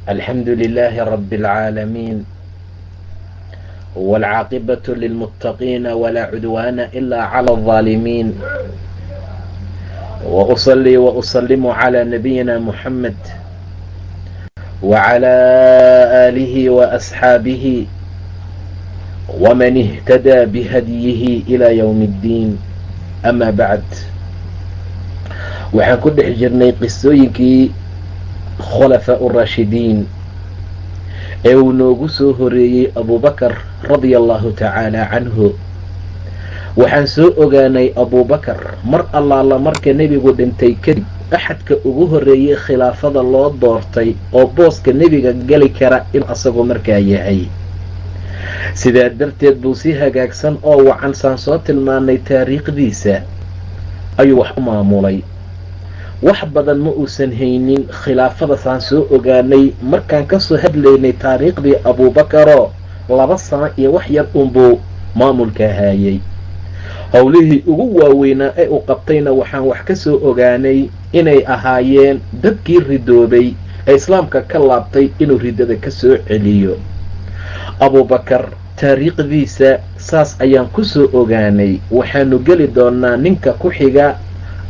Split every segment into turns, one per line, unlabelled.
الحمد لله رب العالمين، والعاقبة للمتقين، ولا عدوان إلا على الظالمين، وأصلي وأسلم على نبينا محمد وعلى آله وأصحابه ومن اهتدى بهديه إلى يوم الدين. أما بعد، waxaan ku dhex jirnay qisooyinkii khulafaa uraashidiin ee uu noogu soo horeeyey Abubakar radia Allahu tacaala canhu. Waxaan soo ogaanay Abubakar mar allaala marka Nebigu dhintay kadib axadka ugu horreeyey khilaafada loo doortay oo booska Nebiga geli kara inuu asagu markaa yahay. Sidaa darteed buu si hagaagsan oo wacan, saan soo tilmaanay taariikhdiisa, ayuu wax u maamulay. Wax badan ma uusan haynin khilaafada, saan soo ogaanay markaan kasoo hadlaynay taariikhdii Abuubakaroo 2 sano iyo wax yar unbuu maamulka haayay. Howlihii ugu waaweynaa ee uu qabtayna waxaan wax ka soo ogaanay inay ahaayeen dadkii ridoobay ee Islaamka ka laabtay inuu riddada ka soo celiyo. Abuubakar taariikhdiisa saas ayaan ku soo ogaanay. Waxaanu geli doonaa ninka ku xiga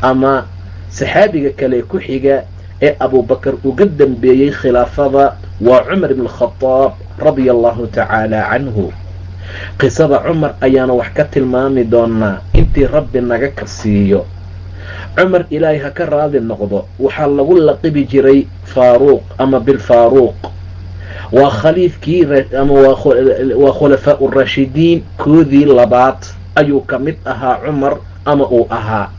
ama saxaabiga kale ku xiga ee Abuubakar uga dambeeyey khilaafada, waa Cumar ibn Khadaab radia Allahu tacaala canhu. Qisada Cumar ayaanu wax ka tilmaami doonaa intii Rabbi naga karsiiyo. Cumar, Ilaahay ha ka raadi noqdo, waxaa lagu laqibi jiray Faaruuq ama Bilfaaruuq. Waa khaliifkii ama waa khulafaa uraashidiin koodii labaad ayuu ka mid ahaa Cumar ama uu ahaa.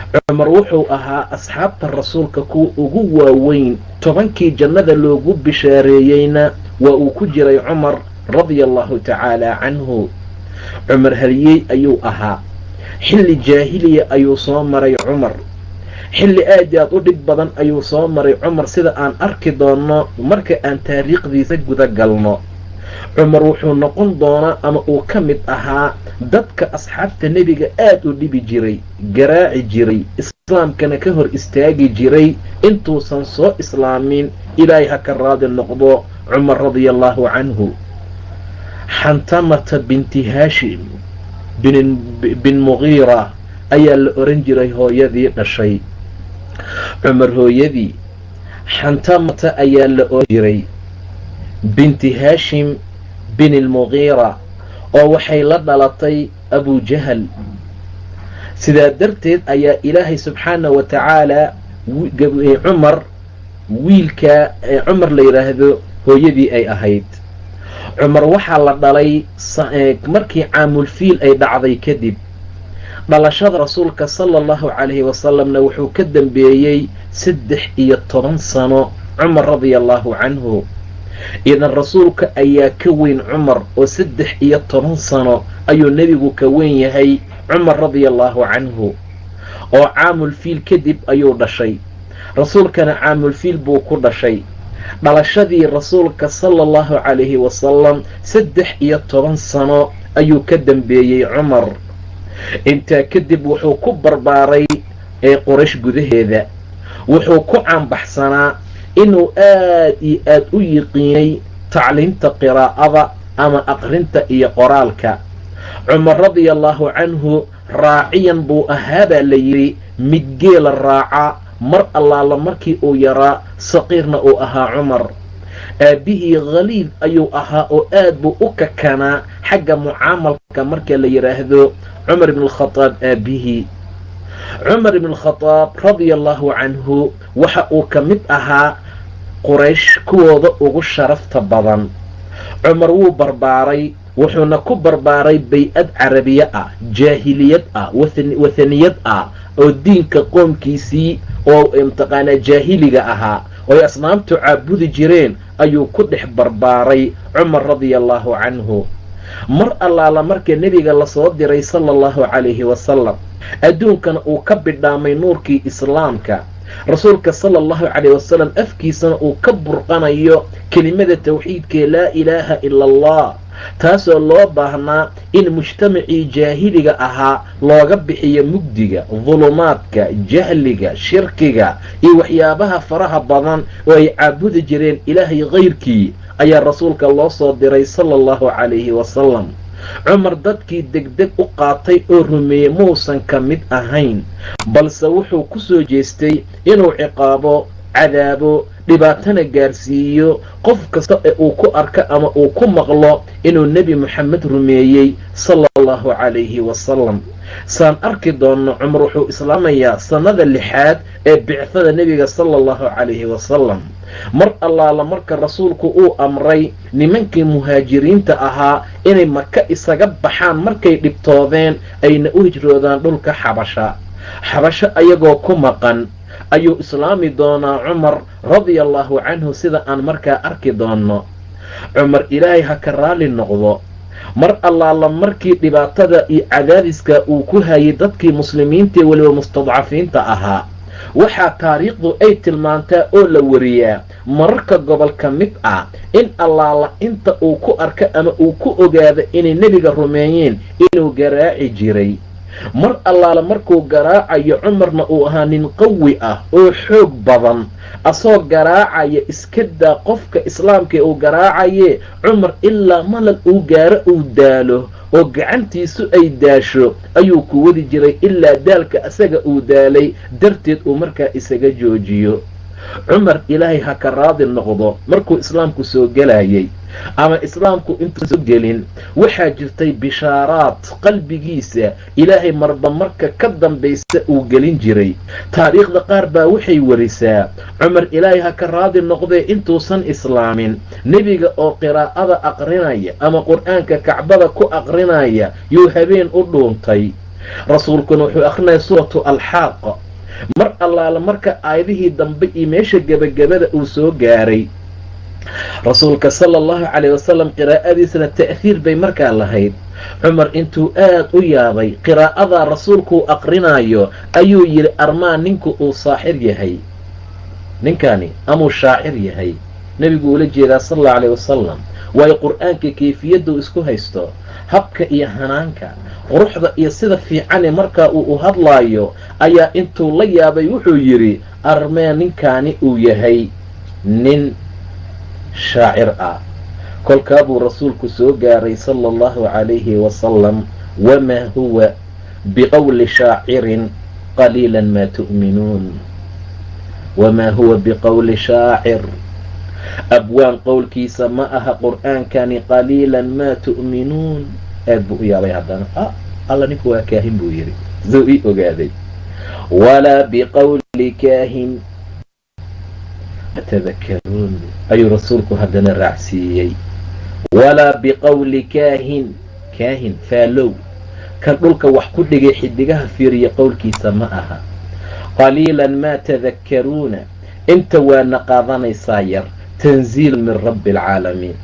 Cumar wuxuu ahaa asxaabta Rasuulka kuwa ugu waaweyn, 10kii jannada loogu bishaareeyeyna waa uu ku jiray Cumar radia Allahu tacaala canhu. Cumar haliyey ayuu ahaa. Xilli jaahiliya ayuu soo maray Cumar, xilli aad i aad u dhib badan ayuu soo maray Cumar, sida aan arki doonno marka aan taariikhdiisa guda galno. Cumar wuxuu noqon doonaa ama uu ka mid ahaa dadka asxaabta Nebiga aad u dhibi jiray, garaaci jiray, Islaamkana ka hor istaagi jiray intuusan soo islaamin. Ilaahay ha ka raadi noqdo Cumar radia Allahu canhu. Xantamata binti Haashim bin Mugiira ayaa la oran jiray hooyadii dhashay Cumar. Hooyadii Xantamata ayaa la oran jiray, binti Haashim bin Almugiira, oo waxay la dhalatay Abujahal. Sidaa darteed ayaa Ilaahay subxaana wa tacaala Cumar, wiilka Cumar la yidhaahdo, hooyadii ay ahayd. Cumar waxaa la dhalay markii caamulfiil ay dhacday kadib. Dhalashada Rasuulka sala Allahu calayhi wasalamna wuxuu ka dambeeyey 13 sano Cumar radia Allahu canhu. Idan Rasuulka ayaa ka weyn Cumar, oo 13 sano ayuu Nebigu ka weyn yahay Cumar radia Allahu canhu, oo caamulfiil kadib ayuu dhashay. Rasuulkana caamulfiil buu ku dhashay. Dhalashadii Rasuulka sala Allahu calayhi wasalam 13 sano ayuu ka dambeeyey Cumar. Intaa kadib wuxuu ku barbaaray ee Qoraysh gudaheeda. Wuxuu ku caanbaxsanaa inuu aad iyo aad u yiqiinay tacliimta qiraa'ada ama aqrinta iyo qoraalka. Cumar radia Allahu canhu raaciyan buu ahaabaa la yidhi, mid geela raaca mar allaala markii uu yaraa, saqiirna uu ahaa Cumar. Aabbihii khaliid ayuu ahaa oo aad buu u kakanaa xagga mucaamalka marka la yidhaahdo Cumar ibn Alkhadaab. Aabbihii Cumar ibn Alkhadaab radia Allahu canhu waxa uu ka mid ahaa Quraysh kuwooda ugu sharafta badan. Cumar wuu barbaaray, wuxuuna ku barbaaray bay-ad carabiye ah, jaahiliyad ah, wathaniyad ah, oo diinka qoomkiisii oo mataqaanaa jaahiliga ahaa oy asnaamtu caabudi jireen ayuu ku dhex barbaaray Cumar radia Allahu canhu. Mar allaala marka Nebiga lasoo diray sala Allahu calayhi wasalam, adduunkana uu ka bidhaamay nuurkii Islaamka, Rasuulka sala Allahu calayh wasalam afkiisana uu ka burqanayo kelimada tawxiidkee laa ilaaha ila Allah. Taasoo loo baahnaa in mujtamacii jaahiliga ahaa looga bixiyo mugdiga, dulumaadka, jahliga, shirkiga iyo waxyaabaha faraha badan oo ay caabudi jireen Ilaahay kayrkii, ayaa rasuulka loo soo diray sala allahu calayhi wasalam. Cumar dadkii degdeg u qaatay oo rumeeyey muusan ka mid ahayn, balse wuxuu ku soo jeestay inuu ciqaabo, cadaabo, dhibaatana gaarsiiyo qof kasta ee uu ku arko ama uu ku maqlo inuu Nebi Moxamed rumeeyey sala allahu calayhi wasalam. Saan arki doonno, Cumar wuxuu islaamayaa sannada 6aad ee bicthada nebiga sala allahu calayhi wasalam. Mar allaala marka rasuulku uu amray nimankii muhaajiriinta ahaa inay Maka isaga baxaan markay dhibtoodeen, ayna u hijroodaan dhulka Xabasha, Xabasho ayagoo ku maqan ayuu islaami doonaa Cumar radia allahu canhu, sida aan markaa arki doonno. Cumar, Ilaahay ha ka raali noqdo, mar allaala markii dhibaatada iyo cadaadiska uu ku hayay dadkii muslimiintae weliba mustadcafiinta ahaa, waxaa taariikhdu ay tilmaantaa oo la wariyaa mararka gobol ka mid ah in allaala inta uu ku arko ama uu ku ogaado inay nebiga rumeeyeen inuu garaaci jiray. Mar allaala markuu garaacayo, Cumarna uu ahaa nin qawi ah oo xoog badan, asoo garaacaya, iska daa qofka islaamka uu garaacaye, Cumar ilaa malal uu gaaro, uu daalo oo gacantiisu ay daasho ayuu ku wadi jiray, ilaa daalka asaga uu daalay darteed uu markaa isaga joojiyo. Cumar, Ilaahay ha ka raadi noqdo, markuu islaamku soo gelayay ama islaamku intuu soo gelin, waxaa jirtay bishaaraad qalbigiisa Ilaahay marba marka ka dambaysa uu gelin jiray. Taariikhda qaar baa waxay warisaa Cumar, Ilaahay ha ka raadi noqdee, intuusan islaamin nebiga oo qiraa'ada aqrinaya ama Qur-aanka Kacbada ku aqrinaya yuu habeen u dhuuntay. Rasuulkuna wuxuu aqrinaya suuratu Alxaaq. Mar allaala marka aayadihii dambe iyo meesha gebagabada uu soo gaaray rasuulka sala allahu calayh wasalam, qiraa'adiisana ta'hiir bay markaa lahayd. Cumar intuu aad u yaabay qiraa'adaa rasuulkuu aqrinaayo ayuu yidhi: "Armaa ninku uu saaxir yahay ninkani amuu shaacir yahay?" Nebigu ula jeedaa sala allahu calayh wasalam, waayo Qur-aanka kayfiyadduu isku haysto, habka iyo hanaanka, quruxda iyo sida fiicane markaa uu u hadlaayo ayaa intuu la yaabay wuxuu yidhi: "Armee ninkaani uu yahay nin shaacir ah?" Kolkaa buu rasuulku soo gaaray sala allahu calayhi wasalam: "Wamaa huwa biqowli shaacirin qaliilan maa tu'minuun." Wamaa huwa biqowli shaacir, abwaan qowlkiisa ma aha Qur'aankani, qaliilan maa tu'minuun. Aad buu u yaabay haddana. "Ah, Alla, ninku waa kaahin," buu yidhi, suu ii ogaaday. "Walaa biqowli kaahin tadakaruun," ayuu rasuulku haddana raacsiiyey. Walaa biqowli kaahin, kaahin faalow, kan dhulka wax ku dhigay, xidigaha fiiriya qowlkiisa ma aha. Qaliilan maa tadakkaruuna, inta waana qaadanaysaa yar. Tanziil min rabbi alcaalamiin.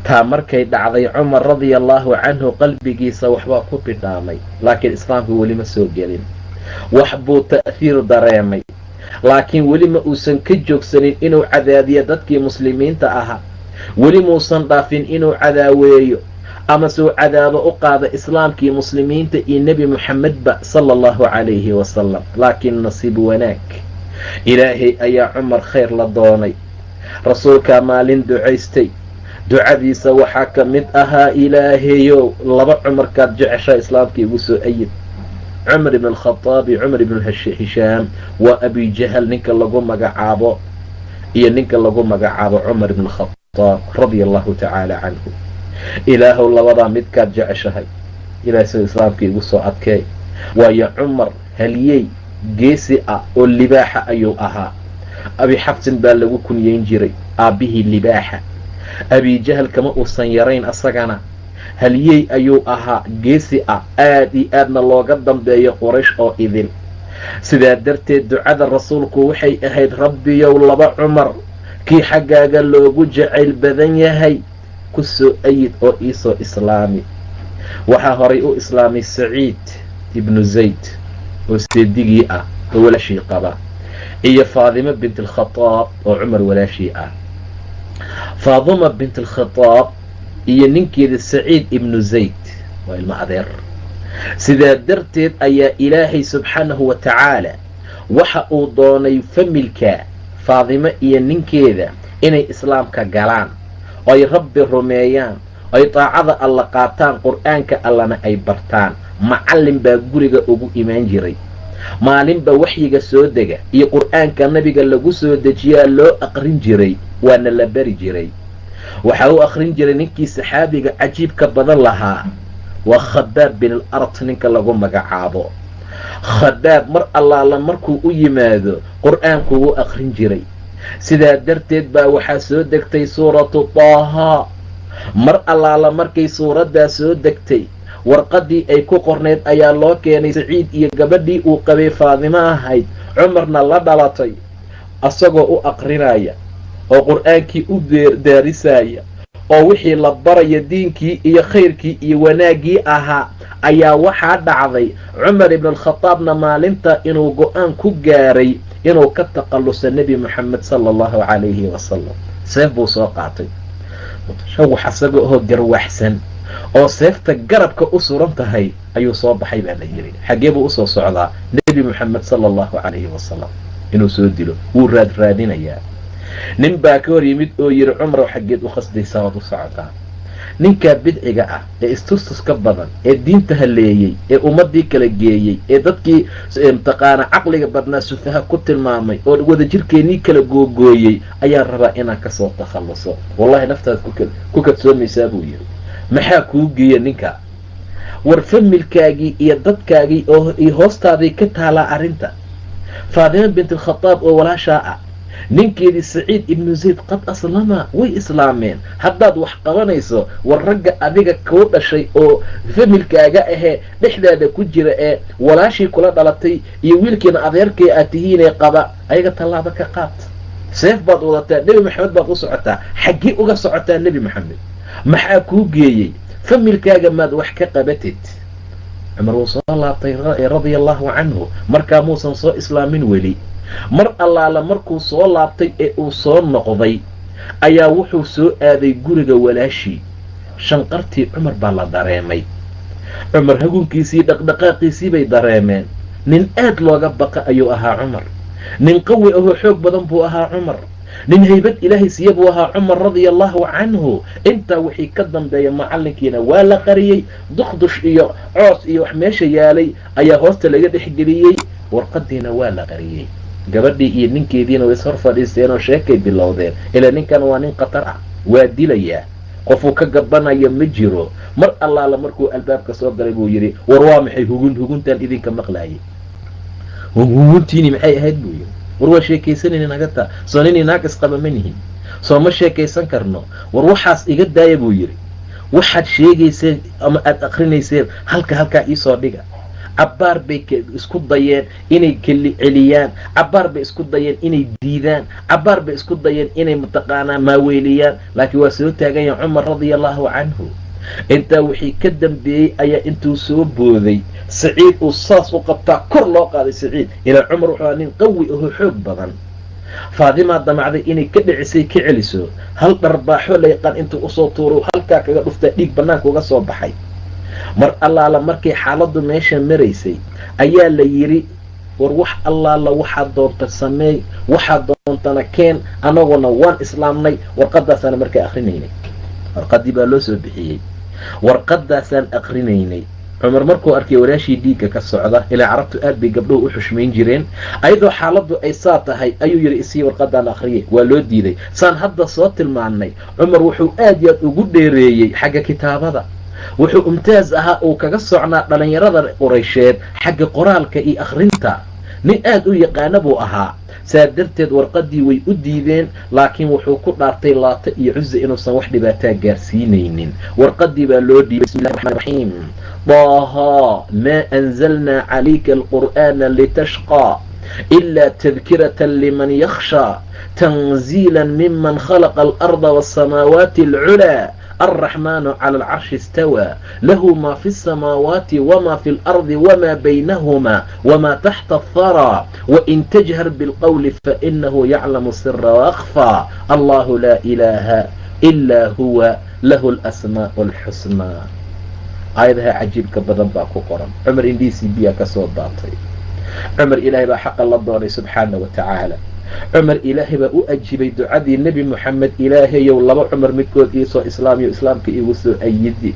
Taa markay dhacday, Cumar radia allaahu canhu qalbigiisa waxbaa ku bidhaamay, laakiin islaamku weli ma soo gelin. Wax buu ta'hiir dareemay, laakiin weli ma uusan ka joogsanin inuu cadaadiyo dadkii muslimiinta ahaa. Weli muusan dhaafin inuu cadaaweeyo ama suu cadaabo u qaada islaamkii, muslimiinta iyo Nebi Moxamedba sala allahu calayhi wasalam. Laakiin nasiib wanaag, Ilaahay ayaa Cumar khayr la doonay. Rasuulkaa maalin ducaystay. Ducadiisa waxaa ka mid ahaa: "Ilaahayow, laba Cumarkaad jeceshaa islaamka igu soo ayid, Cumar ibn Alkhadaab iyo Cumar ibn Hishaam." Waa Abijahal ninka lagu magacaabo iyo ninka lagu magacaabo Cumar ibn Alkhadaab radia allahu tacaala canhu. "Ilaahow, labadaa midkaad jeceshahay, Ilahay sida islaamka igu soo adkeey." Waayo Cumar haliyey geesi ah oo libaaxa ayuu ahaa. Abi Xabsin baa lagu kunyeyn jiray, aabbihii libaaxa. Abijahal kama uusan yarayn, asagana haliyey ayuu ahaa, geesi ah, aad iyo aadna looga dambeeyo Quraysh oo idil. Sidaa darteed ducada rasuulku waxay ahayd: "Rabbiyow, laba Cumar kii xaggaaga loogu jacayl badan yahay ku soo ayid oo iisoo islaami." Waxaa horay u islaamay Saciid ibnu Zayd oo seedigii ah oo walaashii qaba, iyo Faadimo bint Alkhadaab oo Cumar walaashii ah. Faadima bint Alkhadaab iyo ninkeeda Saciid ibnu Zayd waa ilmo adeer. Sidaa darteed ayaa Ilaahay subxaanahu wa tacaala waxa uu doonay familka Faadimo iyo ninkeeda inay islaamka galaan, oy Rabbi rumeeyaan, oy taacada Alla qaataan, qur-aanka Allana ay bartaan. Macallin baa guriga ugu imaan jiray. Maalinba waxyiga soo dega iyo qur-aanka nabiga lagu soo dejiyaa loo aqrin jiray, waana la bari jiray. Waxaa u aqrin jiray ninkii saxaabiga cajiibka badan lahaa, waa Khabaab bin al Art ninka lagu magacaabo. Khabaab mar allaala markuu u yimaado qur-aanku wuu aqrin jiray. Sidaa darteed baa waxaa soo degtay suuratu Taaha. Mar allaala markay suuraddaa soo degtay, warqaddii ay ku qornayd ayaa loo keenay Saciid iyo gabadhii uu qabay Faadimo ahayd, Cumarna la dhalatay, asagoo u aqrinaya oo qur-aankii u daarisaya oo wixii la baraya diinkii iyo khayrkii iyo wanaaggii ahaa. Ayaa waxaa dhacday Cumar ibn alkhadaabna maalinta inuu go-aan ku gaaray inuu ka takhalluso Nebi Moxamed sala allahu calayhi wasalam. Seef buu soo qaatay, wax asaga oo garwaxsan oo seefta garabka u suran tahay ayuu soo baxay baa la yidhi. Xaggee buu usoo socdaa? Nebi Moxamed sala allahu calayhi wasalam inuu soo dilo wuu raad raadinayaa. Nin baa ka hor yimid oo yidhi, Cumarow, xaggeed u khasdaysaa waad u socotaa? Ninkaa bidciga ah ee istustuska badan ee diinta haleeyey ee ummaddii kala geeyey ee dadkii mataqaana caqliga badnaa sufaha ku tilmaamay oo wadajirkeennii kala googooyey ayaan rabaa inaan kasoo takhalluso. Wallahi naftaad ku kadsoomaysaa, buu yidhi. Maxaa kuu geeya ninka? War familkaagii iyo dadkaagii oo iyo hoostaaday ka taalaa arrinta. Faadima bint alkhadaab oo walaashaa ah, ninkeedii Saciid ibnu Zayd qad aslama, way islaameen. Haddaad wax qabanayso, war ragga adiga kuu dhashay oo familkaaga ahee dhexdaada ku jira ee walaashii kula dhalatay iyo wiilkiina adeerkii aad tihiinee qaba, ayaga tallaabo ka qaad. Seef baad wadataa, Nebi Maxamed baad u socotaa. Xaggee uga socotaa Nebi Maxamed? Maxaa kuu geeyey? Familkaaga maad wax ka qabatid? Cumar wuu soo laabtay radia allahu canhu. Markaa muusan soo islaamin weli. Mar allaala markuu soo laabtay ee uu soo noqday ayaa wuxuu soo aaday guriga walaashii. Shanqartii Cumar baa la dareemay. Cumar hagunkiisii, dhaqdhaqaaqiisii bay dareemeen. Nin aad looga baqa ayuu ahaa Cumar. Nin qawi ahoo xoog badan buu ahaa Cumar. Nin haybad Ilaahay siiye buu ahaa Cumar radia allahu canhu. Intaa wixii ka dambeeya macallinkiina waa la qariyey. Duqdush iyo coos iyo wax meesha yaalay ayaa hoosta laga dhexgeliyey. Warqadiina waa la qariyey. Gabadhii iyo ninkeediina way ishor fadhiisteen oo sheekay bilowdeen. Ilaa ninkan waa nin khatar ah, waa dilayaa, qofuu ka gabanaya ma jiro. Mar allaala markuu albaabka soo galay buu yidhi, war waa maxay hugun huguntaan idinka maqlaayay? Huguntiini maxay ahayd, buu yidhi. War waa sheekaysanayna, naga taa. Soo nin inaag isqaba ma nihin? Soo ma sheekaysan karno? War waxaas iga daaya, buu yidhi. Waxaad sheegayseen ama aada akrinayseen halka halkaa iisoo dhiga. Cabbaar bay isku dayeen inay keli celiyaan, cabbaar bay isku dayeen inay diidaan, cabbaar bay isku dayeen inay mataqaanaa maaweeliyaan, laakiin waa soo taagan yahay Cumar radia allahu canhu. Intaa wixii ka dambeeyey ayaa intuu soo booday Saciid uu saas u qabtaa kor loo qaaday Saciid. Ilaa Cumar wuxuu aa nin qawi ahoo xoog badan. Faadimaa damacday inay ka dhicisay, ka celiso. Hal dharbaaxo la yaqaan intuu usoo tuuro halkaa kaga dhuftaa, dhiig bannaanka uga soo baxay. Mar allaala markay xaaladdu meesha maraysay ayaa la yidhi, war wax allaala waxaad doonta sameey, waxaad doontana keen, anaguna waan islaamnay. Warqadaasaana markaa akrinaynay. Warqadii baa loo soo bixiyey, warqadaasaan akrinaynay. Cumar markuu arkay walaashii dhiigga ka socda, ilaa carabtu aad bay gabdhuhu u xushmayn jireen, ayadoo xaaladdu ay saa tahay ayuu yidhi, isii warqadaan akhriyay. Waa loo diiday. Saan hadda soo tilmaannay, Cumar wuxuu aad iyo aad ugu dheereeyey xagga kitaabada. Wuxuu umtaaz ahaa uu kaga socnaa dhallinyarada Quraysheed xagga qoraalka iyo akhrinta. Nin aad u yaqaana buu ahaa. Saa darteed warqadii way u diideen, laakiin wuxuu ku dhaartay Laata iyo Cuza inuusan wax dhibaataa gaarsiinaynin. Warqadii baa loo dhiibay. Bismillahi raxmaan raxiim. Taaha maa anzalnaa calayka alqur'aana litashqaa ilaa tadkiratan liman yakhshaa tanziila miman khalaqa alarda wasamaawaati alculaa alraxmaanu cala alcarshi istawaa lahu maa fi الsamaawaati wma fi اlardi wma baynahuma wma taxta atharaa wain tajhar bilqowli fainahu yaclamu sira waakfaa allahu laa ilaaha ilaa huwa lahu alasmaa'u alxusnaa. Aayadaha cajiibka badan baa ku qoran. Cumar indhiisii biyaa ka soo daatay. Cumar ilaahay baa xaqa la doonay subxaana wa tacaala. Cumar ilaahay baa u ajiibay ducadii Nebi Moxamed, ilaahayow laba Cumar midkood iisoo islaamiyo islaamka iigu soo ayidi.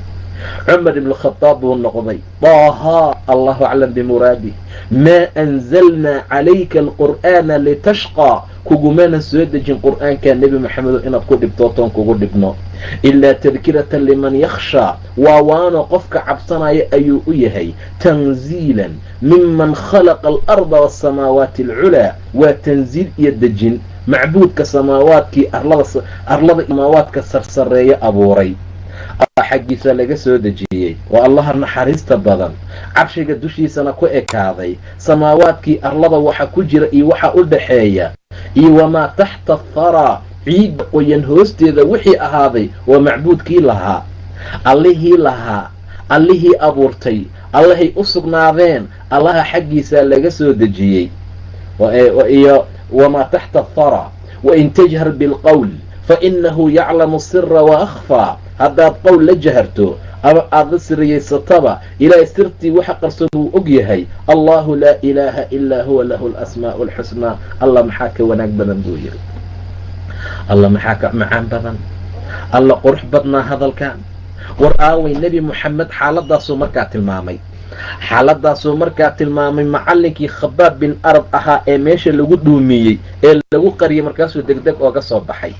Cumar ibnukhadaab buu noqday. Daahaa allahu aclam bimuraadih. Maa anzalnaa calayka alqur'aana litashqaa, kugumana soo dejin qur'aanka Nebi Moxamedo inaad ku dhibtootoon kugu dhibno, ilaa tadkiratan liman yakhshaa, waa waano qofka cabsanaya ayuu u yahay. Tanziilan miman khalaqa alarda waasamaawaati alculaa, waa tanziil iyo dejin macbuudka samaawaadkii arlada samaawaadka sarsareeya abuuray xaggiisa laga soo dejiyey. Waa Allaha naxariista badan, carshiga dushiisana ku ekaaday. Samaawaadkii arlada waxa ku jira iyo waxa u dhaxeeya iyo wamaa taxta atharaa, ciidda qoyan hoosteeda wixii ahaaday, waa macbuudkii lahaa, allihii lahaa, allihii abuurtay, allahay u sugnaadeen, allaha xaggiisa laga soo dejiyey. Iyo wamaa taxta atharaa, wain tajhar bilqowl fainahu yaclamu sira wa akhfaa, haddaad qowl la jaharto ama aada la siriyeysataba, ilaahay sirtii waxa qarsoon wuu og yahay. Allahu laa ilaaha ilaa huwa lahu alasmaa'u alxusnaa. Allah maxaa ka wanaag badan buu yidhi, Allah maxaa ka macaan badan, Alla qurux badnaa hadalkan. War aaway Nebi Moxamed? Xaaladaasuu markaa tilmaamay, xaaladaasuu markaa tilmaamay macallinkii Khabaab bin Arab ahaa ee meesha lagu dhuumiyey ee lagu qariyay. Markaasuu degdeg ooga soo baxay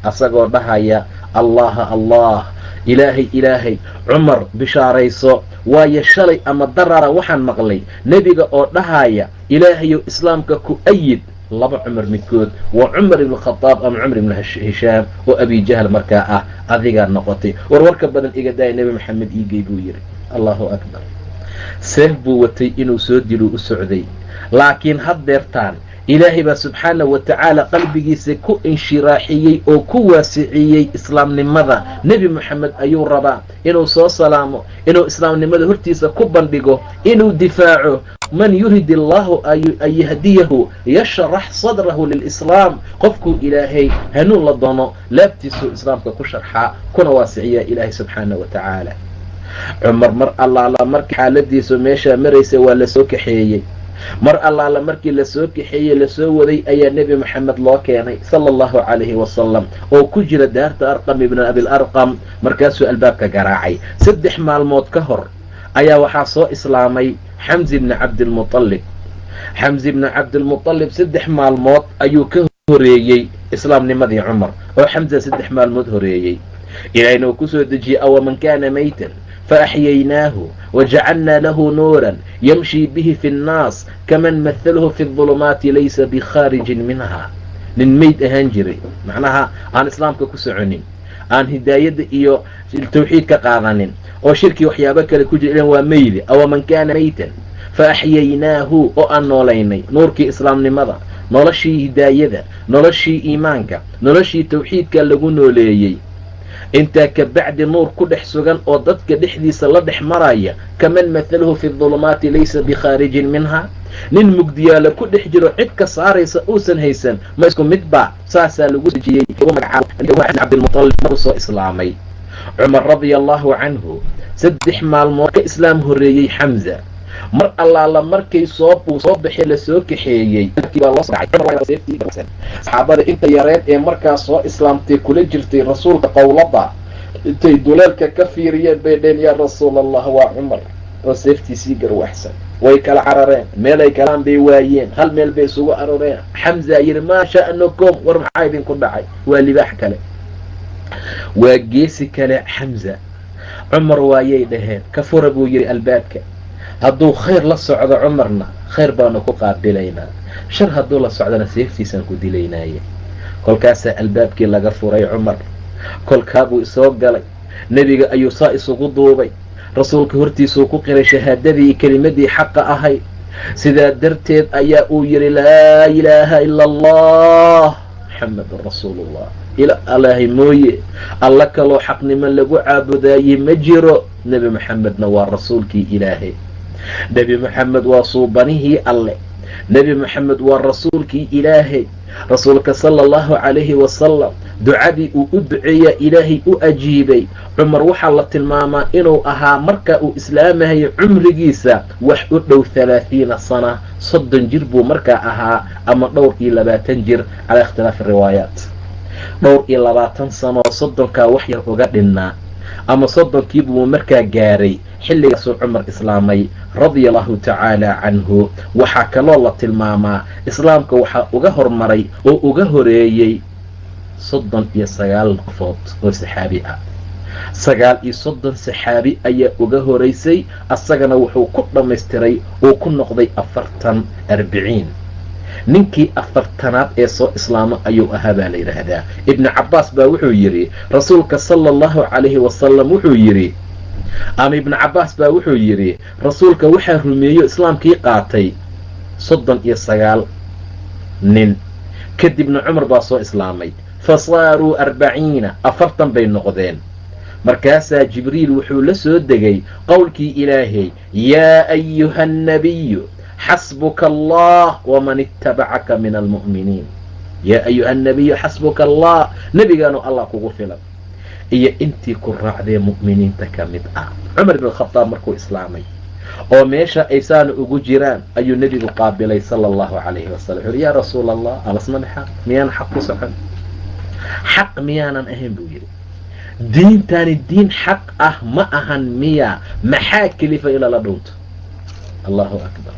asagoo dhahaya, Allaha Allah, ilaahay ilaahay, Cumar bishaarayso, waayo shalay ama darara waxaan maqlay nebiga oo dhahaya, ilaahayow islaamka ku ayid laba Cumar midkood, waa Cumar ibnu Khadaab ama Cumar ibnu Hishaam oo Abijahl markaa ah, adigaa noqotay. Warwarka badan iga daaya, Nebi Maxamed iigey buu yidhi. Allahu akbar. Seef buu watay, inuu soo diluu u socday, laakiin haddeertaan ilaahay baa subxaana wa tacaala qalbigiisa ku inshiraaxiyey oo ku waasiciyey islaamnimada. Nebi Moxamed ayuu rabaa inuu soo salaamo, inuu islaamnimada hortiisa ku bandhigo, inuu difaaco. Man yurid illaahu an yahdiyahu yashrax sadrahu lilislaam, qofkuu ilaahay hanuun la doono laabtiisuu islaamka ku sharxaa kuna waasiciyaa ilaahay subxaana wa tacaala. Cumar mar allaala markii xaaladiisu meeshaa maraysa waa lasoo kaxeeyey. Mar allaala markii lasoo kaxeeyey, lasoo waday, ayaa Nebi Moxamed loo keenay sala allahu calayhi wasalam oo ku jira daarta Arqam ibna Abilarqam. Markaasuu albaabka garaacay. 3 maalmood ka hor ayaa waxaa soo islaamay Xamsi ibni Cabdilmutalib. Xamsi ibni Cabdilmutalib 3 maalmood ayuu ka horeeyey islaamnimadii Cumar, oo Xamsa 3 maalmood horeeyey. Ilaahayna uu kusoo dejiyey, awaman kaana maytan faaxyaynaahu wajacalnaa lahu nuuran yamshii bihi fi nnaas kaman mathaluhu fi aldulumaati laysa bikhaarijin minha. Nin meyd ahaan jiray, macnaha aan islaamka ku soconin, aan hidaayadda iyo tawxiid ka qaadanin, oo shirkii waxyaabo kale ku jira, ilan waa meydi. Awaman kaana maytan fa axyaynaahu, oo aan noolaynay, nuurkii islaamnimada, noloshii hidaayada, noloshii iimaanka, noloshii tawxiidka lagu nooleeyey. Intaa ka bacdi nuur ku dhex sugan oo dadka dhexdiisa la dhex maraya, kaman mathaluhu fi dulumaati laysa bikhaarijin minha, nin mugdiyaala ku dhex jiro cid ka saaraysa uusan haysan, ma isku midba? Saasaa lagu dejiyey Cabdilmutalib markuu soo islaamay. Cumar radia allahu canhu 3 maalmood ka islaam horreeyey Xamza. Mar allaala markay soo baxay, lasoo kaxeeyey, saxaabada inta yareed ee markaa soo islaamtay kula jirtay rasuulka qowlada, intay duleelka ka fiiriyeen bay dheen, yaa rasuul allah, waa Cumar oo seeftiisii garwaxsan. Way kala carareen, meelay galaan bay waayeen, hal meel bay isugu aroreen. Xamza yidhi, maa sha'nukum, war maxaa idinku dhacay? Waa libaax kale, waa geesi kale Xamza. Cumar waayay dhaheen. Ka fura buu yidhi albaabka. Hadduu khayr la socdo Cumarna, khayr baanu ku qaabilaynaa, shar hadduu la socdona seeftiisaan ku dilaynaaye. Kolkaasaa albaabkii laga furay Cumar. Kolkaabuu isoo galay, nebiga ayuu saa isugu duubay, rasuulka hortiisuu ku qiray shahaadadii, kelimadii xaqa ahayd. Sidaa darteed ayaa uu yidhi, laa ilaaha ila allah, Maxamedun rasuulullah, ila alaahay mooye alla kaloo xaqnimo lagu caabudaayey ma jiro, Nebi Maxamedna waa rasuulkii ilaahay, Nebi Maxamed waa suubanihii alle, Nebi Maxamed waa rasuulkii ilaahay. Rasuulka sala allahu calayhi wasalam Ducadii uu u duceeyaa Ilaahay u ajiibay. Cumar waxaa la tilmaamaa inuu ahaa marka uu islaamahayo cumrigiisa wax u dhow 30 sana, 30 jir buu markaa ahaa ama dhowr iyo 20 jir calaa ikhtilaafi riwaayaat. Dhowr iyo 20 sano 30kaa wax yar uga dhinnaa ama 30kii buu markaa gaaray xilligaasuu Cumar islaamay radia allahu tacaala canhu. Waxaa kaloo la tilmaamaa islaamka waxaa uga hormaray oo uga horeeyey 39 qofood oo saxaabi ah. 39 saxaabi ayaa uga horeysay, asagana wuxuu ku dhammaystiray oo ku noqday 40 40. Ninkii 40aad ee soo islaamo ayuu ahaa baa la yidhaahdaa. Ibnu Cabbaas baa wuxuu yidhi rasuulka sala allahu calayhi wasalam wuxuu yidhi, ama Ibnu Cabbaas baa wuxuu yidhi rasuulka waxaa rumeeyo islaamkii qaatay 39 nin, kadibna Cumar baa soo islaamay, fa saaruu 40, 40 bay noqdeen. Markaasaa Jibriil wuxuu la soo degay qowlkii Ilaahay, yaa ayuha annabiyu xasbuka allah waman ittabacaka min almu'miniin. Yaa ayuha annabiyu xasbuka allah, nebigaanu Allah kugu filan iyo intii ku raacdee mu'miniinta ka mid ah. Cumar ibn Khadaab markuu islaamay oo meesha ay saana ugu jiraan ayuu nebigu qaabilay sala allahu calayhi wasalam. Wuxuu yidhi yaa rasuula allah, alasna bixaq, miyaanan xaq ku socon? Xaq miyaanan ahayn buu yidhi. Diintani diin xaq ah ma ahan miya? Maxaa kelifa ilaa la dhunto? Allahu akbar.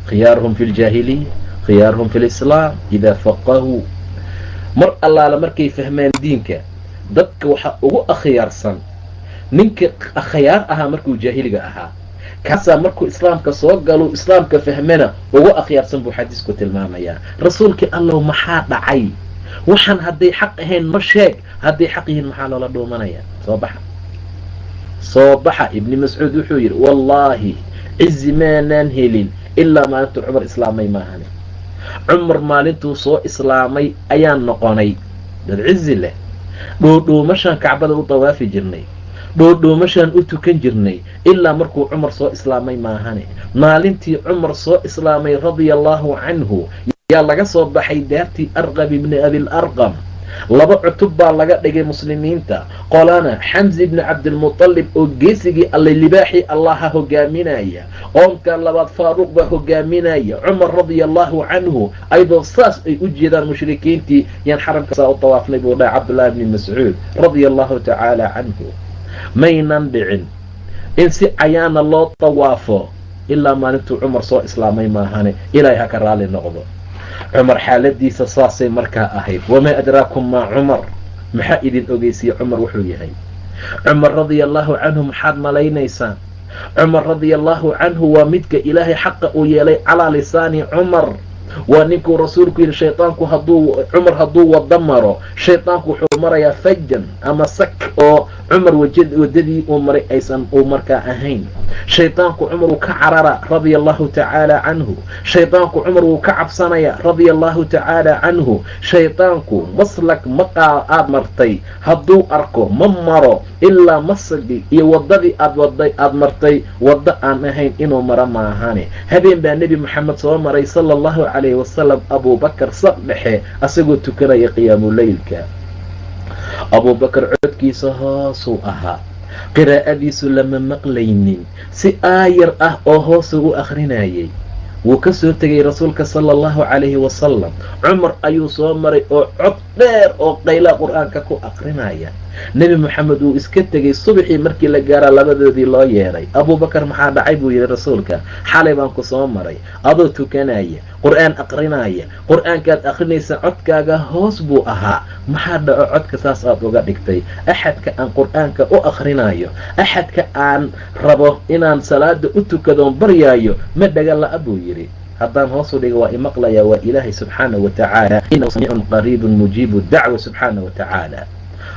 Khiyaaruhum fi ljaahiliya, khiyaaruhum fi lislaam idaa faqahuu. Mar allaala markay fahmaan diinka, dadka waxaa ugu akhyaarsan ninka akhyaar ahaa markuu jaahiliga ahaa, kaasaa markuu islaamka soo galo islaamka fahmana ugu akhyaarsan buu xadiisku tilmaamayaa. Rasuulkii Allow, maxaa dhacay? Waxaan hadday xaq ahayn ma sheeg, hadday xaq yihiin maxaa loola dhuumanaya? Soo baxa, soo baxa. Ibni Mascuud wuxuu yidhi wallaahi cizi maanaan helin ilaa maalintuu Cumar islaamay maahane. Cumar maalintuu soo islaamay ayaan noqonay dad cizi leh. Dhuudhuumashaan Kacbada u dawaafi jirnay, dhuudhuumashaan u tukan jirnay ilaa markuu Cumar soo islaamay maahane. Maalintii Cumar soo islaamay radia allahu canhu yaa laga soo baxay daartii Arqam ibni Abil Arqam. 2 cutub baa laga dhigay muslimiinta, qolana Xamsi ibni Cabdilmutalib oo geesigii alle libaaxii Allaha hogaaminaya, qoomka labaad Faaruuq baa hogaaminaya. Cumar radia allahu canhu ayadoo saas ay u jeedaan mushrikiintii yaan xaramka saa u tawaafnay buu dhahay Cabdullahi bni Mascuud radia allahu tacaala canhu. Maynan dhicin in si cayaana loo tawaafo ilaa maalintuu Cumar soo islaamay maahane. Ilaahay ha ka raali noqdo. Cumar xaaladiisa saasay markaa ahayd. Wamaa adraakum maa Cumar, maxaa idin ogeysiiyey Cumar wuxuu yahay? Cumar radia allahu canhu maxaad malaynaysaan? Cumar radia allahu canhu waa midka Ilaahay xaqa uu yeelay calaa lisaani Cumar. Waa ninkuu rasuulku yidhi shaydaanku hadduu Cumar hadduu wada maro, shaydaanku wuxuu marayaa fajan ama sak oo Cumar waddadii uu maray aysan uu markaa ahayn. Shaydaanku Cumar wuu ka carara radia allahu tacaala canhu. Shaydaanku Cumar wuu ka cabsanaya radia allahu tacaala canhu. Shaydaanku maslak maqaa aad martay hadduu arko ma maro ilaa maslagii iyo waddadii aad waday aad martay waddo aan ahayn inuu maro maahane. Habeen baa Nebi Maxamed soo maray sala allahu calayhi wasalam Abuubakar saq dhexe asagoo tukanaya qiyaamuleylka. Abuubakar codkiisa hoosuu ahaa, qiraa'adiisu lama maqlaynin, si aayar ah oo hoosuu u akhrinayay. Wuu ka soo tegay rasuulka sala allahu calayhi wasalam. Cumar ayuu soo maray oo cod dheer oo qaylaa qur-aanka ku akrinaya. Nebi Moxamed wuu iska tegey. Subaxii markii la gaaraa labadoodii loo yeedhay. Abuubakar maxaa dhacay buu yidhi rasuulka, xalay baan ku soo maray adoo tukanaya qur-aan aqrinaya, qur-aankaad akrinaysa codkaaga hoos buu ahaa, maxaa dhaco codka saas aad uga dhigtay? Axadka aan qur-aanka u akhrinayo, axadka aan rabo inaan salaada u tukadoon baryaayo ma dhaga la'a buu yidhi. Haddaan hoosu dhiga waa imaqlayaa, waa Ilaahay subxaana wa tacaala, innahu samiicun qariibun mujiibu dacwa subxaana wa tacaala.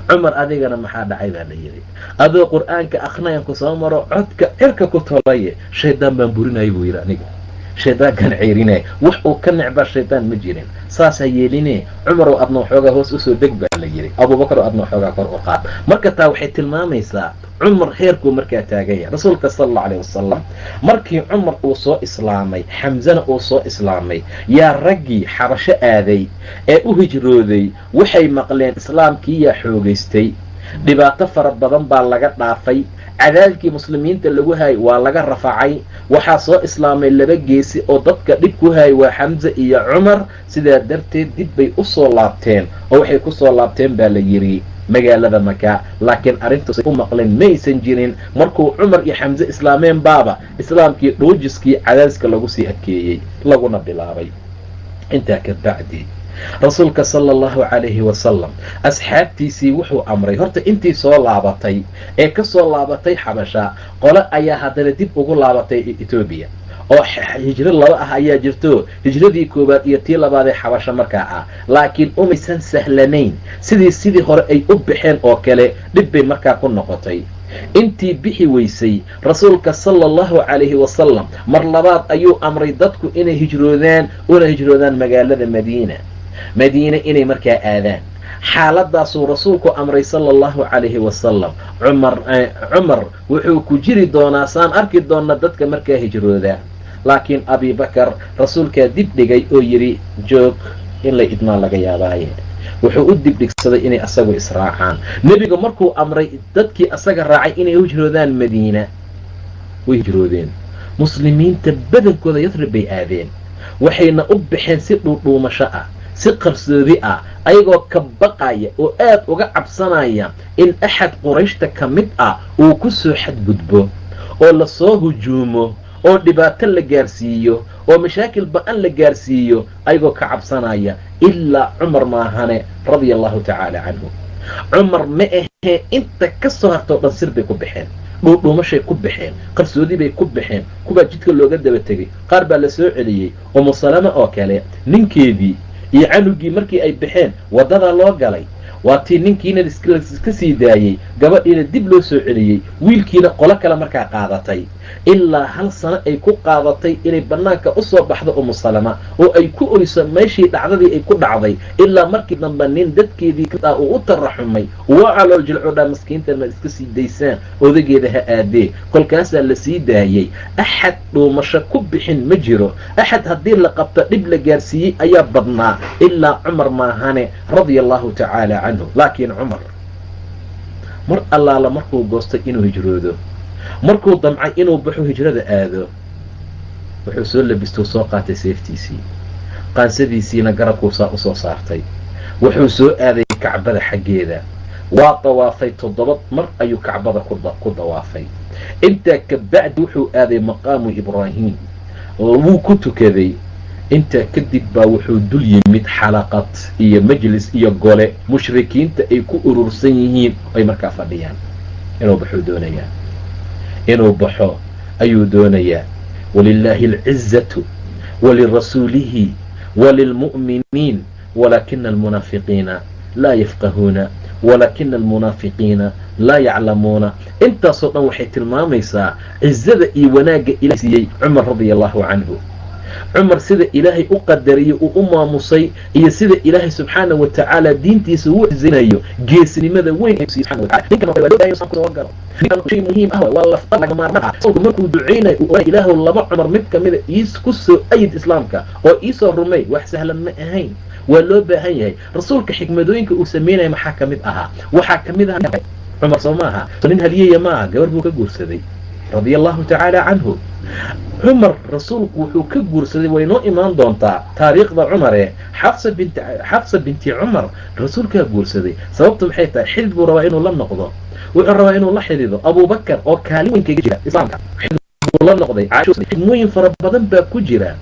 Cumar adigana maxaa dhacay baa la yidhi, adoo qur-aanka akhrinayan ku soo maro codka cirka ku tolaye, shaydaan baan burinaya buu yidhi. Aniga Shaydaankan ceyrinaya wax uu ka necbaa shaydaan ma jirin. Saas ha yeeline, Cumarow adna waxoogaa hoos usoo deg baa la yidhi, Abuubakar oo adna waxoogaa kor u qaad. Marka taa waxay tilmaamaysaa Cumar heerkuu markaa taaganya. Rasuulka sala allau alayh wasalam markii Cumar uu soo islaamay, Xamsana uu soo islaamay, yaa raggii Xabasho aaday ee u hijrooday waxay maqleen islaamkii yaa xoogaystay, dhibaato fara badan baa laga dhaafay, cadaadkii muslimiinta lagu hayay waa laga rafacay, waxaa soo islaamay laba geesi oo dadka dhib ku hayay, waa Xamse iyo Cumar. Sidaa darteed dib bay u soo laabteen, oo waxay ku soo laabteen baa la yidhi magaalada Maka. Laakiin arrintaasay u maqleen maysan jirin. Markuu Cumar iyo Xamse islaameen baaba islaamkii dhuujiskii cadaadiska lagu sii adkeeyey laguna bilaabay. Intaa ka bacdi rasuulka sala allahu calayhi wasalam asxaabtiisii wuxuu amray, horta intii soo laabatay ee ka soo laabatay Xabasha, qole ayaa haddana dib ugu laabatay Etoobiya, oo hijro laba ah ayaa jirto, hijradii koowaad iyo tii labaad ee Xabasho markaa ah. Laakiin umaysan sahlanayn sidii hore ay u baxeen oo kale, dhib bay markaa ku noqotay. Intii bixi weysay, rasuulka sala allahu calayhi wasalam mar labaad ayuu amray dadku inay hijroodaan, una hijroodaan magaalada Madiina, Madiine inay markaa aadaan. Xaaladaasuu rasuulku amray sala allahu calayhi wasalam. Cumar wuxuu ku jiri doonaa, saan arki doona, dadka markaa hijrooda. Laakiin Abibakar rasuulkaa dib dhigay oo yidhi joog, in lay idmaan laga yaabaaye. Wuxuu u dibdhigsaday inay asagu israacaan. Nebigu markuu amray dadkii asaga raacay inay hijroodaan Madiina, way hijroodeen. Muslimiinta badankooda Yathrib bay aadeen, waxayna u baxeen si dhuudhuumasho ah, si qarsoodi ah, ayagoo ka baqaya oo aad uga cabsanaya in axad Qurayshta ka mid ah uu ku soo xadgudbo oo lasoo hujuumo oo dhibaato la gaarsiiyo oo mashaakil ba-an la gaarsiiyo, ayagoo ka cabsanaya. Ilaa Cumar maahane, radia allahu tacaala canhu. Cumar ma ahee, inta ka soo hartoo dhan sir bay ku baxeen, dhuudhuumashay ku baxeen, qarsoodi bay ku baxeen. Kuwaa jidka looga daba tegey, qaar baa la soo celiyey. Umu Salama oo kale, ninkeedii iyo canugii markii ay baxeen waddadaa loo galay, waa tii ninkiina iska sii daayey, gabadhiina dib loo soo celiyey, wiilkiina qolo kale markaa qaadatay. Ilaa 1 sano ay ku qaadatay inay bannaanka u soo baxdo Umu Salama oo ay ku oyso meeshii dhacdadii ay ku dhacday, ilaa markii dambe nin dadkeedii ah uu u taraxumay, waa calool jilcodhaa, maskiintan maad iska sii daysaan, odageeda ha aadee. Kolkaasaa la sii daayey. Axad dhuumasho ku bixin ma jiro, axad haddii la qabto dhib la gaarsiiyey ayaa badnaa, ilaa Cumar maahane, radia allahu tacaala canhu. Laakiin Cumar mar allaala markuu goostay inuu hijroodo, markuu damcay inuu baxo hijrada aado, wuxuu soo labistuu soo qaatay seeftiisii, qaansadiisiina garabkuu saa usoo saartay, wuxuu soo aaday Kacbada xaggeeda, waa dawaafay 7 mar ayuu Kacbada ku dawaafay. Intaa kabacdi wuxuu aaday maqaamu Ibraahim, wuu ku tukaday. Intaa kadib baa wuxuu dul yimid xalaqad iyo majlis iyo gole mushrikiinta ay ku urursan yihiin, ay markaa fadhiyaan. Inuu baxuu doonayaa, inuu baxo ayuu doonayaa. Walilaahi alcizatu walirasuulihi walilmu'miniin walaakina almunaafiqiina laa yafqahuuna walaakina almunaafiqiina laa yaclamuuna. Intaasoo dhan waxay tilmaamaysaa cizada iyo wanaagga Ilahay siiyey Cumar radia allahu canhu. Cumar sida Ilaahay u qadariyey, uu u maamusay, iyo sida Ilaahay subxaana wa tacaala diintiisa uu cizinayo, geesnimada weyn subxana wa tacala. Ninkan soo galo shay muhiim ah, waa lafta laga maarmaan ah. Rasuulku markuu duceynayo uu oranay, Ilaahow laba Cumar mid kamida iis ku soo ayid islaamka oo iisoo rumey. Wax sahlan ma ahayn, waa loo baahan yahay. Rasuulka xikmadooyinka uu sameynaya maxaa kamid ahaa? Waxaa kamid ahaa Cumar soo maaha, nin haliyaya maaha, gabar buu ka guursaday radia allahu tacaala canhu. Cumar rasuulku wuxuu ka guursaday, way noo imaan doontaa taariikhda Cumare, Xafsa binti Cumar rasuulkaa guursaday. Sababtu maxay tahay? Xidid buu rabaa inuu la noqdo, wuxuu rabaa inuu la xidido Abubakar oo kaalin weyn kaga jira islaamka, xidid buu la noqday. Xidmooyin fara badan baa ku jira.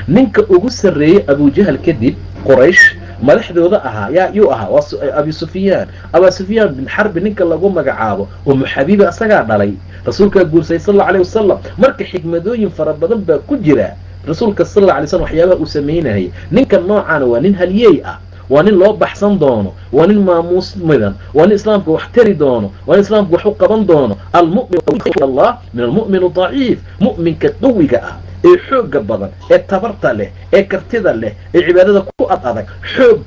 Ninka ugu sarreeyey Abujahal kadib Quraysh madaxdooda ahaa yaa yuu ahaa? Waa Abi Sufyaan, Abaa Sufyaan bin Xarbi ninka lagu magacaabo. Umu Xabiiba asagaa dhalay, rasuulkaa guursay sal alla alayh wasalam. Marka xikmadooyin fara badan baa ku jira rasuulka sal alla alay slam waxyaabaha uu samaynayay. Ninka noocaana waa nin halyeey ah, waa nin loo baxsan doono, waa nin maamuus midan, waa nin islaamka wax tari doono, waa nin islaamka wax u qaban doono. Almu'min allah min almu'min daciif, mu'minka qawiga ah Ee xoogga badan, ee tabarta leh, ee kartida leh, ee cibaadada ku ad adag, xoog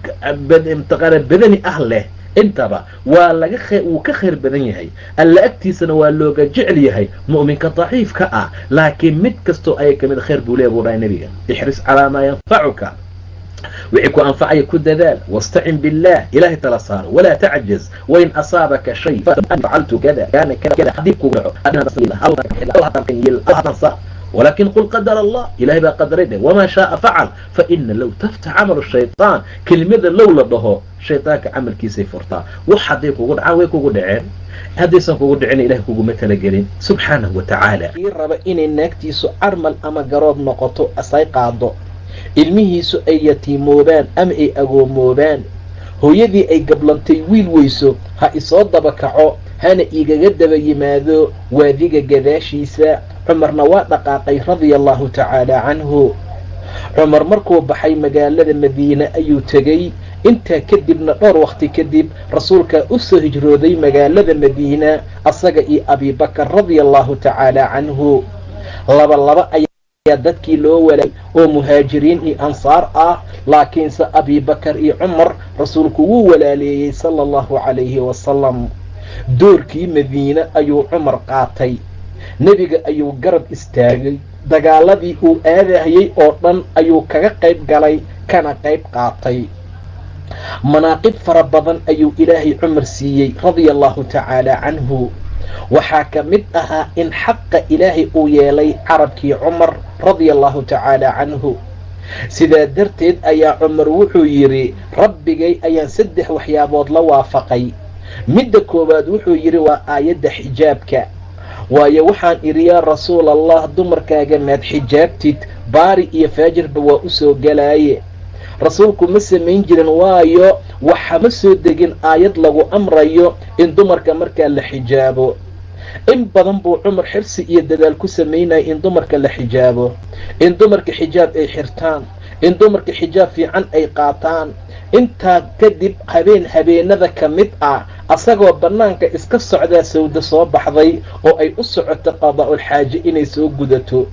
mataqaana badani ah leh, intaba waa laga wuu ka khayr badan yahay, Alla agtiisana waa looga jecel yahay mu'minka daciifka ah. Laakiin mid kastoo aya kamid khayr buu leeya, buu dhahay Nebiga: "Ixris calaa maa yanfacuka", wixii ku anfacaya ku dadaal, "wastacin billaah", Ilaahay tala saaro, "walaa tacjaz, wain asaabaka shay facaltu kada kaana kada", haddii kugu dhaco, "walakin qul qadar Allah", Ilahay baa qadaray dheh, "wamaa shaaa facal, faina low taftax camalu shayطaan", kelimada low la dhaho shayطaanka camalkiisay furtaa. Wax hadday kugu dhacaan, way kugu dhaceen; haddaysan kugu dhicin, Ilahay kuguma talagelin, subxaanahu wa tacaala. Kii raba inay naagtiisu carmal ama garoob noqoto, asay qaado, ilmihiisu ay yatiimoobaan ama ay agoomoobaan, hooyadii ay gablantay wiil weyso, ha isoo daba kaco, hana igaga daba yimaado waadiga gadaashiisa. Cumarna waa dhaqaaqay, radia allahu tacaala canhu. Cumar markuu baxay, magaalada Madiine ayuu tegey. Intaa kadibna, dhowr waqti kadib, Rasuulkaa u soo hijrooday magaalada Madiina, asaga iyo Abibakar, radia allahu tacaala canhu. Laba laba ayaa dadkii loo walaayay oo muhaajiriin iyo ansaar ah, laakiinse Abibakar iyo Cumar Rasuulku wuu walaaleeyey, sala allahu calayhi wasalam. Doorkii Madiine ayuu Cumar qaatay. Nebiga ayuu garab istaagay. Dagaaladii uu aadahayey oo dhan ayuu kaga qayb galay, kana qayb qaatay. Manaaqib fara badan ayuu Ilaahay Cumar siiyey, radia allahu tacaala canhu. Waxaa ka mid ahaa in xaqa Ilaahay uu yeelay carabkii Cumar, radia allahu tacaala canhu. Sidaa darteed ayaa Cumar wuxuu yidhi: "Rabbigay ayaan saddex waxyaabood la waafaqay." Midda koowaad, wuxuu yidhi, waa aayadda xijaabka. Waayo, waxaan idhi: "Yaa Rasuul Allah, dumarkaaga maad xijaabtid? Baari iyo faajirba waa u soo galaaye." Rasuulku ma samayn jirin, waayo waxa ma soo degin aayad lagu amrayo in dumarka markaa la xijaabo. In badan buu Cumar xirsi iyo dadaal ku samaynaya in dumarka la xijaabo, in dumarka xijaab ay xirtaan, in dumarka xijaab fiican ay qaataan. Intaa kadib, habeen habeenada ka mid ah, asagoo bannaanka iska socdaa, Sawda soo baxday oo ay u socoto qadaa-ul-xaaje inay soo gudato.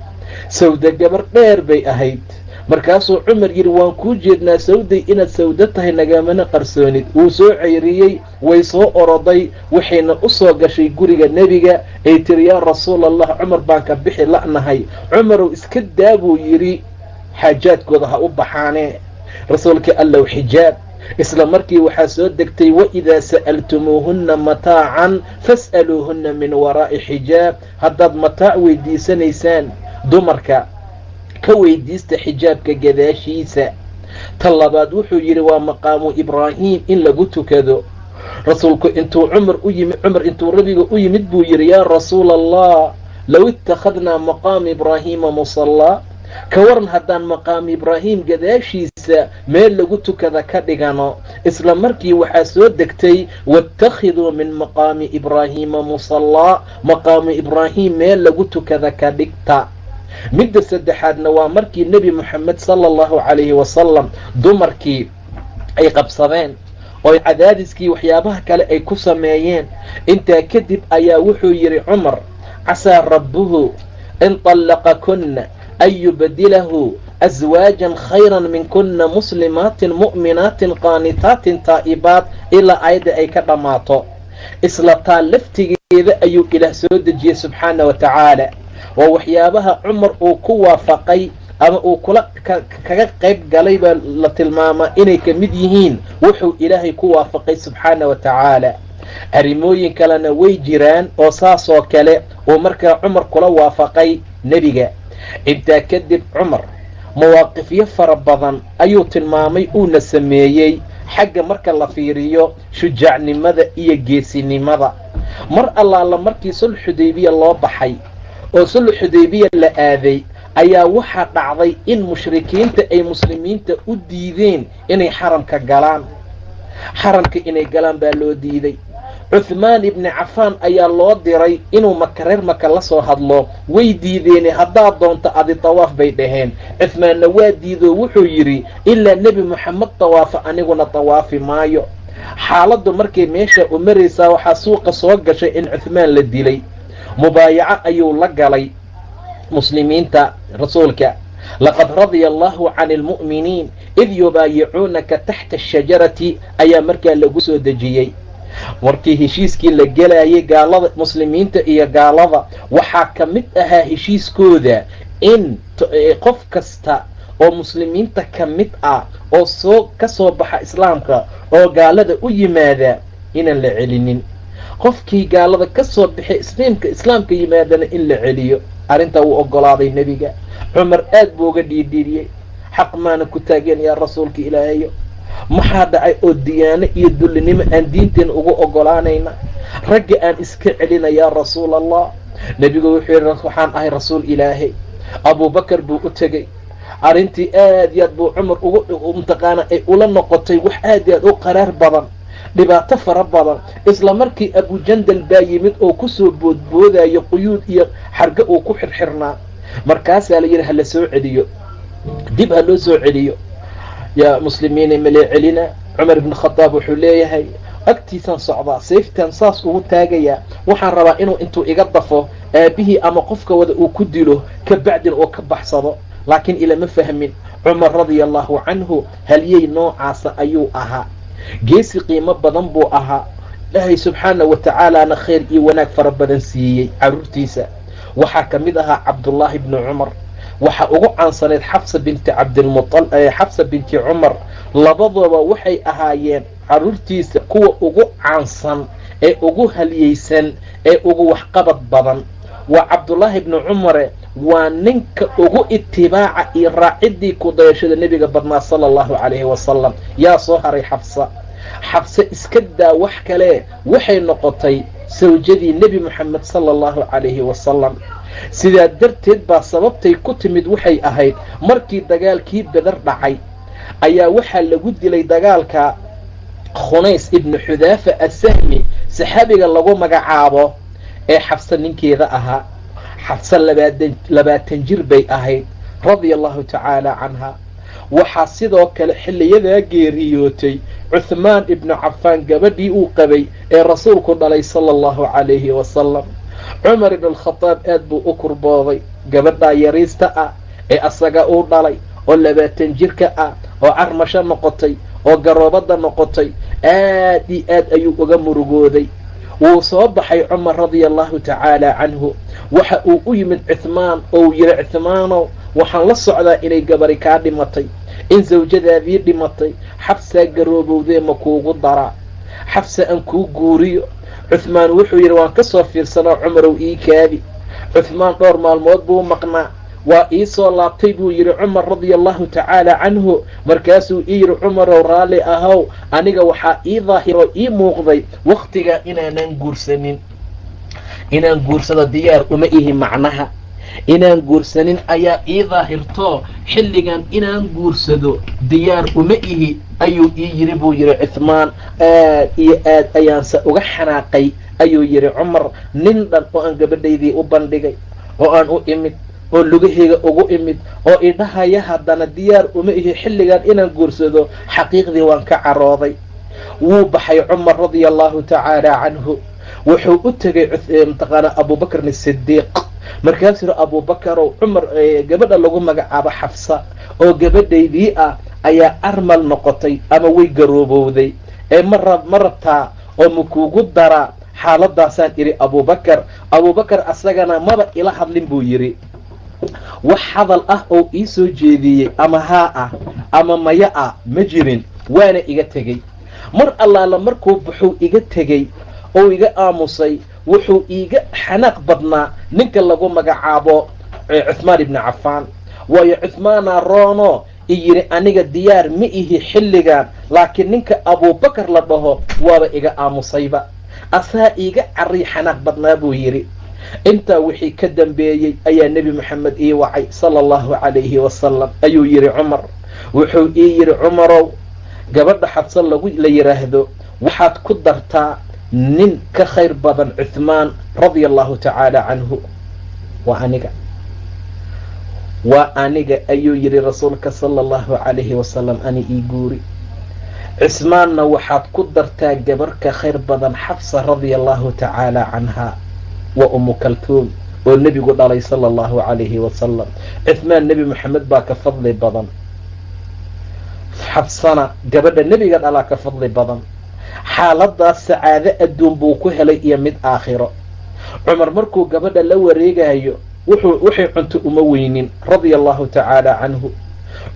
Sawda gabar dheer bay ahayd. Markaasuu Cumar yidhi: "Waan kuu jeednaa, Sawday, inaad Sawdo tahay nagamana qarsoonid." Wuu soo ceyriyey, way soo oroday, waxayna u soo gashay guriga Nebiga. Ay tiri: "Yaa Rasuul Allah, Cumar baan ka bixi la'nahay." "Cumarow, iska daa," buu yidhi, "xaajaadkooda ha u baxaane." "Rasuulka Allow, xijaab." Isla markii waxaa soo degtay: "Waidaa sa'altumuuhunna mataacan fas'aluuhunna min waraa'i xijaab." Haddaad mataac weydiisanaysaan dumarka, ka weydiista xijaabka gadaashiisa. Ta labaad, wuxuu yidhi, waa maqaamu Ibraahim in lagu tukado. Rasuulku intuu Cumar u yimid, Cumar intuu Rabiga u yimid buu yidhi: "Yaa Rasuula Allah, low ittakhadnaa maqaama Ibraahiima musallaa", ka waran haddaan maqaamu Ibraahim gadaashiisa meel lagu tukada ka dhigano? Isla markii waxaa soo degtay: "Waاttakhiduu min maqaami Ibraahiima musallaa", maqaamu Ibraahim meel lagu tukada ka dhigta. Midda saddexaadna waa markii Nebi Moxamed, sala allahu calayhi wasalam, dumarkii ay qabsadeen oo cadaadiskii waxyaabaha kale ay ku sameeyeen. Intaa kadib ayaa wuxuu yidhi Cumar: "Casaa rabbuhu in طallaqakunna an yubdilahu aswaajan khayran minkuna, muslimaatin mu'minaatin qaanitaatin taa'ibaat", ilaa aayadda ay ka dhammaato. Isla taa laftigeeda ayuu Ilaah soo dejiyey, subxaana wa tacaala. Waa waxyaabaha Cumar uu ku waafaqay ama uu kula kaga qayb galay baa la tilmaamaa inay ka mid yihiin wuxuu Ilaahay ku waafaqay, subxaana wa tacaala. Arrimooyin kalena way jiraan oo saasoo kale uu markaa Cumar kula waafaqay Nebiga. Intaa kadib, Cumar mawaaqifyo fara badan ayuu tilmaamay uuna sameeyey xagga marka la fiiriyo shujaacnimada iyo geesinimada. Mar allaala markii sulx Xudaybiya loo baxay oo sulx Xudaybiya la aaday, ayaa waxaa dhacday in mushrikiinta ay muslimiinta u diideen inay xaramka galaan. Xaramka inay galaan baa loo diiday. Cuthmaan ibni Cafaan ayaa loo diray inuu Maka, reer Maka la soo hadlo. Way diideene, "Haddaad doonto adi tawaaf," bay dhaheen. Cuthmaanna waa diidoo wuxuu yidhi: "Ilaa Nebi Moxamed tawaafa, aniguna tawaafi maayo." Xaaladdu markay meesha u maraysaa, waxaa suuqa soo gashay in Cuthmaan la dilay. Mubaayaco ayuu la galay Muslimiinta rasuulka, laqad radia allahu cani almu'miniin id yubaayicuunaka taxta ashajarati, ayaa markaa lagu soo dejiyey. Markii heshiiskii la gelayay gaalada, muslimiinta iyo gaalada, waxaa ka mid ahaa heshiiskooda in qof kasta oo muslimiinta ka mid ah oo soo ka soo baxa islaamka oo gaalada u yimaada inaan la celinin, qofkii gaalada ka soo baxay islaamka yimaadana in la celiyo. Arrintaa wuu oggolaaday nebiga. Cumar aad buu uga dhiidhiidhiyey. Xaq maana ku taageen yaa rasuulka ilaahayo? Maxaa dhacay oo diyaano iyo dullinimo aan diinteena ugu oggolaanayna? Ragga aan iska celina yaa rasuul Allah. Nebigu wuxuu yidhi, waxaan ahay rasuul ilaahay. Abuubakar buu u tegey. Arrintii aad iyo aad buu Cumar ugu mataqaana ay ula noqotay wax aad iyo aad u qaraar badan, dhibaato fara badan. Isla markii Abujandal baa yimid oo kusoo boodboodayo quyuud iyo xargo uu ku xirxirnaa. Markaasaa la yidhi, hala soo celiyo, dib ha loo soo celiyo. Yaa muslimiina, malee celina? Cumar ibn Khadaab wuxuu leeyahay, agtiisaan socdaa, sayftaan saas ugu taagayaa, waxaan rabaa inuu intuu iga dafo aabihii ama qofka wada uu ku dilo, ka bacdin uu ka baxsado, laakiin ilama fahmin. Cumar radia allahu canhu halyey noocaasa ayuu ahaa, geesi qiimo badan buu ahaa. Ilaahay subxaana wa tacaalaana khayr iyo wanaag fara badan siiyey. Carruurtiisa waxaa ka mid ahaa Cabdullaahi bni Cumar, waxaa ugu caansanayd Xafsa binti Cabdilmual, Xafsa binti Cumar. Labadooba waxay ahaayeen carruurtiisa kuwa ugu caansan ee ugu halyeysan ee ugu waxqabad badan. Waa Cabdullaahi bni Cumare, waa ninka ugu itibaaca iyo raaciddii ku dayashada nebiga badnaa sala allahu calayhi wasalam. Yaa soo haray? Xafsa. Xafse iska daa wax kale, waxay noqotay sawjadii Nebi Moxamed sala allahu calayhi wasalam. Sidaa darteed baa sababtay ku timid waxay ahayd, markii dagaalkii Beder dhacay ayaa waxaa lagu dilay dagaalka Khunays ibnu Xudaafa Assahmi, saxaabiga lagu magacaabo ee Xafse ninkeeda ahaa. Xafse 20 jir bay ahayd, radia allahu tacaala canha. Waxaa sidoo kale xilliyadaa geeriyootay Cuthmaan ibnu Cafaan gabadhii uu qabay ee rasuulku dhalay sala allahu calayhi wasalam. Cumar ibn Alkhadaab aad buu u kurbooday gabadhaa yariista ah ee asaga uu dhalay oo 20 jirka ah oo carmasho noqotay oo garoobadda noqotay. Aad iyo aad ayuu uga murugooday. Wuu soo baxay Cumar radia allahu tacaala canhu. Waxa uu u yimid Cuthmaan oo uu yidhi, Cuthmaanow, waxaan la socdaa inay gabari kaa dhimatay, in sawjadaadii dhimatay, Xafsaa garoobowdee, ma kuugu daraa Xafsa aan kuu guuriyo? Cuthmaan wuxuu yidhi, waan ka soo fiirsanaa Cumarow, ii kaadi. Cuthmaan dhowr maalmood buu maqnaa. Waa ii soo laabtay buu yidhi Cumar radia allahu tacaala canhu. Markaasuu ii yidhi, Cumarow, raalli ahow, aniga waxaa ii daahiroo ii muuqday wakhtigaa inaanan guursanin, inaan guursado diyaar uma ihi. Macnaha inaan guursanin ayaa ii daahirto, xilligan inaan guursado diyaar uma ihi ayuu ii yidhi buu yidhi Cuthmaan. Aad iyo aad ayaanse uga xanaaqay ayuu yidhi Cumar, nin dhan oo aan gabadhaydii u bandhigay oo aan u imid oo lugahayga ugu imid oo idhahaya haddana diyaar uma ihi xilligan inaan guursado. Xaqiiqdii waan ka carooday. Wuu baxay Cumar radia allahu tacaala canhu. Wuxuu u tegay mataqaanaa Abubakrin Asidiiq. Markaasuu yihi, Abuubakarow, Cumar gabadha lagu magacaabo Xafsa oo gabadhaydii ah ayaa armal noqotay ama way garoobowday, ee ma rabtaa oo ma kuugu daraa? Xaaladaasaan idhi Abuubakar. Abuubakar asagana maba ila hadlin buu yidhi. Wax hadal ah oo ii soo jeediyey ama haa ah ama maya ah ma jirin, waana iga tegey. Mar allaala markuu baxuu iga tegey oo iga aamusay, wuxuu iiga xanaaq badnaa ninka lagu magacaabo Cuthmaan ibni Cafaan, waayo Cuthmaana roono i yidhi aniga diyaar ma ihi xilligan, laakiin ninka Abuubakar la dhaho waaba iga aamusayba, asaa iiga carriy xanaaq badnaa buu yidhi. Intaa wixii ka dambeeyey ayaa Nebi Moxamed ii wacay sala allahu calayhi wasalam ayuu yidhi Cumar. Wuxuu ii yidhi, Cumarow, gabadha Xabse lagu la yidhaahdo waxaad ku dartaa nin ka khayr badan Cuthmaan radia allahu tacaala canhu, waa aniga, waa aniga ayuu yidhi rasuulka sala allahu calayhi wasalam, ani ii guuri. Cismaanna waxaad ku dartaa gabar ka khayr badan Xafsa radia allahu tacaala canha, waa Umu Kaltuum. oo nebigu dhalay sala allahu calayhi wasalam. Cuhmaan nebi Moxamed baa ka fadli badan, Xabsana gabadha nebiga dhalaa ka fadli badan. Xaaladaas sacaado adduun buu ku helay iyo mid aakhiro. Cumar markuu gabadha la wareegayo wuxuu waxay cunto uma weynin, radia allahu tacaala canhu.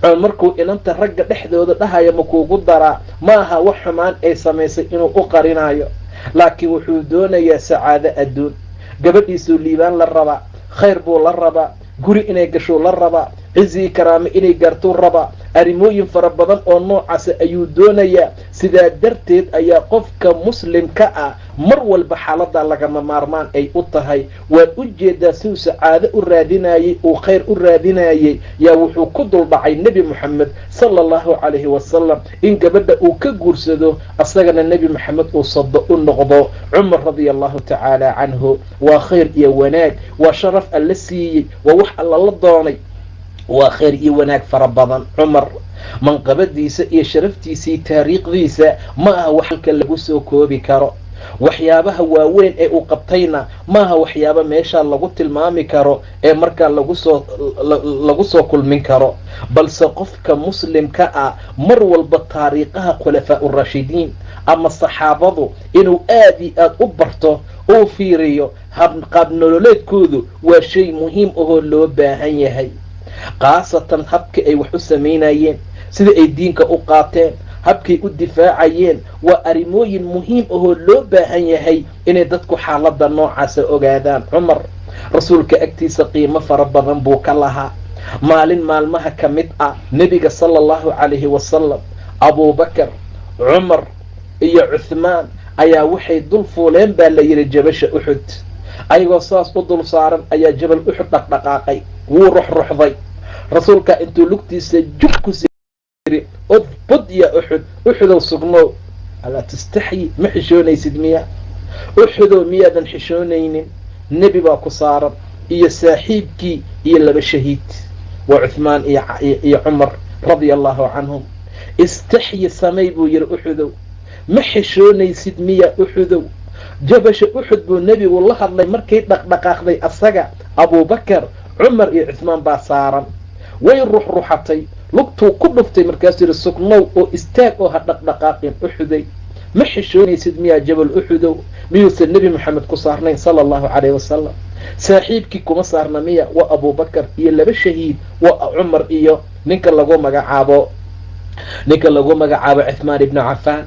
Cumar markuu inanta ragga dhexdooda dhahaya ma kuugu daraa, ma aha wax xumaan ay samaysay inuu u qarinayo, laakiin wuxuu doonayaa sacaado adduun. Gabadhiisuu liibaan la rabaa, khayr buu la rabaa, guri inay gashuu la rabaa, cizi karaame inay gaartuu rabaa. Arrimooyin fara badan oo noocaasa ayuu doonayaa. Sidaa darteed ayaa qofka muslimka ah mar walba xaaladdaa lagama maarmaan ay u tahay. Waad u jeedaa siduu sacaado u raadinayey, uu khayr u raadinayey, yaa wuxuu ku dul dhacay nebi Moxamed sala allahu calayhi wasalam in gabadha uu ka guursado, asagana nebi Moxamed uu sado u noqdo. Cumar radia allahu tacaala canhu waa khayr iyo wanaag, waa sharaf alla siiyey, waa wax alla la doonay, waa khayr iyo wanaag fara badan. Cumar manqabadiisa iyo sharaftiisii taariikhdiisa ma aha wax halka lagu soo koobi karo. Waxyaabaha waaweyn ee uu qabtayna maaha waxyaaba meeshaa lagu tilmaami karo ee markaa lagu soo kulmin karo. Balse qofka muslimka ah mar walba taariikhaha khulafaa uraashidiin ama saxaabadu inuu aad iyo aad u barto, uu fiiriyo qaab nololeedkoodu, waa shay muhiim ahoo loo baahan yahay, khaasatan habkii ay wax u samaynayeen, sida ay diinka u qaateen, habkay u difaacayeen. Waa arrimooyin muhiim ahoo loo baahan yahay inay dadku xaaladda noocaasa ogaadaan. Cumar rasuulka agtiisa qiimo fara badan buu ka lahaa. Maalin maalmaha ka mid ah nebiga sala allahu calayhi wasalam, Abuubakar, Cumar iyo Cuthmaan ayaa waxay dul fuuleen baa la yidhi jabasha Uxud. Ayagoo saas u dul saaran ayaa jabal Uxud dhaqdhaqaaqay, wuu ruxruxday. Rasuulka intuu lugtiisa jug ku siri, "Udbud ya Uxud, Uxudow sugnow, alaa tastaxyi, ma xishoonaysid miya? Uxudow, miyaadan xishoonaynin? Nebi baa ku saaran iyo saaxiibkii iyo laba shahiid, waa Cuthmaan iyo Cumar radia allahu canhum. Istaxyi samay," buu yidhi. "Uxudow, ma xishoonaysid miya? Uxudow." Jabasha Uxud buu nebigu la hadlay markay dhaqdhaqaaqday. Asaga, Abuubakar, Cumar iyo Cuthmaan baa saaran. Way ruxruxatay, lugtuu ku dhuftay, markaasuu yidhi, "Sugnow oo istaag oo ha dhaqdhaqaaqin. Uxuday, ma xishoonaysid miyaa? Jabal Uxudow, miyuusan nebi Moxamed ku saarnayn sala allahu calayhi wasalam? Saaxiibkii kuma saarna miya? Waa Abuubakar iyo laba shahiid, waa Cumar iyo ninka lagu magacaabo Cuthmaan ibnu Cafaan.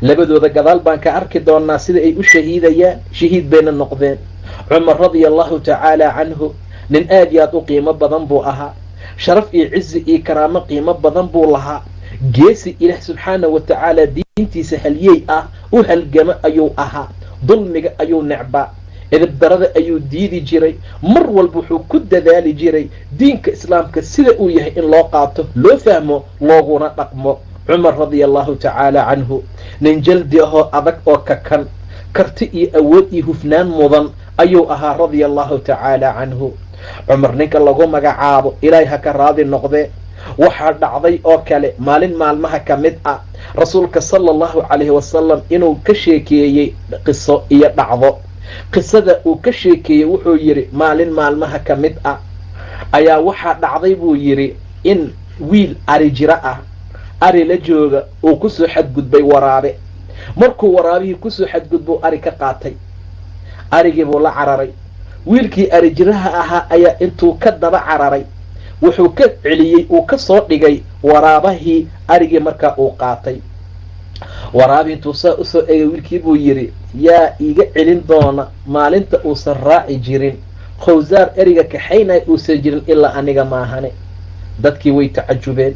Labadooda gadaal baan ka arki doonaa sida ay u shahiidayaan, shahiid bayna noqdeen. Cumar radia allahu tacaala canhu nin aad iyo aad u qiimo badan buu ahaa. Sharaf iyo cizi iyo karaamo qiimo badan buu lahaa. Geesi Ilaah subxaana wa tacaala diintiisa halyey ah u halgamo ayuu ahaa. Dulmiga ayuu necbaa, edibdarada ayuu diidi jiray. Mar walba wuxuu ku dadaali jiray diinka islaamka sida uu yahay in loo qaato, loo fahmo, looguna dhaqmo. Cumar radia allahu tacaala canhu nin jaldi ahoo adag oo kakan, karti iyo awood iyo hufnaan mudan ayuu ahaa, radia allahu tacaala canhu. Cumar ninka lagu magacaabo, Ilaahay ha ka raadi noqdee, waxaa dhacday oo kale maalin maalmaha ka mid ah rasuulka sala allahu calayhi wasalam inuu ka sheekeeyey qiso iyo dhacdo. Qisada uu ka sheekeeyey wuxuu yidhi, maalin maalmaha ka mid ah ayaa waxaa dhacday, buu yidhi, in wiil ari jiro ah, ari la jooga, uu kusoo xadgudbay waraabe. Markuu waraabihii kusoo xadgudbuu ari ka qaatay, arigii buu la cararay. Wiilkii ari jiraha ahaa ayaa intuu ka daba cararay wuxuu ka celiyey, uu ka soo dhigay waraabahii arigii markaa uu qaatay. Waraabi intuu saa usoo egay wiilkii buu yidhi, "Yaa iiga celin doona maalinta uusan raaci jirin khawsaar eriga kaxaynaya uusan jirin ilaa aniga maahane?" Dadkii way tacajubeen,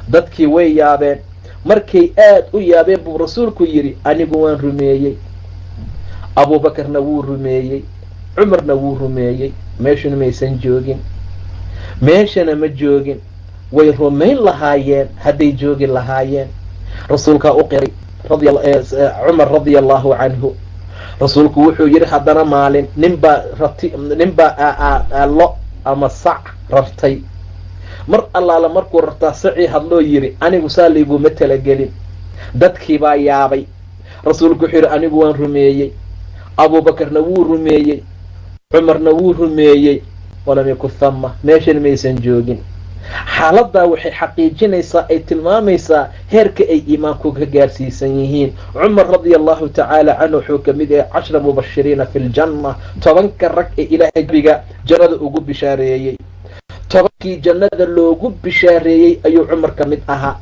dadkii way yaabeen. Markay aad u yaabeen buu rasuulku yidhi, "Anigu waan rumeeyey, Abuubakarna wuu rumeeyey, Cumarna wuu rumeeyey. Meeshuna maysan joogin, meeshana ma joogin. Way rumayn lahaayeen hadday joogi lahaayeen." Rasuulkaa u qiray Cumar radia allahu canhu. Rasuulku wuxuu yidhi, haddana maalin ninbaa rati, ninbaa lo ama sac rartay. Mar allaala markuu rartaa sacii hadloo yidhi, "Anigu saa layguma talagelin." Dadkii baa yaabay. Rasuulku wuxuu yidhi, "Anigu waan rumeeyey, Abuubakarna wuu rumeeyey." Cumarna wuu rumeeyey, walam yakun thama, meeshan maysan joogin. Xaaladdaa waxay xaqiijinaysaa, ay tilmaamaysaa heerka ay iimaanku ka gaarsiisan yihiin. Cumar radia allahu tacaala canhu wuxuu ka mid yahay 10 mubashiriina fi ljanna, 10-ka rag ee ilaahay biga jannada ugu bishaareeyey. 10-kii jannada loogu bishaareeyey ayuu Cumar ka mid ahaa.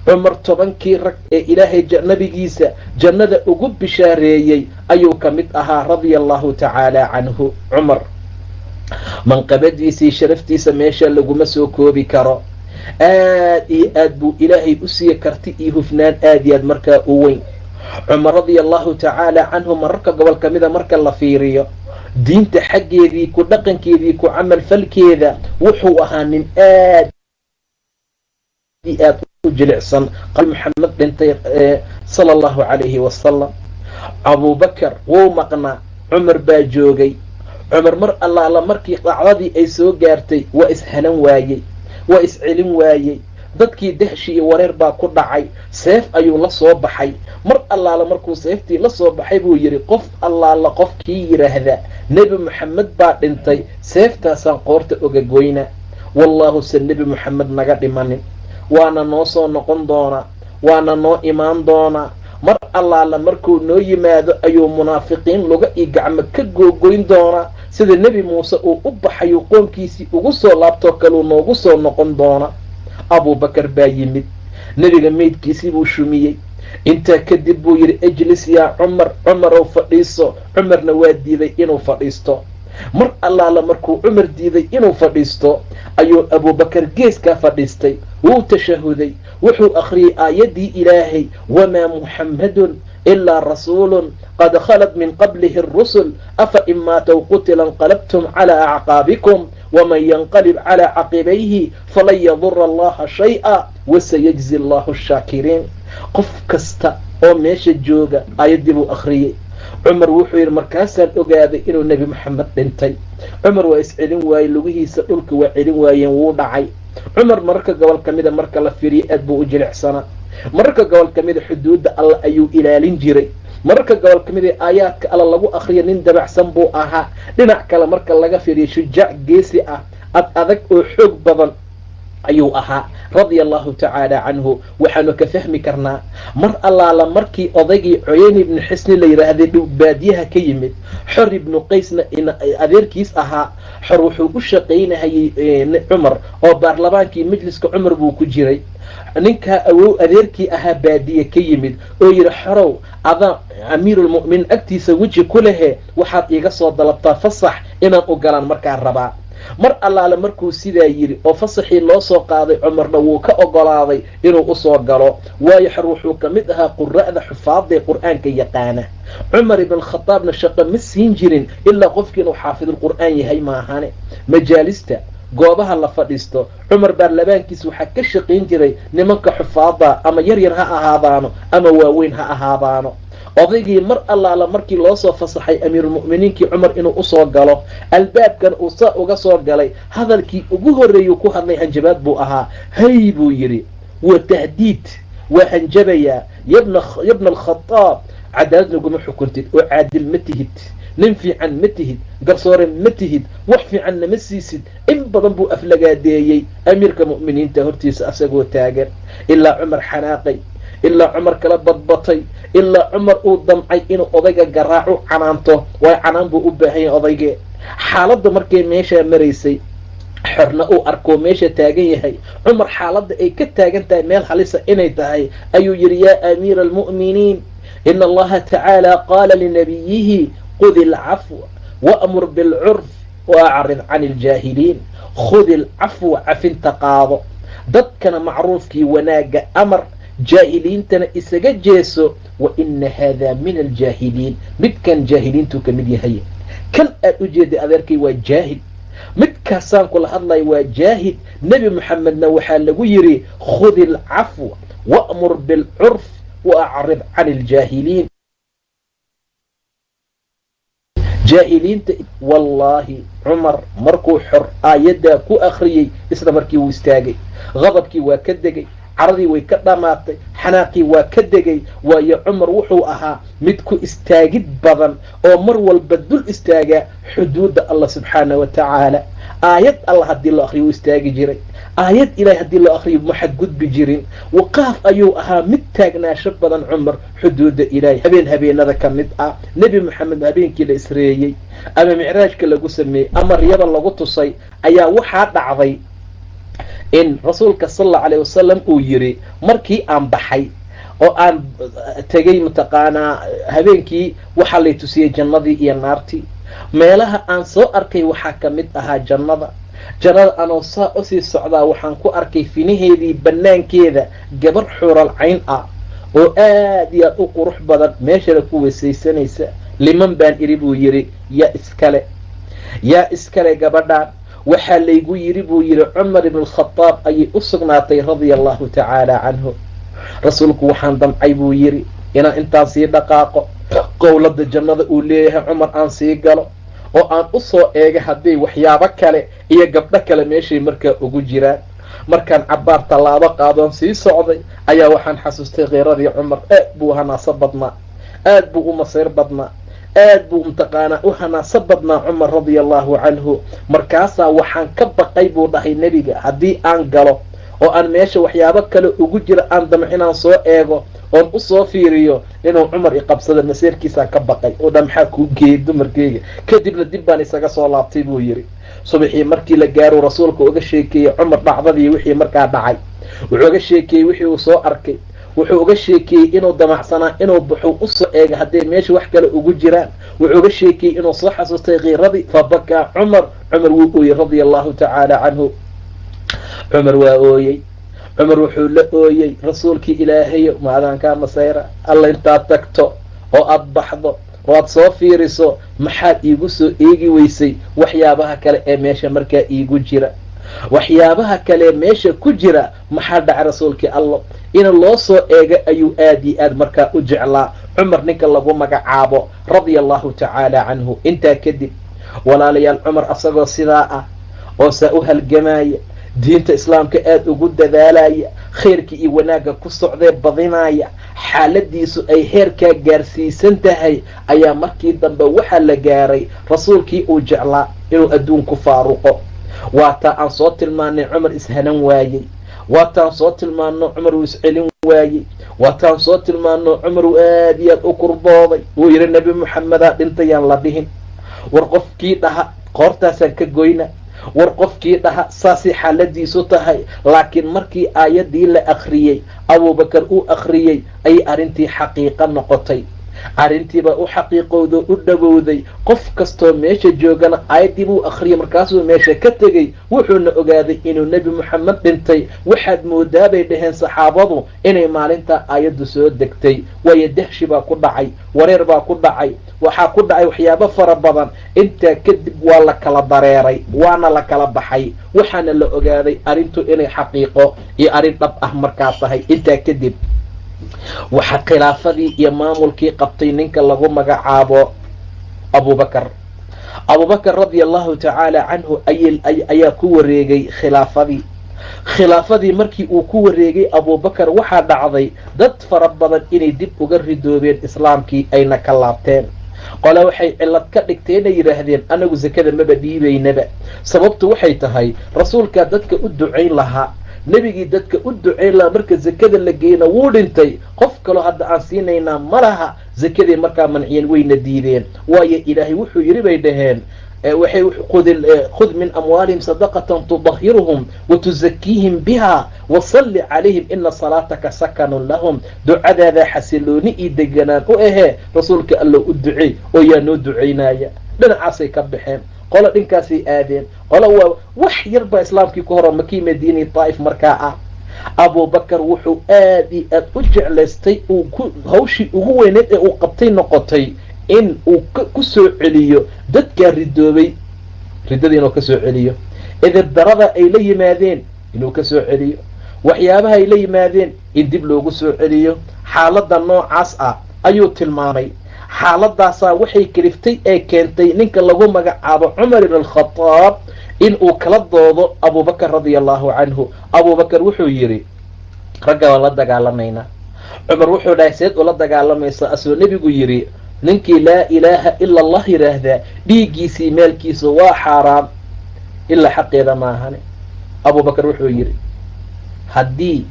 Cumar 10-kii rag ee ilaahay nabigiisa jannada ugu bishaareeyey ayuu ka mid ahaa radia allahu tacaala canhu. Cumar manqabadiisii, sharaftiisa meesha laguma soo koobi karo. Aad iyo aad buu ilaahay u siiyey karti iyo hufnaan aad iyo aad markaa u weyn. Cumar radia allahu tacaala canhu mararka gobol ka mida marka la fiiriyo diinta xaggeedii, ku dhaqankeedii, ku camal falkeeda, wuxuu ahaa nin aad iyo aad u jilicsan. Maxamed dhintay sala allahu calayhi wasalam, Abuubakar wuu maqnaa, Cumar baa joogay. Cumar mar allaala markii dhacdadii ay soo gaartay waa ishalan waayey, waa iscelin waayey. Dadkii dahshi iyo wareer baa ku dhacay. Seef ayuu la soo baxay. Mar allaala markuu seeftii la soo baxay buu yidhi, qof allaala qofkii yidhaahda Nebi Moxamed baa dhintay, seeftaasaan qoorta oga goyna. Wallaahu se Nebi Moxamed naga dhimanin, waana noo soo noqon doonaa, waana noo imaan doonaa. Mar allaala markuu noo yimaado ayuu munaafiqiin luga iyo gacmo ka googoyn doonaa, sida Nebi Muuse uu u baxayuu qoomkiisii ugu soo laabtoo kaleu noogu soo noqon doona. Abuubakar baa yimid, nebiga meydkiisii buu shumiyey. Intaa kadib buu yidhi, ijlis yaa Cumar, Cumarow fadhiiso. Cumarna waa diiday inuu fadhiisto. Mar allaala markuu Cumar diiday inuu fadhiisto ayuu Abuubakar geeskaa fadhiistay. Wuu tashahuday, wuxuu akhriyey aayaddii ilaahay, wamaa Muxammadun ilaa rasuulun qad khalat min qablihi arusul afa in maatow qutila inqalabtum calaa acqaabikum waman yanqalib calaa caqibayhi falan yadura allaha shay-a wasayajzi allahu ashaakiriin. Qof kasta oo meesha jooga aayaddii buu akhriyey. Cumar wuxuu yidhi, markaasaan ogaaday inuu Nebi Moxamed dhintay. Cumar waa iscelin waayey, lugihiisa dhulka waa celin waayeen, wuu dhacay. Cumar mararka gobol ka mida marka la fiiriyo aad buu u jilicsanaa. Mararka gobol ka mida xuduudda alla ayuu ilaalin jiray. Mararka gobol ka mida aayaadka alla lagu akhriyo nin dabacsan buu ahaa. Dhinac kale marka laga fiiriyo shujaac geesi ah, ad adag oo xoog badan ayuu ahaa radia allahu tacaala canhu. Waxaanu ka fahmi karnaa mar allaala markii odaygii Cuyayni ibnu Xisni la yidhaahday baadiyaha ka yimid, Xor ibnu Qaysna adeerkiis ahaa. Xor wuxuu u shaqaynahayey Cumar oo baarlamaankii majliska Cumar buu ku jiray. Ninkaa awow adeerkii ahaa baadiye ka yimid oo yidhi, xorow adaa amiiruulmu'miniin agtiisa weji ku lehe, waxaad iiga soo dalabtaa fasax inaan u galaan markaa rabaa. Mar allaale markuu sidaa yidhi oo fasaxii loo soo qaaday, Cumarna wuu ka ogolaaday inuu usoo galo, waayo xor wuxuu ka mid ahaa qura'da xufaadee qur-aanka yaqaana. Cumar ibnalkhadaabna shaqo ma siin jirin ilaa qofkii inuu xaafidulqur'aan yahay maahane. Majaalista goobaha la fadhiisto Cumar baarlamaankiisa waxaa ka shaqayn jiray nimanka xufaada, ama yar yar ha ahaadaano ama waaweyn ha ahaadaano. Odaygii mar allaala markii loo soo fasaxay amiirulmu'miniinkii Cumar inuu usoo galo, albaabkan uu saa uga soo galay, hadalkii ugu horreeyuu ku hadlay hanjabaad buu ahaa. Hay buu yidhi, waa tahdiid, waa hanjabayaa. Yabna alkhadaab, cadaalad naguma xukuntid oo caadil ma tihid, nin fiican ma tihid, garsoore ma tihid, wax fiicanna ma siisid. In badan buu aflagaadeeyey amiirka mu'miniinta hortiisa asagoo taagan, ilaa Cumar xanaaqay, ilaa Cumar kala badbatay, ilaa Cumar uu damcay inuu odayga garaacu canaanto. Waayo canaan buu u baahan yahay odaygee. Xaaladda markay meeshaa maraysay, xorna uu arkoo meesha taagan yahay, Cumar xaaladda ay ka taagan tahay meel halisa inay tahay, ayuu yidhi, yaa amiira almu'miniin, ina allaha tacaala qaala linabiyihi qudi alcafwa wa'mur bilcurf wa acrid cani aljaahiliin. Khudi alcafwa, cafinta qaado, dadkana macruufkii wanaagga amar, jaahiliintana isaga jeeso. Wa ina haadaa min aljaahiliin, midkan jaahiliintuu ka mid yahay. Kan aad u jeeday adeerkay waa jaahil, midkaasaan kula hadlaya waa jaahil. Nebi Moxamedna waxaa lagu yidhi khudi alcafwa wa'mur bilcurf wa acrid cani aljaahiliin. Jaahiliinta wallaahi Cumar markuu xor aayaddaa ku akhriyey isla markii wuu istaagay, qadabkii waa ka degay, caradii way ka dhammaatay, Xanaaqii waa ka degay, waayo Cumar wuxuu ahaa mid ku istaagid badan oo mar walba dul istaaga xuduudda Allah subxaana wa tacaala. Aayad Allah haddii loo akhriyo wuu istaagi jiray, aayad ilahay haddii loo akhriyo ma xadgudbi jirin. Waqaaf ayuu ahaa, mid taagnaasho badan Cumar xuduudda Ilaahay. Habeen habeenada ka mid ah, Nebi Moxamed habeenkii la isreeyey ama micraajka lagu sameeyey ama riyada lagu tusay, ayaa waxaa dhacday in rasuulka sal allau alayh wasalam uu yidhi, markii aan baxay oo aan tegey mataqaanaa habeenkii, waxaa lay tusiyey jannadii iyo naartii. Meelaha aan soo arkay waxaa ka mid ahaa jannada. Jannada anoo saa usii socdaa waxaan ku arkay finaheedii banaankeeda gabar xuural cayn ah oo aad iyo aad u qurux badan, meeshana ku weysaysanaysa. Liman baan idhi buu yidhi, yaa iskale, yaa iskale gabadhaan? Waxaa laygu yidhi buu yidhi, Cumar ibn Alkhadaab ayay u sugnaatay radia allahu tacaala canhu. Rasuulku waxaan damcay buu yidhi inaan intaan sii dhaqaaqo qowlada jannada uu leeyahay Cumar aan sii galo oo aan u soo eega hadday waxyaabo kale iyo gabdho kale meeshay markaa ugu jiraan. Markaan cabbaar tallaabo qaadoon sii socday ayaa waxaan xasuustay kheyradii Cumar. Aad buu hanaaso badnaa, aad buu u masayr badnaa, aad buu mataqaanaa u hanaaso badnaa Cumar radia allahu canhu. Markaasaa waxaan ka baqay buu dhahay nebiga, haddii aan galo oo aan meesha waxyaabo kale ugu jira aan damco inaan soo eego oon usoo fiiriyo, inuu Cumar iqabsado. Maseerkiisaan ka baqay oo dha maxaa kuu geeyey dumarkeyga? Kadibna dib baan isaga soo laabtay buu yidhi. Subaxii markii la gaaruu rasuulka uga sheekeeyey Cumar dhacdadii wixii markaa dhacay. Wuxuu uga sheekeeyey wixii uu soo arkay, wuxuu uga sheekeeyey inuu damacsanaa inuu baxo usoo eega hadday meesha wax kale ugu jiraan, wuxuu uga sheekeeyey inuu soo xasuustay kiiradii. Fa bakaa Cumar, Cumar wuu ooyey radia allahu tacaala canhu. Cumar waa ooyey. Cumar wuxuu la ooyey, rasuulkii Ilaahayo, maadaankaa masayra alla intaad tagto oo aada baxdo oo aada soo fiiriso, maxaad iigu soo eegi weysay waxyaabaha kale ee meesha markaa iigu jira, waxyaabaha kale meesha ku jira? Maxaa dhacay rasuulkii Allo? In loo soo eego ayuu aad iyo aad markaa u jeclaa Cumar ninka lagu magacaabo radia allahu tacaala canhu. Intaa kadib walaalayaal, Cumar asagoo sidaa ah oo saa u halgamaaya, diinta islaamka aada ugu dadaalaya, khayrka iyo wanaagga ku socdee badinaya, xaaladiisu ay heerkaa gaarsiisan tahay, ayaa markii dambe waxaa la gaaray rasuulkii uu jeclaa inuu adduunku faaruqo. Waataa aan soo tilmaanay Cumar ishanan waayey, waataan soo tilmaano Cumar uu iscelin waayey, waataan soo tilmaano Cumar uu aad iyo aad u kurbooday. Wuu yidhi, Nebi Moxamedaa dhintayaan la dhihin, war qofkii dhaha qoortaasaan ka goyna, war qofkii dhaha saasay xaaladiisu tahay. Laakiin markii aayaddii la akhriyey, Abuubakar uu akhriyey, ayay arrintii xaqiiqo noqotay. Arrintiibaa u xaqiiqowdo, u dhowowday. Qof kastoo meesha joogana aayaddii buu akhriyay, markaasuu meesha ka tegey, wuxuuna ogaaday inuu Nebi Moxamed dhintay. Waxaad moodaa bay dhaheen saxaabadu inay maalintaa aayaddu soo degtay, waayo dahshi baa ku dhacay, wareer baa ku dhacay, waxaa ku dhacay waxyaabo fara badan. Intaa kadib waa la kala dareeray, waana la kala baxay, waxaana la ogaaday arrintu inay xaqiiqo iyo arrin dhab ah markaa tahay. Intaa kadib waxaa khilaafadii iyo maamulkii qabtay ninka lagu magacaabo Abubakar. Abubakar radia allahu tacaala canhu ayaa ku wareegay khilaafadii. Khilaafadii markii uu ku wareegay Abubakar, waxaa dhacday dad fara badan inay dib uga ridoobeen islaamkii, ayna ka laabteen. Qole waxay cillad ka dhigteenay yidhaahdeen, anagu sakada maba dhiibaynaba, sababtu waxay tahay rasuulkaa dadka u ducayn lahaa, nebigii dadka u ducayn lahaa marka sakada la geeyna wuu dhintay, qof kaloo hadda aan siinaynaa ma laha. Sakadii markaa manciyeen, wayna diideen, waayo Ilaahay wuxuu yidhi bay dhaheen, waxay khud min amwaalihim sadaqatan tudahiruhum wa tuzakiihim biha wasalli calayhim ina salaataka sakanun lahum. Ducadaadaa xasilooni iyo deganaan u ahee, rasuulka allo u duceey oo yaa noo ducaynaya? Dhinacaasay ka baxeen, qolo dhinkaasay aadeen, qolo waa wax yar baa islaamkii ku horo Makii, Madiinai, Daa'if markaa ah. Abubakar wuxuu aad iyo aad u jeclaystay uu ku hawshii ugu weyneyd ee uu qabtay noqotay in uu ku soo celiyo dadkaa ridoobay, riddada inuu ka soo celiyo, edebdarada ay la yimaadeen inuu ka soo celiyo, waxyaabaha ay la yimaadeen in dib loogu soo celiyo. Xaaladda noocaas ah ayuu tilmaamay. Xaaladaasaa waxay kaliftay ee keentay ninka lagu magacaabo Cumar ibn Alkhadaab in uu kala doodo Abubakar radia allahu canhu. Abubakar wuxuu yidhi, ragga waan la dagaalamaynaa, Cumar wuxuu dhahay seed ula dagaalamaysa, asoo nebigu yidhi ninkii laa ilaaha ila allah yidhaahdaa dhiiggiisii maalkiisa waa xaaraam ilaa xaqeeda maahane. Abubakar wuxuu yidhi haddii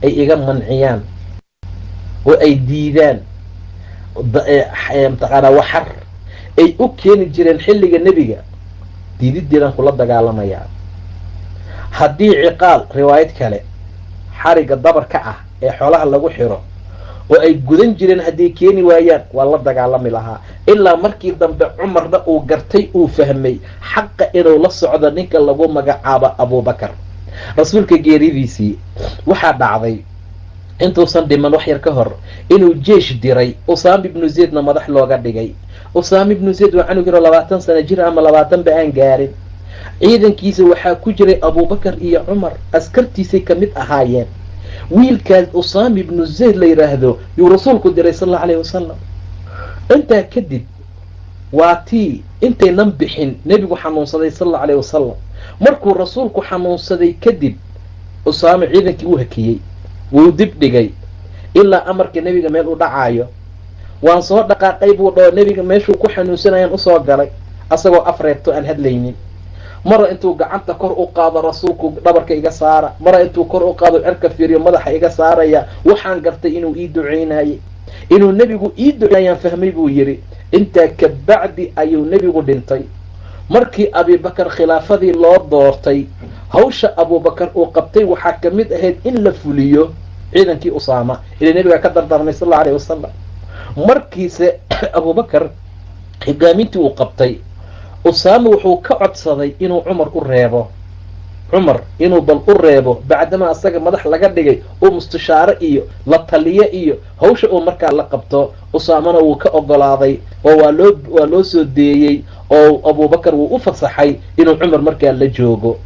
ay iga manciyaan oo ay diidaan mataqaanaa waxar ay u keeni jireen xilliga nebiga, diididdeedaan kula dagaalamayaa. Haddii ciqaal, riwaayad kale, xarigga dabarka ah ee xoolaha lagu xiro oo ay gudan jireen hadday keeni waayaan, waa la dagaalami lahaa. Ilaa markii dambe Cumarna uu gartay, uu fahmay xaqa inuu la socdo ninka lagu magacaabo Abubakar. Rasuulka geeridiisii waxaa dhacday intuusan dhiman wax yar ka hor inuu jeesh diray, Usaama ibnu Zaydna madax looga dhigay. Usaama ibnu Zayd waa canug yaroo 20 sano jir ama 20 ba aan gaarin. Ciidankiisa waxaa ku jiray Abubakar iyo Cumar, askartiisay ka mid ahaayeen. Wiilkaas Usaama ibnu Zayd la yidhaahdo yuu rasuulku diray sal allau alayhi wasalam. Intaa kadib waa tii intaynan bixin nebigu xanuunsaday sal allau alayhi wasalam. Markuu rasuulku xanuunsaday kadib Usaama ciidankii uu hakiyey, wuu dib dhigay ilaa amarka nebiga meel u dhacaayo. Waan soo dhaqaaqay buu dhao, nebiga meeshuu ku xanuunsanayaan usoo galay asagoo afreebto aan hadlaynin. Mara intuu gacanta kor u qaado rasuulku dhabarka iga saara, mara intuu kor u qaado cirka fiiriyo madaxa iga saaraya. Waxaan gartay inuu ii duceynaayey, inuu nebigu ii duceynayaan fahmay buu yidhi. Intaa kabacdi ayuu nebigu dhintay. Markii Abibakar khilaafadii loo doortay, hawsha Abubakar uu qabtay waxaa ka mid ahayd in la fuliyo ciidankii Usaama, ila nebigaa ka dardaarmay sal allau alayhi wasalam. Markiise Abubakar hogaamintii uu qabtay, Usaama wuxuu ka codsaday inuu Cumar u reebo, Cumar inuu bal u reebo bacdamaa asaga madax laga dhigay, uu mustashaaro iyo la taliyo iyo hawsha uu markaa la qabto. Usaamana wuu ka ogolaaday oo waa loo soo deeyey, oo Abubakar wuu u fasaxay inuu Cumar markaa la joogo,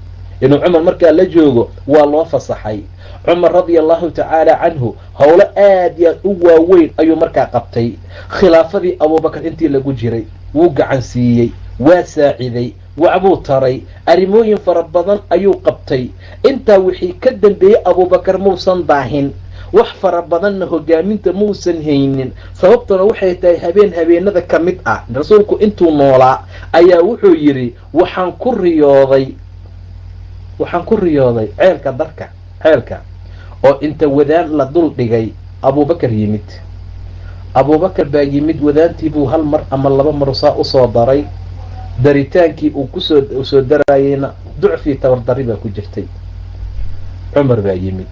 inuu Cumar markaa la joogo waa loo fasaxay. Cumar radia allahu tacaala canhu howlo aad iyo aad u waaweyn ayuu markaa qabtay. Khilaafadii Abubakar intii lagu jiray wuu gacan siiyey, waa saaciday, waxbuu taray, arrimooyin fara badan ayuu qabtay. Intaa wixii ka dambeeyey Abubakar muusan daahin, wax fara badanna hogaaminta muusan haynin. Sababtuna waxay tahay habeen habeenada ka mid ah rasuulku intuu noolaa ayaa wuxuu yidhi waxaan ku riyooday, waxaan ku riyooday ceelka darka, ceelka oo inta wadaan la dul dhigay Abubakar yimid. Abubakar baa yimid, wadaantii buu hal mar ama laba mar saa usoo daray. Daritaankii uu kusoo soo daraayeyna ducfii tabardarri baa ku jirtay. Cumar baa yimid,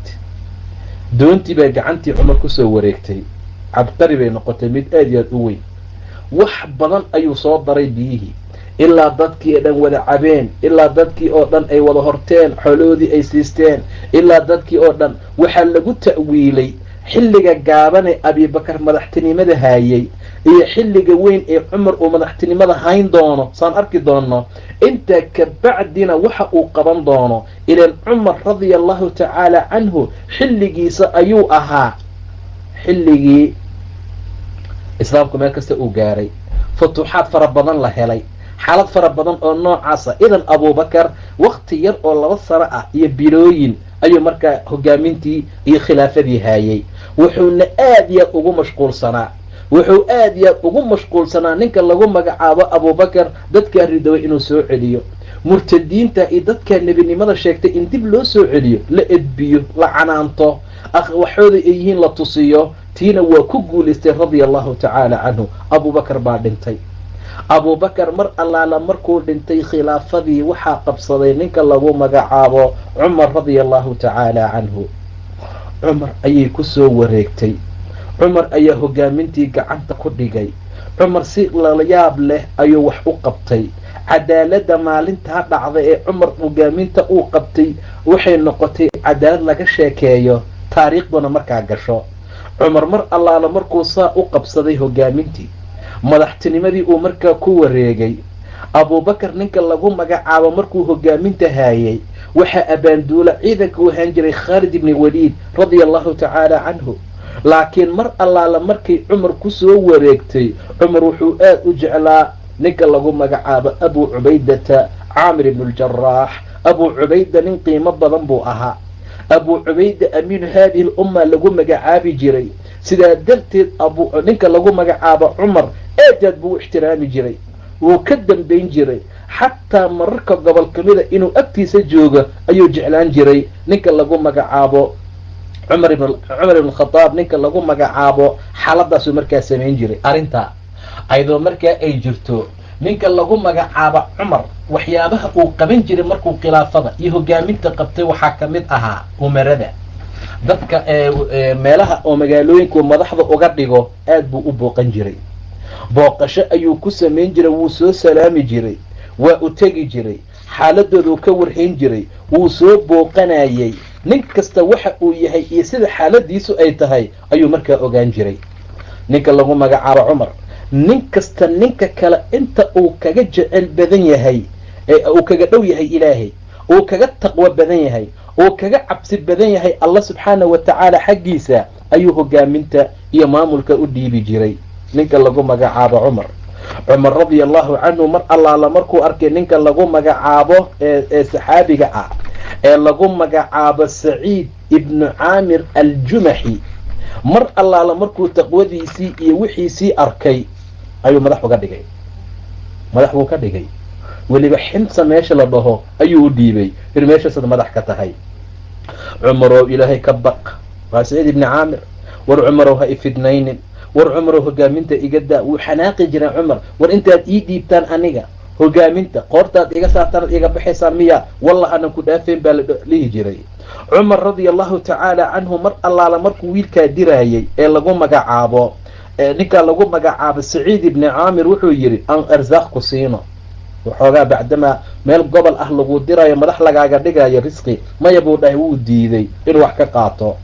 doontii baa gacantii Cumar kusoo wareegtay, cabqari bay noqotay mid aad iyo aad u weyn. Wax badan ayuu soo daray biyihii, ilaa dadkii oo dhan wada cabeen, ilaa dadkii oo dhan ay wada horteen, xoolahoodii ay siisteen, ilaa dadkii oo dhan. Waxaa lagu ta'wiilay xilliga gaabane Abibakar madaxtinimada haayay iyo xilliga weyn ee Cumar uu madaxtinimada hayn doono, saan arki doono intaa kabacdina waxa uu qaban doono. Ilaan Cumar radia allahu tacaala canhu xilligiisa ayuu ahaa xilligii islaamku meel kasta uu gaaray, futuuxaad fara badan la helay, xaalad fara badan oo noocaasa. Idan Abubakar wakti yar oo 2 sano ah iyo bilooyin ayuu markaa hogaamintii iyo khilaafadii haayay. Wuxuuna aad iyo aad ugu mashquulsanaa, wuxuu aad iyo aad ugu mashquulsanaa ninka lagu magacaabo Abubakar dadkaa ridoway inuu soo celiyo, murtadiinta iyo dadkaa nebinimada sheegtay in dib loo soo celiyo, la edbiyo, la canaanto, waxooda ay yihiin la tusiyo. Tiina waa ku guulaystay radia allahu tacaala canhu. Abubakar baa dhintay. Abubakar mar allaala markuu dhintay khilaafadii waxaa qabsaday ninka lagu magacaabo Cumar radia allahu tacaala canhu. Cumar ayay ku soo wareegtay. Cumar ayaa hogaamintii gacanta ku dhigay. Cumar si layaab leh ayuu wax u qabtay. Cadaaladda maalintaa dhacda ee Cumar hogaaminta uu qabtay waxay noqotay cadaalad laga sheekeeyo, taariikhduna markaa gasho. Cumar mar allaala markuu saa u qabsaday hogaamintii, madaxtinimadii uu markaa ku wareegay, Abubakar ninka lagu magacaabo markuu hogaaminta haayay waxaa abaanduula ciidanka u ahaan jiray Khaalid ibni Waliid radia allahu tacaala canhu. Laakiin mar allaala markay Cumar ku soo wareegtay, Cumar wuxuu aad u jeclaa ninka lagu magacaabo Abu Cubaydata Caamir ibnu ljaraax. Abu Cubayda nin qiimo badan buu ahaa. Abu Cubayda amiinu haadihi lumma lagu magacaabi jiray. Sidaa darteed abu ninka lagu magacaabo Cumar aad aad buu u ixtiraami jiray, wuu ka dambayn jiray, xataa mararka gobol kamida inuu agtiisa joogo ayuu jeclaan jiray. Ninka lagu magacaabo Cumar ibn Khadaab, ninka lagu magacaabo xaaladaasuu markaa samayn jiray. Arrintaa ayadoo markaa ay jirto, ninka lagu magacaabo Cumar waxyaabaha uu qaban jiray markuu khilaafada iyo hogaaminta qabtay waxaa ka mid ahaa umarada dadka meelaha oo magaalooyinku madaxda uga dhigo aad buu u booqan jiray. Booqasho ayuu ku samayn jiray, wuu soo salaami jiray, waa u tegi jiray, xaaladdooduu ka warhayn jiray, wuu soo booqanayay. Nin kasta waxa uu yahay iyo sida xaaladiisu ay tahay ayuu markaa ogaan jiray. Ninka lagu magacaabo Cumar nin kasta ninka kale inta uu kaga jecel badan yahay, uu kaga dhow yahay Ilaahay, uu kaga taqwo badan yahay, uu kaga cabsi badan yahay Allah subxaanahu wa tacaala xaggiisa ayuu hogaaminta iyo maamulka u dhiibi jiray. Ninka lagu magacaabo Cumar, Cumar radia allahu canhu, mar allaala markuu arkay ninka lagu magacaabo ee saxaabiga ah ee lagu magacaabo Saciid ibnu Caamir Aljumaxi, mar allaala markuu taqwadiisii iyo wixiisii arkay ayuu madax uga dhigay. Madax buu ka dhigay, weliba Ximsa meesha la dhaho ayuu u dhiibay, ir meeshaasaad madax ka tahay. Cumarow Ilaahay ka baq, waa Saciid ibni Caamir. War Cumarow ha ifidnaynin, war Cumarow hogaaminta iga daa. Wuu xanaaqi jiray Cumar, war intaad ii dhiibtaan aniga hogaaminta qoortaad iga saartaan iga baxaysaan miya, wallah aanan ku dhaafayn baa la dhihi jiray. Cumar radia allahu tacaala canhu mar allaala markuu wiilkaa diraayay ee lagu magacaabo ninkaa lagu magacaabo Saciid ibni Caamir, wuxuu yidhi aan arsaaq ku siino waxoogaa, bacdamaa meel gobol ah lagu dirayo madax lagaaga dhigayo risqi maya buu dhahay. Wuu diiday inuu wax ka qaato,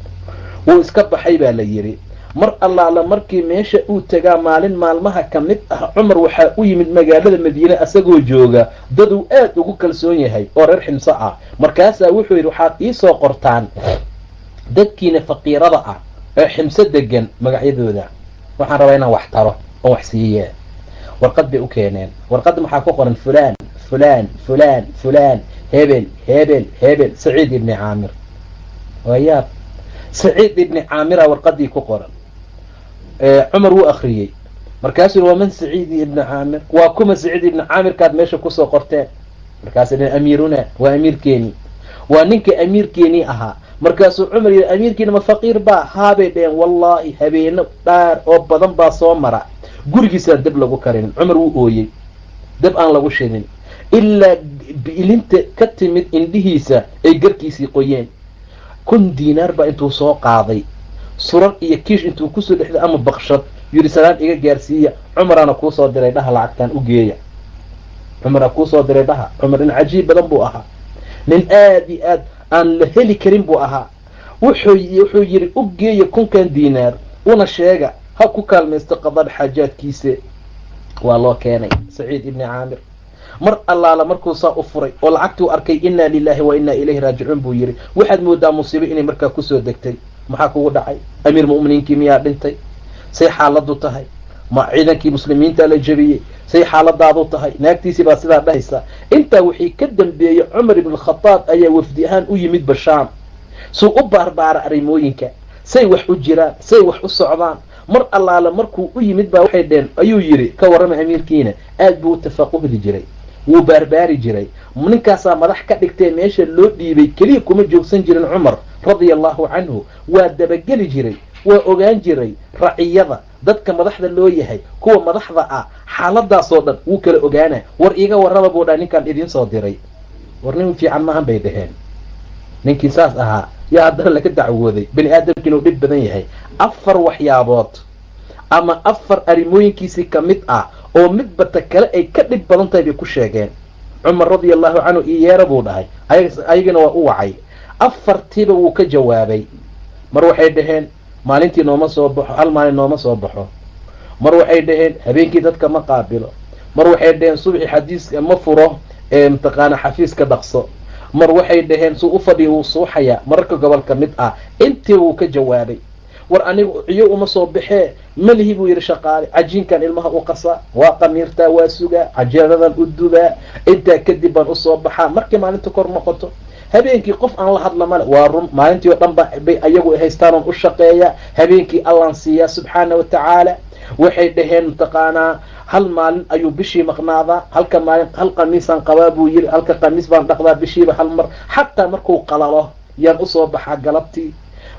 wuu iska baxay baa la yidhi. Mar allaala markii meesha uu tagaa maalin maalmaha ka mid ah, Cumar waxaa u yimid magaalada Madiine asagoo jooga daduu aad ugu kalsoon yahay oo reer Ximso ah. Markaasaa wuxuu yidhi waxaad iisoo qortaan dadkiina faqiirada ah ee Ximso degan magacyadooda, waxaan rabaa inaan wax taro oon wax siiye. Warqad bay u keeneen. Warqadda maxaa ku qoran? Fulaan fulaan fulaan fulaan, hebel hebel hebel, Saciid ibni Caamir. Waa yaab, Saciid ibni Caamira warqadii ku qoran. Cumar wuu akriyey, markaasuu yidhi waman Saciid ibni Caamir? Waa kuma Saciid ibni Caamirkaad meesha kusoo qorteen? Markaasuu yidhi amiiruna, waa amiirkeeni, waa ninka amiirkeenii ahaa. Markaasuu Cumar yidhi amiirkiina ma faqiir baa? Haabay dheheen. Wallaahi habeeno dhaar oo badan baa soo mara gurigiisaan dab lagu karinin. Cumar wuu ooyey, dab aan lagu shidin ilaa biilinta ka timid indhihiisa ay garkiisii qoyeen. 1000 diinaar baa intuu soo qaaday surar iyo kiish intuu kusoo dhexday ama baqshad, yidhi salaan iga gaarsiiya, Cumaraana kuu soo diray dhaha, lacagtaan u geeya, Cumaraa kuu soo diray dhaha. Cumar nin cajiib badan buu ahaa, nin aad iyo aad aan la heli karin buu ahaa. Wuxuu yidhi u geeya 1000 diinaar una sheega ha ku kaalmaysto qadad xaajaadkiisa. Waa loo keenay Saciid ibni Caamir. Mar allaala markuu saa u furay oo lacagtuu arkay, innaa lilaahi wa innaa ilayhi raajicuun buu yidhi. Waxaad moodaa musiibo inay markaa kusoo degtay. Maxaa kugu dhacay? Amiir mu'miniinkii miyaa dhintay? Say xaaladdu tahay? Ma ciidankii muslimiinta la jebiyey? Say xaaladaadu tahay? Naagtiisii baa sidaa dhahaysa. Intaa wixii ka dambeeyey Cumar ibn Khadaab ayaa wafdi ahaan u yimid Bashaam, suu u baarbaara arrimooyinka, say wax u jiraan, say wax u socdaan. Mar allaala markuu u yimid baa waxay dheheen, ayuu yidhi ka warrama amiirkiina. Aad buu u tafaquhdi jiray, wuu baarbaari jiray. Ninkaasaa madax ka dhigtee meesha loo dhiibay keliya kuma joogsan jirin Cumar radia allahu canhu, waa dabageli jiray, waa ogaan jiray raciyada, dadka madaxda loo yahay, kuwa madaxda ah, xaaladaasoo dhan wuu kala ogaana. War iiga warraba buu dhaha ninkaan idiin soo diray. War nin fiican maahan bay dhaheen. Ninkii saas ahaa yaa haddana laga dacwooday. Bani aadamkiina uu dhib badan yahay. 4 waxyaabood ama 4 arrimooyinkiisii ka mid ah oo midbata kale ay ka dhib badan tahay bay ku sheegeen. Cumar radia allahu canhu ii yeera buu dhahay, ayagana waa u wacay. 4tiiba wuu ka jawaabay. Mar waxay dhaheen maalintii nooma soo baxo, hal maalin nooma soo baxo. Mar waxay dhaheen habeenkii dadka ma qaabilo. Mar waxay dhaheen subaxii xadiiska ma furo ee mataqaana xafiiska dhaqso. Mar waxay dhaheen suu u fadhiya wuu suuxayaa. Mararka gobol ka mid ah intii wuu ka jawaabay. War anigu ciyo uma soo baxee malihi buu yidhi shaqaale, cajiinkan ilmaha u qasaa, waa qamiirtaa, waa sugaa, cajeeradan u dubaa, intaa kadib baan usoo baxaa markii maalinta kor noqoto. Habeenkii qof aan la hadla male. Waa run, maalintii oo dhan ba bay ayagu haystaan oon u shaqeeya, habeenkii Allaan siiyaa subxaana wa tacaala. Waxay dhaheen mataqaanaa hal maalin ayuu bishii maqnaadaa, halka maalin hal qamiisaan qabaa buu yiri, halka qamiis baan dhaqdaa bishiiba hal mar, xataa markuu qalalo yaan usoo baxaa galabtii.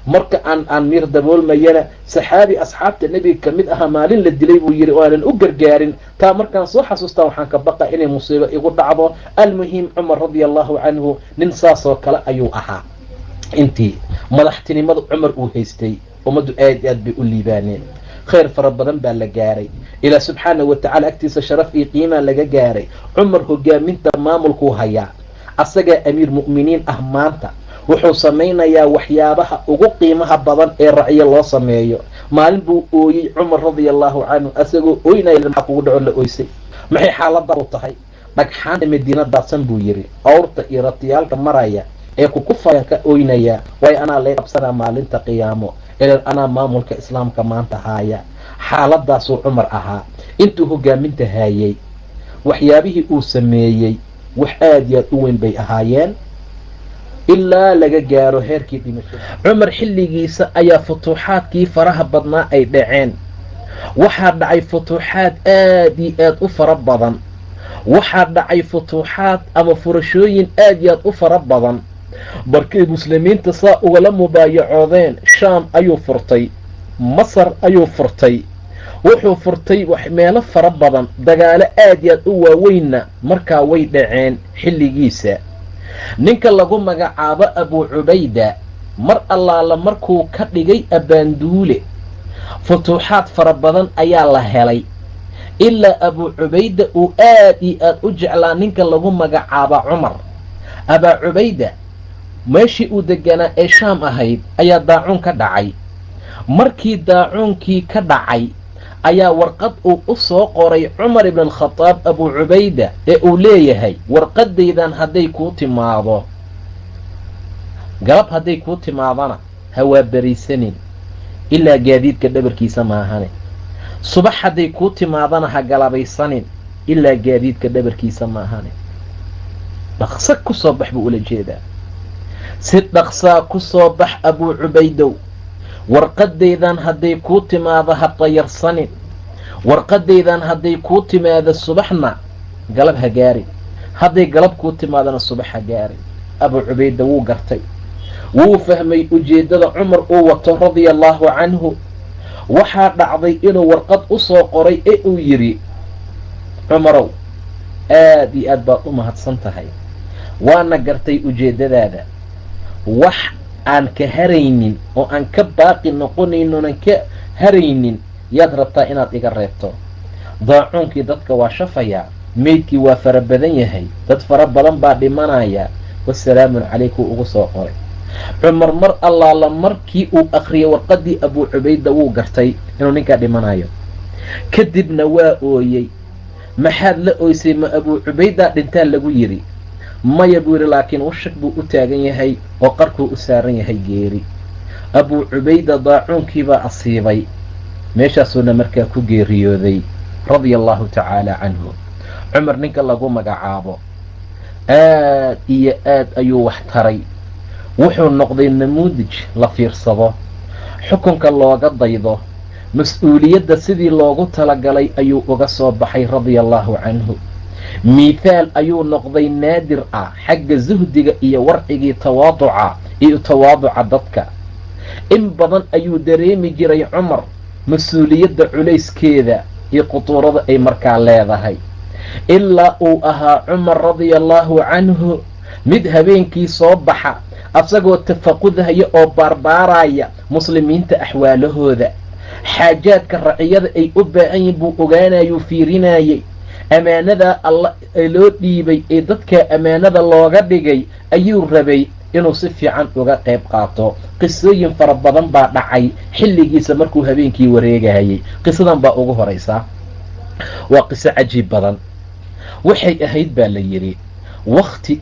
Marka aan miir daboolmayana saxaabi asxaabta nebiga kamid ahaa maalin la dilay buu yidhi oo aanan u gargaarin, taa markaan soo xasuustaa waxaan ka baqa inay musiibo igu dhacdo. Almuhim, Cumar radia allahu canhu nin saasoo kale ayuu ahaa. Intii madaxtinimada Cumar uu haystay ummaddu aad aad bay u liibaaneen, khayr fara badan baa la gaaray, ilaa subxaana wa tacala agtiisa sharaf iyo qiimaa laga gaaray. Cumar hogaaminta maamulkuu hayaa, asagaa amiir mu'miniin ah maanta. Wuxuu samaynayaa waxyaabaha ugu qiimaha badan ee racyo loo sameeyo. Maalin buu ooyey Cumar radia allahu canhu, asagoo ooynaya, maxaa kugu dhaco la ooysay? Maxay xaaladaadu tahay? Dhagxaanta Madiina daadsan buu yidhi, awrta iyo ratiyaalka maraya ee kukufayaan ka ooynaya, waayo anaa lay qabsanaa maalinta qiyaamo, ilan anaa maamulka islaamka maanta haaya. Xaaladaasuu Cumar ahaa intuu hogaaminta haayay. Waxyaabihii uu sameeyey wax aad iyo aad u weyn bay ahaayeen ilaa laga gaaro heerkii dhimasho. Cumar xilligiisa ayaa futuuxaadkii faraha badnaa ay dhaceen. Waxaa dhacay futuuxaad aad iyo aad u fara badan, waxaa dhacay futuuxaad ama furashooyin aad iyo aad u fara badan. Markay muslimiinta saa ugala mubaayacoodeen, Shaam ayuu furtay, Masar ayuu furtay, wuxuu furtay meelo fara badan. Dagaalo aad iyo aad u waaweynna markaa way dhaceen xilligiisa. Ninka lagu magacaabo Abuu Cubayda mar allaala markuu ka dhigay abaanduule, futuuxaad fara badan ayaa la helay, ilaa Abuu Cubayda uu aad iyo aad u jeclaa ninka lagu magacaabo Cumar. Abaa Cubayda meeshii uu deganaa ee Shaam ahayd ayaa daacuun ka dhacay. Markii daacuunkii ka dhacay ayaa warqad uu u soo qoray Cumar ibn Alkhadaab Abuu Cubayda ee uu leeyahay, warqadaydan hadday kuu timaado galab, hadday kuu timaadana ha beriisanin ilaa gaadiidka dhabarkiisa maahane, subax hadday kuu timaadana ha galabaysanin ilaa gaadiidka dhabarkiisa maahane. Dhaqso ku soo bax buu ula jeedaa, si dhaqsaa ku soo bax Abuu Cubaydow. Warqadaydan hadday kuu timaado ha dayarsanin, warqadaydan hadday kuu timaado subaxna galab ha gaarin, hadday galab kuu timaadana subax ha gaarin. Abuu Cubayda wuu gartay, wuu fahmay ujeeddada Cumar uu wato radia allahu canhu. Waxaa dhacday inuu warqad u soo qoray ee uu yidhi, Cumarow, aad iyo aad baad u mahadsan tahay, waana gartay ujeeddadaada, wax aan ka haraynin oo aan ka baaqi noqonaynin oonan ka haraynin yaad rabtaa inaad iga reebto. Daacuunkii dadka waa shafayaa, meydkii waa fara badan yahay, dad fara badan baa dhimanaya, wasalaamun calayku ugu soo qoray. Cumar mar allaala markii uu akriyay warqadii Abuu Cubayda wuu gartay inuu ninkaa dhimanayo. Kadibna waa ooyey. Maxaad la ooysay? Ma Abuu Cubaydaa dhintaa lagu yidhi? Maya buu yidhi, laakiin washag buu u taagan yahay oo qarkuu u saaran yahay geeri. Abuu Cubayda daacuunkiibaa asiibay, meeshaasuuna markaa ku geeriyooday radia allahu tacaala canhu. Cumar ninka lagu magacaabo aad iyo aad ayuu wax taray. Wuxuu noqday namuudij la fiirsado, xukunka looga daydo, mas-uuliyadda sidii loogu talagalay ayuu uga soo baxay radia allahu canhu. Miithaal ayuu noqday naadir ah xagga suhdiga iyo warcigii tawaaduca iyo tawaaduca dadka. In badan ayuu dareemi jiray Cumar mas-uuliyadda culayskeeda iyo qutuurada ay markaa leedahay, ilaa uu ahaa Cumar radia allahu canhu mid habeenkii soo baxa asagoo tafaqudhaya oo baarbaaraya muslimiinta axwaalahooda, xaajaadka raciyada ay u baahan yihin buu ogaanayuu fiirinayay. Ammaanadaa alla ee loo dhiibay ee dadkaa ammaanada looga dhigay ayuu rabay inuu si fiican uga qayb qaato. Qisooyin fara badan baa dhacay xilligiisa markuu habeenkii wareegayay. Qisadan baa ugu horaysaa, waa qiso cajiib badan. Waxay ahayd baa la yidhi wakti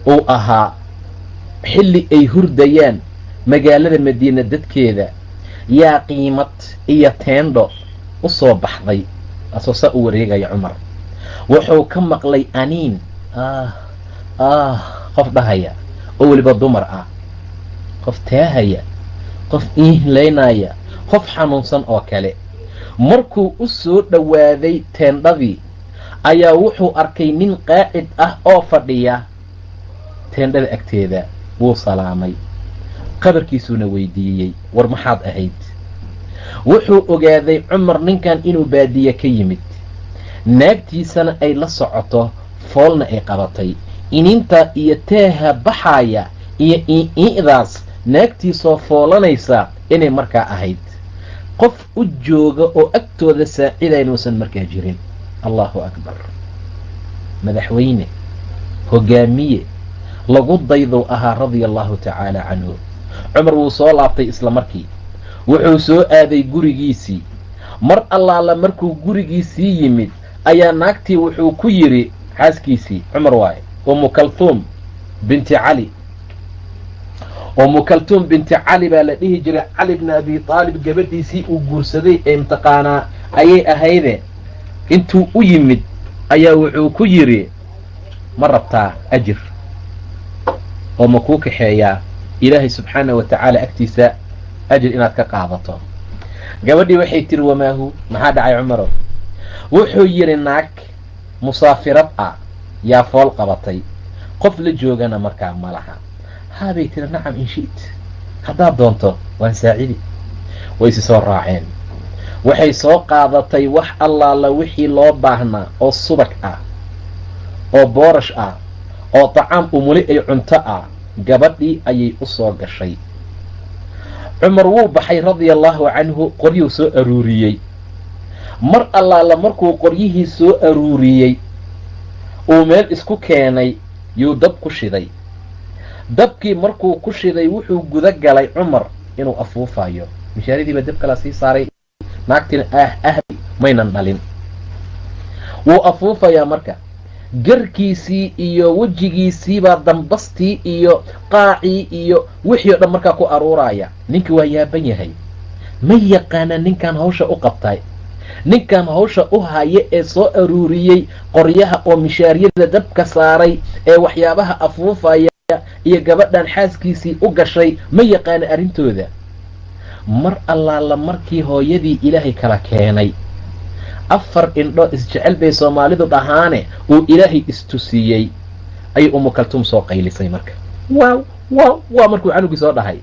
uu ahaa xilli ay hurdayaan magaalada Madiina dadkeeda, yaa qiimad iyo teendho u soo baxday. Asoo saa u wareegaya Cumar wuxuu ka maqlay aniin ah ah qof dhahaya. oo weliba dumar ah, qof taahaya, qof iihlaynaya, qof xanuunsan oo kale. Markuu u soo dhowaaday teendhadii ayaa wuxuu arkay nin qaacid ah oo fadhiya teendhada agteeda. Wuu salaamay, qabarkiisuuna weydiiyey, war maxaad ahayd? Wuxuu ogaaday Cumar ninkan inuu baadiye ka yimid, naagtiisana ay la socoto, foolna ay qabatay. Inintaa iyo teeha baxaaya iyo ii'daas naagtiisoo foolanaysa inay markaa ahayd. Qof u jooga oo agtooda saacidaynuusan markaa jirin. Allahu akbar. Madaxweyne hogaamiye lagu dayduu ahaa radia allahu tacaala canhu. Cumar wuu soo laabtay isla markii, wuxuu soo aaday gurigiisii. Mar allaala markuu gurigiisii yimid ayaa naagtii wuxuu ku yidhi, xaaskiisii Cumar waaye, Umu Kalhuum binti Cali. Umu Kaltuum binti Cali baa la dhihi jiray. Cali bni Abi Taalib gabadhiisii uu guursaday ee imtiqaanaa ayay ahayde. Intuu u yimid ayaa wuxuu ku yidhi, ma rabtaa ajir oo ma kuu kaxeeyaa Ilaahay subxaana wa tacaala agtiisa ajir inaad ka qaadato? Gabadhii waxay tiri, wamaahu, maxaa dhacay Cumarow? Wuxuu yidhi, naag musaafirad ah yaa fool qabatay, qof la joogana markaa ma laha. Haabay tiri, nacam in shit, haddaad doonto waan saacidi. Way isi soo raaceen. Waxay soo qaadatay wax allaala wixii loo baahnaa oo subag ah oo boorash ah oo tacaam umuli ay cunto ah. Gabadhii ayay u soo gashay. Cumar wuu baxay radia allaahu canhu, qoryuu soo aruuriyey. Mar allaala markuu qoryihii soo aruuriyey uu meel isku keenay, yuu dab ku shiday. Dabkii markuu ku shiday wuxuu guda galay Cumar inuu afuufayo. Mishaaridii baa dab kala sii saaray, naagtina ah ah maynan dhalin. Wuu afuufayaa marka, garkiisii iyo wejigiisiibaa dambastii iyo qaacii iyo wixii o dhan markaa ku aruuraya. Ninkii waa yaaban yahay, ma yaqaana ninkan hawsha u qabtay, ninkan hawsha u haya ee soo aruuriyey qoryaha oo mishaaryada dabka saaray ee waxyaabaha afuufaya iyo gabadhan xaaskiisii u gashay, ma yaqaana arrintooda. Mar allaala markii hooyadii Ilaahay kala keenay, afar indhoo isjecel bay Soomaalidu dhahaane, uu Ilaahay istusiyey, ayay Umu Kaltuum soo qaylisay. Marka waaw waaw waa markuu canugii soo dhahay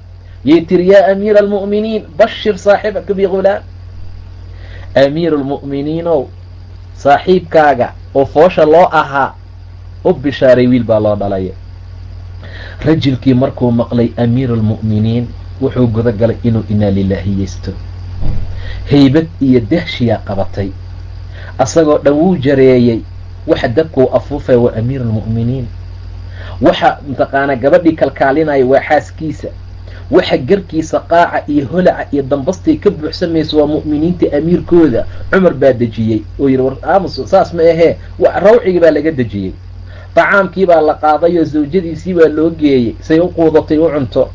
yay tiri, yaa amiira almu'miniin, bashir saaxibaka bigulaam. Amiiru lmu'miniinow, saaxiibkaaga oo foosha loo ahaa u bishaaray, wiil baa loo dhalay. Rajulkii markuu maqlay amiiru almu'miniin wuxuu guda galay inuu inaa lilaahiyeysto. Haybad iyo dahshiyaa qabatay, asagoo dhan wuu jareeyey. Waxa dabkuu afuufaya waa amiiru almu'miniin, waxa mataqaanaa gabadhii kalkaalinaya waa xaaskiisa, waxa garkiisa qaaca iyo holaca iyo dambastii ka buuxsamaysa waa mu'miniinta amiirkooda. Cumar baa dejiyey oo yidhi, war aamus, saas ma ahee. Rawcigii baa laga dejiyey, tacaamkii baa la qaaday oo zawjadiisii baa loo geeyey say u quudatay u cunto.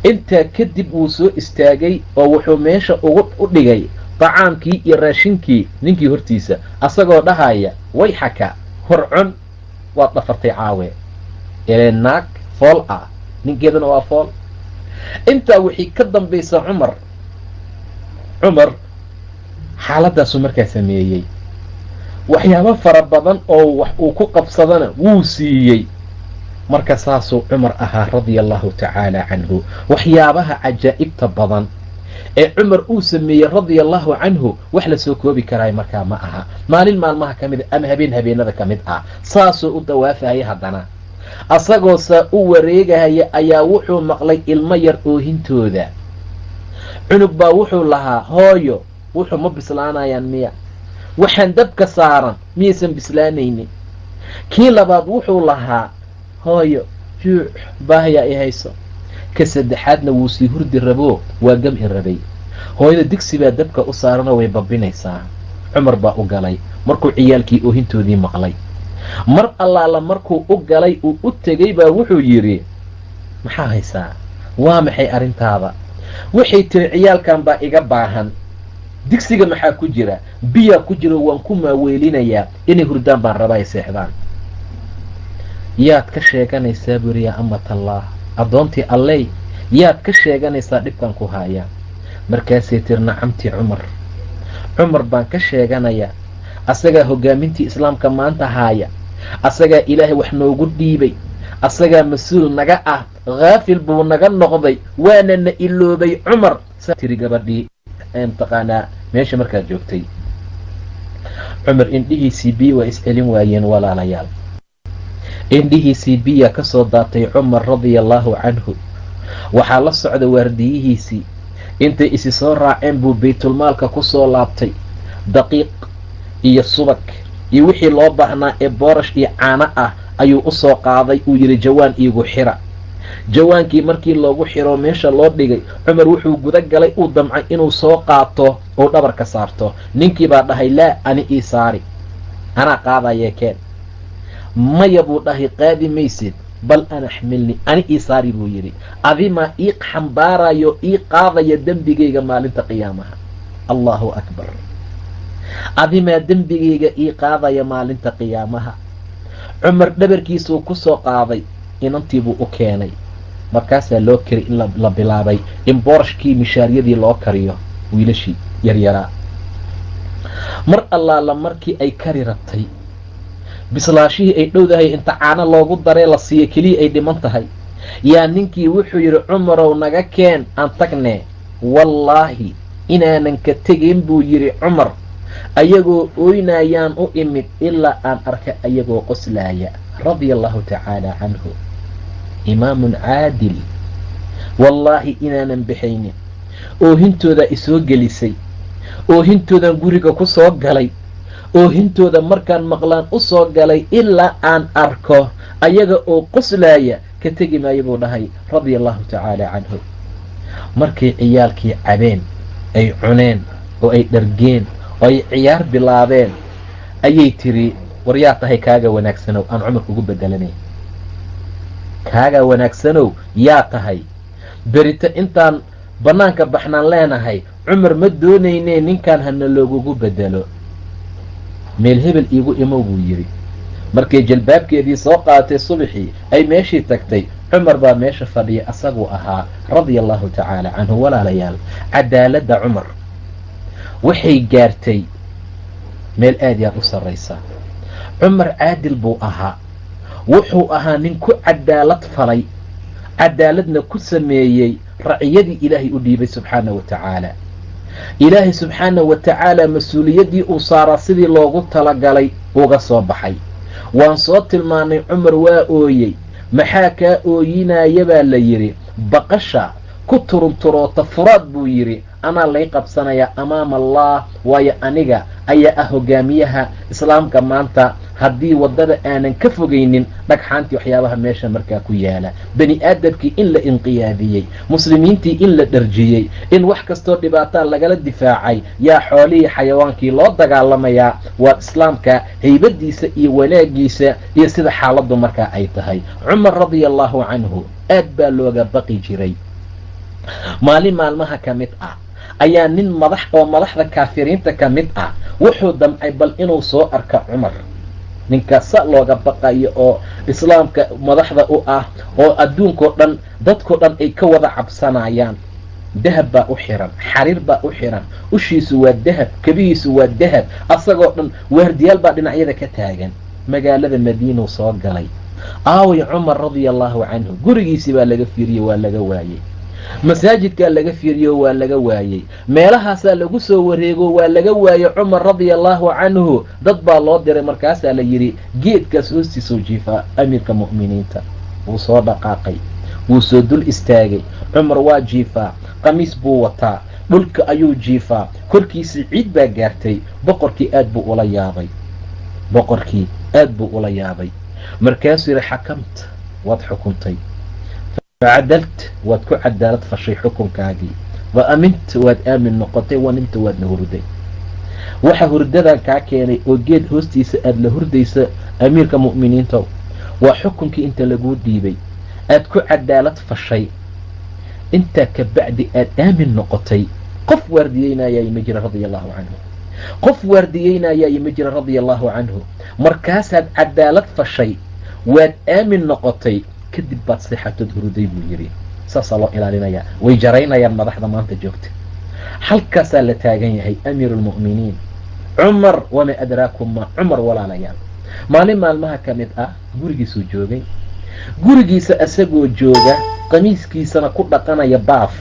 Intaa kadib wuu soo istaagay oo wuxuu meesha ugu u dhigay tacaamkii iyo raashinkii ninkii hortiisa, asagoo dhahaya, way xaka hor cun, waad dhafartay caawe, ilee naag fool ah ninkeedana waa fool. Intaa wixii ka dambaysa Cumar xaaladdaasuu markaa sameeyey, waxyaabo fara badan oo wax uu ku qabsadana wuu siiyey. Marka saasuu Cumar ahaa radia allahu tacaala canhu. Waxyaabaha cajaa'ibta badan ee Cumar uu sameeyey radia allahu canhu wax la soo koobi karaay markaa ma aha. Maalin maalmaha ka mid a ama habeen habeenada ka mid ah saasuu u dawaafahaya. Haddana asagoo saa u wareegahaya ayaa wuxuu maqlay ilmo yar oohintooda. Cunug baa wuxuu lahaa, hooyo, wuxuu ma bislaanayaan miya? Waxaan dabka saaran miyaysan bislaanaynin? Kii labaad wuxuu lahaa, hooyo, juuc baahayaa i hayso. Ka saddexaadna wuu sii hurdi raboo waa gam-i rabay. Hooyada digsi baa dabka u saaranoo way babinaysaa. Cumar baa u galay markuu ciyaalkii oohintoodii maqlay. Mar allaala markuu u galay uu u tegey baa wuxuu yidhi, maxaa haysaa? Waa maxay arrintaada? Waxay tiri, ciyaalkan baa iga baahan. Digsiga maxaa ku jira? Biyaa ku jira, waan ku maaweelinayaa, inay hurdaan baan rabaa ay seexdaan. Yaad ka sheeganaysaa buu yidhi, yaa amatallaah, addoontii alley, yaad ka sheeganaysaa dhibkan ku haayaa? Markaasay tiri, nacamtii Cumar, Cumar baan ka sheeganayaa, asagaa hoggaamintii islaamka maanta haaya, asagaa Ilaahay wax noogu dhiibay, asagaa mas-uul naga ah, haafil buu naga noqday, waana na iloobay Cumar, saa tiri gabadhii mataqaanaa meesha markaad joogtay. Cumar indhihiisii biyo waa iscelin waayeen, walaalayaal, indhihiisii biya ka soo daatay. Cumar radia allaahu canhu waxaa la socda waardiyihiisii. Intay isi soo raaceen buu baytulmaalka ku soo laabtay. Daqiiq iyo subag iyo wixii loo baahnaa ee boorash iyo caano ah ayuu u soo qaaday. Uu yidhi, jawaan iigu xira. Jawaankii markii loogu xiro meesha loo dhigay, Cumar wuxuu guda galay, uu damcay inuu soo qaato oo dhabarka saarto. Ninkii baa dhahay, laa, ani ii saari, anaa qaadayee keen. Maya, buu dhahay, qaadi maysid, bal ana axmilni, ani ii saari, buu yidhi. Adimaa ii xambaarayo, ii qaadaya dembigayga maalinta qiyaamaha? Allahu akbar! Adimaa dembigayga ii qaadaya maalinta qiyaamaha? Cumar dhabarkiisuu ku soo qaaday, inantiibuu u keenay. Markaasaa loo kari in la bilaabay in boorashkii mishaaryadii loo kariyo wiilashii yaryaraa. Mar allaala markii ay kari rabtay, bislaashihii ay dhowdahay, inta caano loogu daree la siiyo keliya ay dhiman tahay, yaa ninkii wuxuu yidhi, Cumarow, naga keen aan tagnee. Wallaahi inaanan ka tegin, buu yidhi Cumar, ayagoo ooynayaan u imid ilaa aan arka ayagoo qoslaaya. Radia allahu tacaala canhu, imaamun caadil. Wallaahi inaanan bixaynin, oohintoodaa isoo gelisay, oohintoodan guriga ku soo galay, oohintooda markaan maqlaan u soo galay, ilaa aan arko ayaga oo qoslaaya ka tegi maayo, buu dhahay, radia allahu tacaala canhu. Markay ciyaalkii cabeen, ay cuneen oo ay dhargeen oo ay ciyaar bilaabeen, ayay tiri, war yaa tahay kaaga wanaagsanow aan Cumar kugu bedelanay? Kaaga wanaagsanow yaa tahay? Berito intaan bannaanka baxnaan leenahay, Cumar ma doonaynee, ninkan hana loogugu bedelo. Meel hebel iigu imow, buu yidhi. Markay jalbaabkeedii soo qaadatay, subaxii ay meeshii tagtay, Cumar baa meesha fadhiya, asaguu ahaa, radia allahu tacaala canhu. Walaalayaal, cadaaladda Cumar waxay gaartay meel aad iyo aad u sarraysa. Cumar caadil buu ahaa. Wuxuu ahaa nin ku cadaalad falay, cadaaladna ku sameeyey raciyadii Ilaahay u dhiibay subxaana wa tacaala. Ilaahay subxaana wa tacaala mas-uuliyaddii uu saaraa sidii loogu talagalay uga soo baxay. Waan soo tilmaanay, Cumar waa ooyey. Maxaa kaa ooyinaya, baa la yidhi. Baqasha ku turunturoota Furaad, buu yidhi, anaa lay qabsanayaa amaama Allah, waayo aniga ayaa ah hogaamiyaha islaamka maanta. Haddii waddada aanan ka fogaynin dhagxaantii, waxyaabaha meesha markaa ku yaala, bani aadamkii in la inqiyaadiyey, muslimiintii in la dharjiyey, in wax kastoo dhibaataa lagala difaacay, yaa xoolihii xayawaankii loo dagaalamayaa. Waa islaamka haybadiisa iyo wanaagiisa iyo sida xaaladdu markaa ay tahay. Cumar radia allahu canhu aad baa looga baqi jiray. Maalin maalmaha ka mid ah ayaa nin madax oo madaxda kaafiriinta ka mid ah wuxuu damcay bal inuu soo arka Cumar, ninkaas sa looga baqayo oo islaamka madaxda u ah oo adduunkao dhan dadkao dhan ay ka wada cabsanayaan. Dahab baa u xiran, xariir baa u xiran, ushiisu waa dahab, kabihiisu waa dahab, asagoo dhan waardiyaal baa dhinacyada ka taagan. Magaalada Madiinuu soo galay. Aaway Cumar radia allahu canhu? Gurigiisii baa laga fiiriyey, waa laga waayey. Masaajidkaa laga fiiriyo, waa laga waayey. Meelahaasaa lagu soo wareego, waa laga waayey Cumar radia allahu canhu. Dad baa loo diray, markaasaa la yidhi, geedkaas hoostiisuu jiifaa amiirka mu'miniinta. Wuu soo dhaqaaqay, wuu soo dul istaagay. Cumar waa jiifaa, qamiis buu wataa, dhulka ayuu jiifaa, korkiisii ciid baa gaartay. Boqorkii aad buu ula yaabay, boqorkii aad buu ula yaabay. Markaasuu yidhi, xakamta, waad xukuntay, facadalt, waad ku cadaalad fashay xukunkaagii, wa aminta, waad aamin noqotay, wanimta, waadna hurday. Waxa hurdadan kaa keenay oo geed hoostiisa aada la hurdaysa, amiirka mu'miniintow, waa xukunkii inta laguu dhiibay aad ku cadaalad fashay, intaa ka bacdi aad aamin noqotay. Qof waardiyeynayay ma jira, radia allahu canhu. Qof waardiyeynayay ma jira, radia allahu canhu. Markaasaad cadaalad fashay. Waad aamin noqotay, kadib baad seexatood huruday, buu yidhi. Saasaa loo ilaalinayaa. Way jaraynayaan madaxda maanta joogta. Halkaasaa la taagan yahay amiiru lmu'miniin Cumar. Wama adraakum ma Cumar, walaalayaal? Maalin maalmaha ka mid ah gurigiisuu joogay. Gurigiisa isagoo jooga, qamiiskiisana ku dhaqanaya baaf,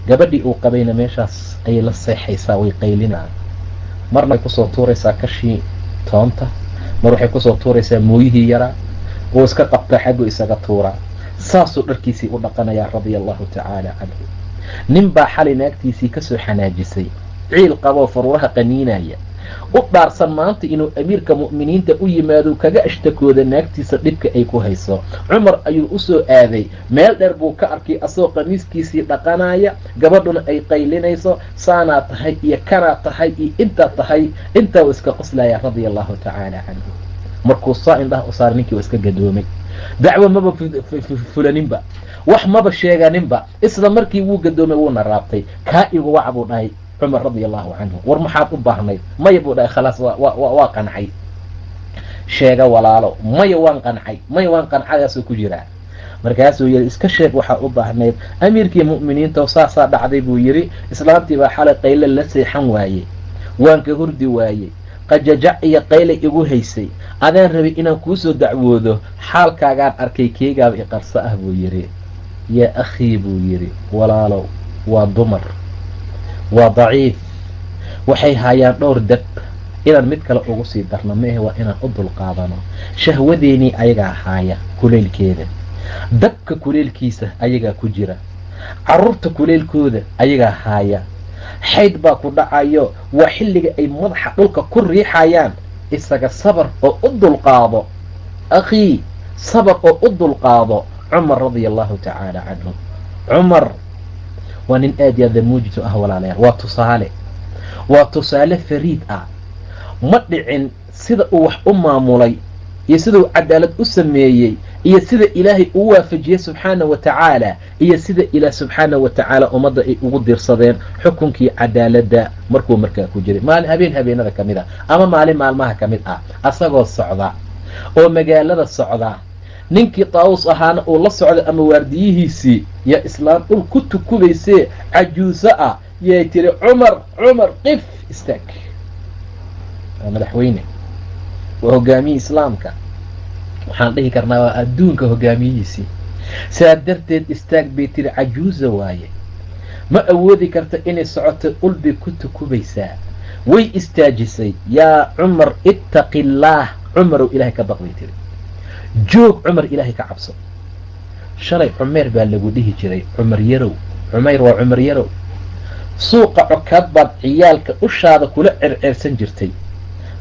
gabadhii uu qabayna meeshaas ayay la seexaysaa. Way qaylinaa. Marna way kusoo tuuraysaa kashii toonta, mar waxay kusoo tuuraysaa mooyihii yaraa. Uu iska qabtaa, xaggu isaga tuuraa. Saasuu dharkiisii u dhaqanayaa, radia allahu tacaala canhu. Nin baa xalay naagtiisii kasoo xanaajisay, ciil qaboo faruuraha qaniinaya, u dhaarsan maanta inuu amiirka mu'miniinta u yimaado, kaga ashtakooda naagtiisa dhibka ay ku hayso. Cumar ayuu usoo aaday. Meel dheer buu ka arkay asagoo qamiiskiisii dhaqanaya, gabadhuna ay qaylinayso, saanaa tahay iyo kanaa tahay iyo intaa tahay. Intaa uu iska qoslaya, radia allahu tacaala canhu. Markuu saa indhaha u saaray, ninkii waa iska gadoomay. Dacwo maba fulaninba, wax maba sheeganinba. Isla markii wuu gadoomay, wuuna raabtay. Kaa igu waca, buu dhahay Cumar radia allahu canhu. War maxaad u baahnayd? Maya, buu dhahay, khalaas, waa qancay. Sheega, walaalo. Maya, waan qancay. Maya, waan qancadaasuu ku jiraa. Markaasuu yidhi, iska sheeg waxaa u baahnayd. Amiirkii mu'miniinta, saasaa dhacday, buu yidhi. Islaantii baa xalay qayle la seexan waayey, waan ka hurdi waayey, qajajac iyo qaylay igu haysay. Adaan rabay inaan kuusoo dacwoodo, xaalkaagaan arkay, keegaaba iqarso ah, buu yidhi. Yaa akhii, buu yidhi, walaalow, waa dumar, waa daciif, waxay haayaan dhowr dab. Inaan mid kale ugu sii darno maehe, waa inaan u dulqaadano. Shahwadeenii ayagaa haaya kuleylkeeda, dabka kuleylkiisa ayagaa ku jira, carruurta kuleylkooda ayagaa haaya, xayd baa ku dhacayo, waa xilliga ay madaxa dhulka ku riixayaan. Isaga sabar oo u dulqaado, akhii, sabar oo u dulqaado. Cumar radia allahu tacaala canhu. Cumar waa nin aad iyo aad damuujitu ah, walaalayaal. Waa tusaale, waa tusaale fariid ah. Ma dhicin sida uu wax u maamulay iyo sida uu cadaalad u sameeyey iyo sida Ilaahay uu waafajiyey subxaana wa tacaala iyo sida Ilaah subxaana wa tacaala ummadda ay ugu dirsadeen xukunkii cadaaladda markuu markaa ku jiray. Maalin habeen habeenada ka mid ah ama maalin maalmaha ka mid ah, asagoo socda oo magaalada socda, ninkii taawus ahaana uu la socday ama waardiyihiisii, yaa islaam dhul ku tukubaysee cajuuso ah yay tiri, Cumar, Cumar, qif, istaag. Waa madaxweyne, waa hogaamiye islaamka, waxaan dhihi karnaa waa adduunka hogaamiyihiisii. Saa darteed istaag bay tiri. Cajuusa waaye, ma awoodi karta inay socoto, ul bay ku tukubaysaa. Way istaajisay. Yaa Cumar, ittaqi illaah, Cumarow, Ilahay ka baq, bay tiri. Joog, Cumar, Ilaahay ka cabso. Shalay Cumeer baa lagu dhihi jiray, Cumar Yarow. Cumayr waa Cumar Yarow. Suuqa Cokaad baad ciyaalka ushaada kula cerceersan jirtay.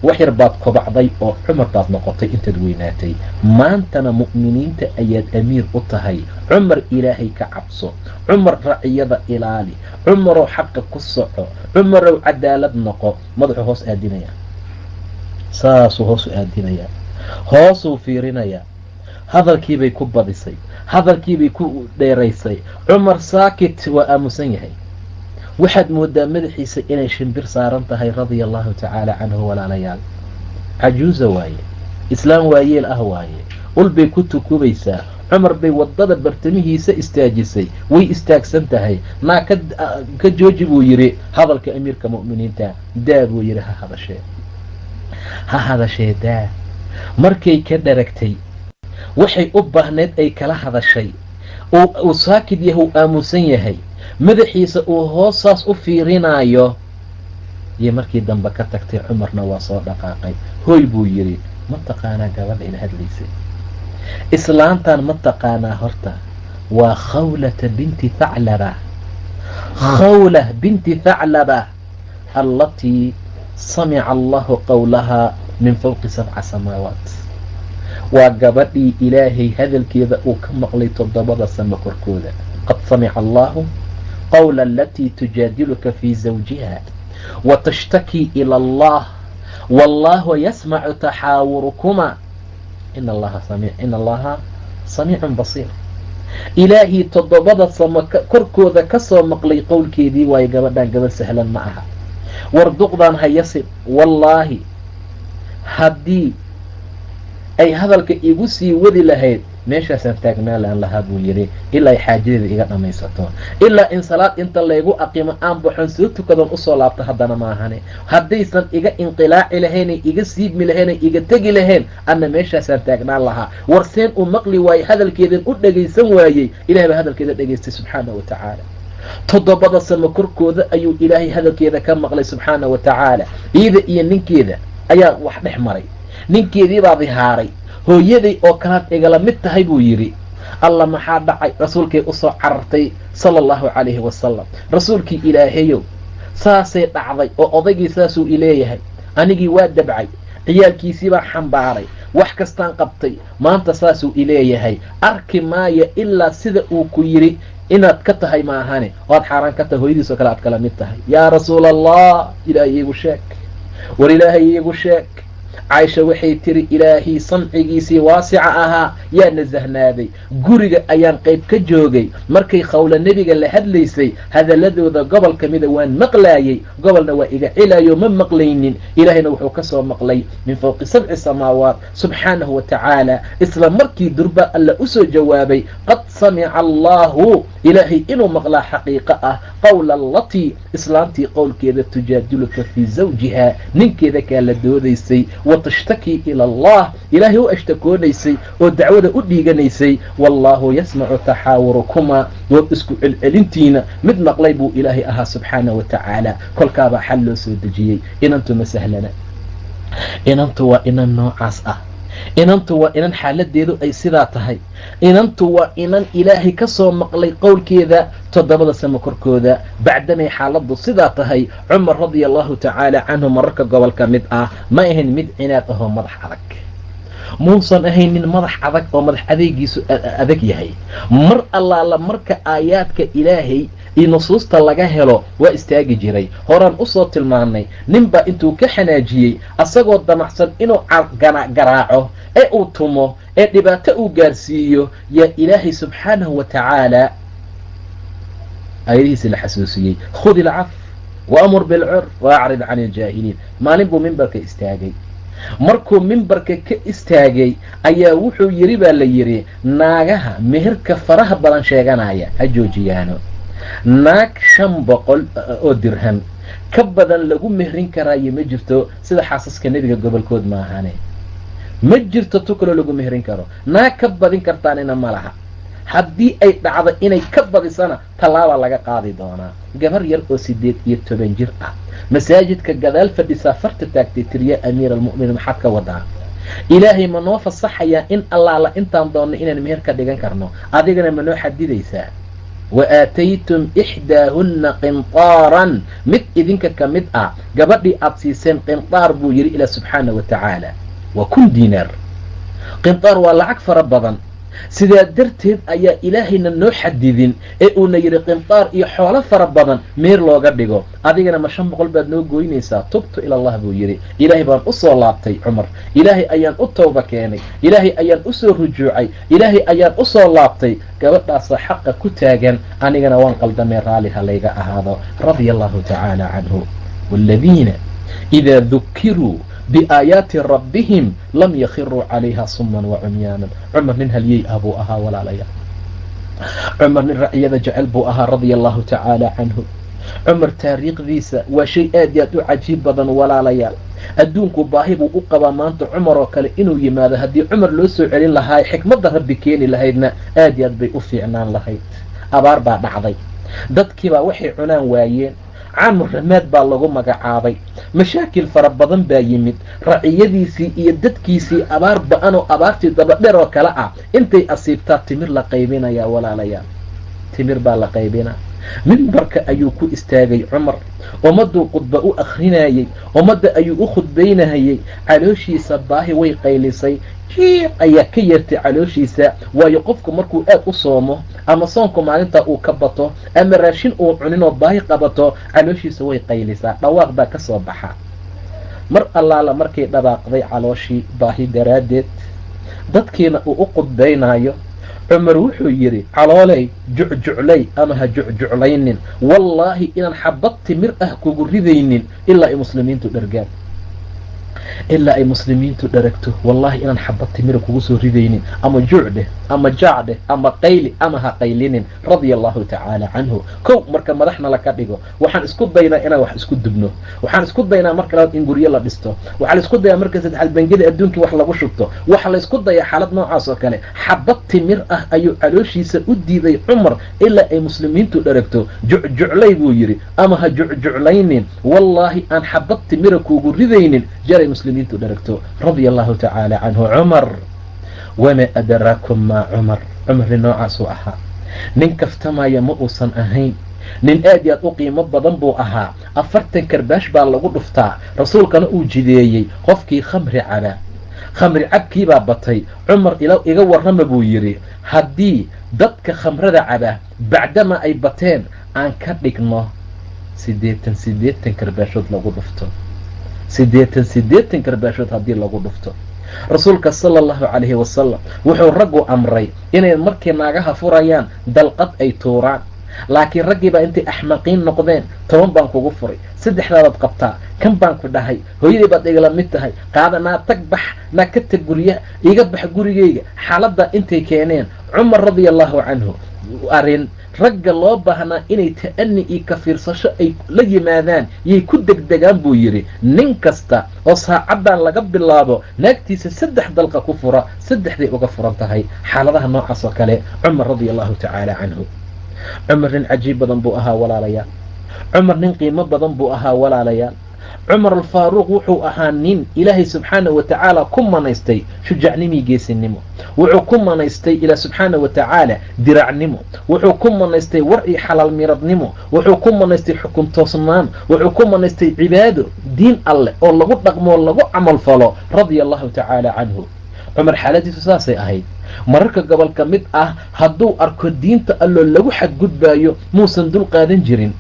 Wax yar baad kobacday oo Cumar baad noqotay intaad weynaatay. Maantana mu'miniinta ayaad amiir u tahay. Cumar, Ilaahay ka cabso. Cumar, raciyada ilaali. Cumarow, xaqa ku soco. Cumarow, cadaalad noqo. Madaxuu hoos aadinayaa, saasuu hoos u aadinayaa, hoosuu fiirinayaa. Hadalkiibay ku badisay, hadalkiibay ku dheeraysay. Cumar saakit, waa aamusan yahay. Waxaad moodaa madaxiisa inay shimbir saaran tahay, radia allahu tacaala canhu. Walaalayaal, cajuusa waaye, islaam waayeel ah waaye, ul bay ku tukubaysaa. Cumar bay waddada bartamihiisa istaajisay, way istaagsan tahay. Naa ka jooji, buu yidhi, hadalka amiirka mu'miniinta daa, buu yidhi. Ha hadashee, ha hadashee, daa. Markay ka dharagtay, waxay u baahneyd ay kala hadashay, uu saakid yahay, uu aamusan yahay, madaxiisa uu hoosaas u fiirinaayo, iyo markii dambe ka tagtay. Cumarna waa soo dhaqaaqay. Hoy, buu yidhi, ma taqaanaa gabadha ila hadlaysay? Islaantan ma taqaanaa? Horta waa Khawlata binti Thaclaba, Khawla binti Thaclaba, allatii samica allahu qowlahaa min fawqi 7 samaawaat. Waa gabadhii Ilaahay hadalkeeda uu ka maqlay toddobada samo korkooda. Qad samica allahu qowla alatii tujaadiluka fii zawjiha wa tashtakii ila allah wallahu yasmacu taxaawurukuma ina allaha samiic, ina allaha samiicun basiir. Ilaahii toddobada samo korkooda kasoo maqlay qowlkeedii waayo. Gabadhan gabadh sahlan ma aha. Warduqdan ha yasin. Wallaahi, haddii Ay hadalka igu sii wadi lahayd, meeshaasaan taagnaan laan lahaa, buu yidhi, ilaa ay xaajadeeda iga dhammaysato, ilaa in salaad inta laygu aqimo aan baxon soo tukadoon usoo laabto. Haddana maahane, haddaysan iga inqilaaci lahaynay, iga siibmi lahaynay, iga tegi lahayn, anna meeshaasaan taagnaan lahaa. Warseen uu maqli waayey, hadalkeedan u dhegaysan waayey? Ilahay baa hadalkeeda dhegaystay, subxaana wa tacaala. Toddobada samo korkooda ayuu Ilaahay hadalkeeda ka maqlay, subxaana wa tacaala. Iida iyo ninkeeda ayaa wax dhex maray. Ninkeedii baa dihaaray. "Hooyaday oo kalaad igala mid tahay," buu yidhi. Alla, maxaa dhacay? Rasuulkay usoo carartay, sala allahu calayhi wasalam. "Rasuulkii Ilaahayow, saasay dhacday oo odaygii saasuu ileeyahay. Anigii waa dabcay, ciyaalkiisii baa xambaaray, wax kastaan qabtay, maanta saasuu ileeyahay. Arki maayo ilaa sida uu ku yidhi inaad ka tahay maahane, oo aad xaaraan ka tahay, hooyadiis oo kale aad kala mid tahay. Yaa Rasuul Allah, Ilaahay iigu sheeg, war Ilaahay iigu sheeg." Caaisha waxay tiri, Ilaahay samcigiisii waasica ahaa yaa nasahnaaday. Guriga ayaan qayb ka joogay markay Khawla nebiga la hadlaysay. Hadaladooda gobol ka mida waan maqlaayey, gobolna waa iga celaayo, ma maqlaynin. Ilaahayna wuxuu ka soo maqlay min fawqi sabci samaawaat, subxaanahu wa tacaala. Isla markii durba Alla usoo jawaabay: "Qad samica Allahu," Ilaahay inuu maqlaa xaqiiqo ah, "qawla allatii," islaantii qowlkeeda, "tujaadiluka fii zawjiha," ninkeeda kaa la doodaysay, "watashtakii ila Allah," Ilaahay u ashtakoonaysay oo dacwada u dhiiganaysay. "Wallaahu yasmacu taxaawurukumaa," dood isku celcelintiina mid maqlay buu Ilaahay ahaa, subxaana wa tacaala. Kolkaabaa xal loo soo dejiyey. Inantu ma sahlana. Inantu waa inan noocaas ah. Inantu waa inan xaaladeedu ay sidaa tahay. Inantu waa inan Ilaahay ka soo maqlay qowlkeeda toddobada samo korkooda. Bacdamay xaaladdu sidaa tahay, Cumar radia allahu tacaala canhu mararka gobol ka mid ah ma ahayn mid cinaad ahoo madax adag. Muusan ahayn nin madax adag oo madax adeegiisu adag yahay. Mar allaala marka aayaadka Ilaahay iyo nusuusta laga helo, waa istaagi jiray. Horaan usoo tilmaanay, ninbaa intuu ka xanaajiyey, asagoo damacsan inuu garaaco ee uu tumo ee dhibaato uu gaarsiiyo, yaa Ilaahay subxaanahu wa tacaala aayadihiisi la xasuusiyey: "Khud ilcaf waamur bilcurf waacrid can iljaahiliin." Maalin buu mimbarka istaagay. Markuu mimbarka ka istaagay ayaa wuxuu yidhi, baa la yidhi, "Naagaha meherka faraha badan sheeganaya ha joojiyaano. Naag 500 oo dirham ka badan lagu mehrin karaayo ma jirto, sida xaasaska nebiga gobolkood maahane. Ma jirto tu kaloo lagu mehrin karo. Naag ka badin kartaanina ma laha. Haddii ay dhacdo inay ka badisana, tallaabaa laga qaadi doonaa." Gabar yar oo 18 jir ah, masaajidka gadaal fadhisaa, farta taagtay, tiriya: "Amiira almu'miniin, maxaad ka wadaa? Ilaahay ma noo fasaxayaa in allaala intaan doonno inaan meher ka dhigan karno? Adigana ma noo xadidaysaa? Wa aataytum ixdaahunna qintaaran," mid idinka ka mid ah gabadhii aad siiseen qintaar, buu yidhi Ilaa subxaana wa tacaala. Waa 1000 diinaar. Qintaar waa lacag fara badan. Sidaa darteed ayaa Ilaahayna noo xadidin ee uuna yidhi qintaar iyo xoolo fara badan meer looga dhigo. Adigana ma 500 baad noo gooynaysaa? Tubtu ila Allah," buu yidhi. "Ilaahay baan usoo laabtay, Cumar. Ilaahay ayaan u tawba keenay. Ilaahay ayaan usoo rujuucay. Ilaahay ayaan usoo laabtay. Gabadhaasa xaqa ku taagan, anigana waan qaldamay, raalli ha layga ahaado." Radia allahu tacaala canhu. Waaladiina idaa dukiruu biaayaati rabbihim lam yakhiruu calayha suman wa cumyaanan. Cumar nin halyey ah buu ahaa, walaalayaal. Cumar nin raciyada jecel buu ahaa, radia allahu tacaala canhu. Cumar taariikhdiisa waa shay aad iyo aad u cajiib badan, walaalayaal. Adduunku baahi buu u qabaa maanta Cumar oo kale inuu yimaado. Haddii Cumar loo soo celin lahaa, xikmadda Rabbi keeni lahaydna, aad iyo aad bay u fiicnaan lahayd. Abaar baa dhacday. Dadkiibaa waxay cunaan waayeen. Caamu ramaad baa lagu magacaabay. Mashaakil fara badan baa yimid. Raciyadiisii iyo dadkiisii abaar ba-an oo abaartii dabadheer oo kale ah intay asiibtaa, timir la qaybinayaa, walaalayaal. Timir baa la qaybinaa. Mimbarka ayuu ku istaagay Cumar. Ummadduu khudba u akrinayey, ummadda ayuu u khudbaynahayey. Calooshiisa baahi way qaylisay, jiiq ayaa ka yeertay calooshiisa. Waayo, qofku markuu aad u soomo ama soonku maalintaa uu ka bato ama raashin uu cuninoo baahi qabato, calooshiisa way qaylisaa, dhawaaq baa ka soo baxa. Mar allaala markay dhawaaqday calooshii baahi daraaddeed, dadkiina uu u khudbaynaayo, Cumar wuxuu yidhi: "Calooley, jucjuclay ama ha jucjuclaynin, wallaahi inaan xabad timir ah kugu ridaynin ilaa ay muslimiintu dhergaan." Ilaa ay muslimiintu dharagto, wallaahi inaan xabad timira kugu soo ridaynin, ama juuc dheh, ama jaac dheh, ama qayli ama ha qaylinin. Radia allahu tacaala canhu. Kow, marka madaxna laka dhigo, waxaan isku daynaa inaan wax isku dubno. Waxaan isku daynaa marka labaad in guryo la dhisto. Waxaa la isku dayaa marka saddexaad bangida adduunkii wax lagu shubto. Waxa la isku dayaa xaalad noocaas oo kale. Xabad timir ah ayuu calooshiisa u diiday Cumar ilaa ay muslimiintu dharagto. Jucjuclay buu yidhi, ama ha jucjuclaynin, wallaahi aan xabad timira kuugu ridaynin jaray muslimiintu dharagto. Radia allahu tacaala canhu Cumar. Wamaa adraakum maa Cumar? Cumar nin noocaasuu ahaa, nin kaftamaya ma uusan ahayn, nin aad iyo aad u qiimo badan buu ahaa. 40 karbaash baa lagu dhuftaa, rasuulkana uu jideeyey qofkii khamri cabaa. Khamri cabkiibaa batay. Cumar iga warrama buu yidhi, haddii dadka khamrada cabaa bacdama ay bateen aan ka dhigno 80 80 karbaashood lagu dhufto, 80 80 karbaashood haddii lagu dhufto. Rasuulka sala allahu calayhi wasalam wuxuu raggu amray inay markay naagaha furayaan dalqad ay tuuraan, laakiin raggii baa intay axmaqiin noqdeen, 10 baan kugu furay, saddexdaadaad qabtaa, kan baan ku dhahay, hooyadii baad igala mid tahay, qaada naa tag, bax naa, ka tag gurya, iga bax gurigeyga. Xaaladdaa intay keeneen, Cumar radia allahu canhu arrin ragga loo baahnaa inay ta'ani iyo ka fiirsasho ay la yimaadaan yay ku degdegaan buu yidhi, nin kasta oo saacaddan laga bilaabo naagtiisa 3 dalqa ku fura, saddexday uga furan tahay. Xaaladaha noocaas oo kale Cumar radia allahu tacaala canhu. Cumar nin cajiib badan buu ahaa, walaalayaal. Cumar nin qiimo badan buu ahaa, walaalayaal. Cumar Alfaaruuq wuxuu ahaa nin Ilaahay subxaana wa tacaala ku manaystay shujacnimii geesinimo. Wuxuu ku manaystay Ilaah subxaana wa tacaala diracnimo. Wuxuu ku manaystay war iyo xalaal miradnimo. Wuxuu ku manaystay xukun toosnaan. Wuxuu ku manaystay cibaado, diin alleh oo lagu dhaqmoo, lagu camal falo. Radia allahu tacaala canhu. Cumar xaaladiisu saasay ahayd. Mararka gobol ka mid ah hadduu arko diinta alloo lagu xadgudbaayo, muusan dul qaadan jirin.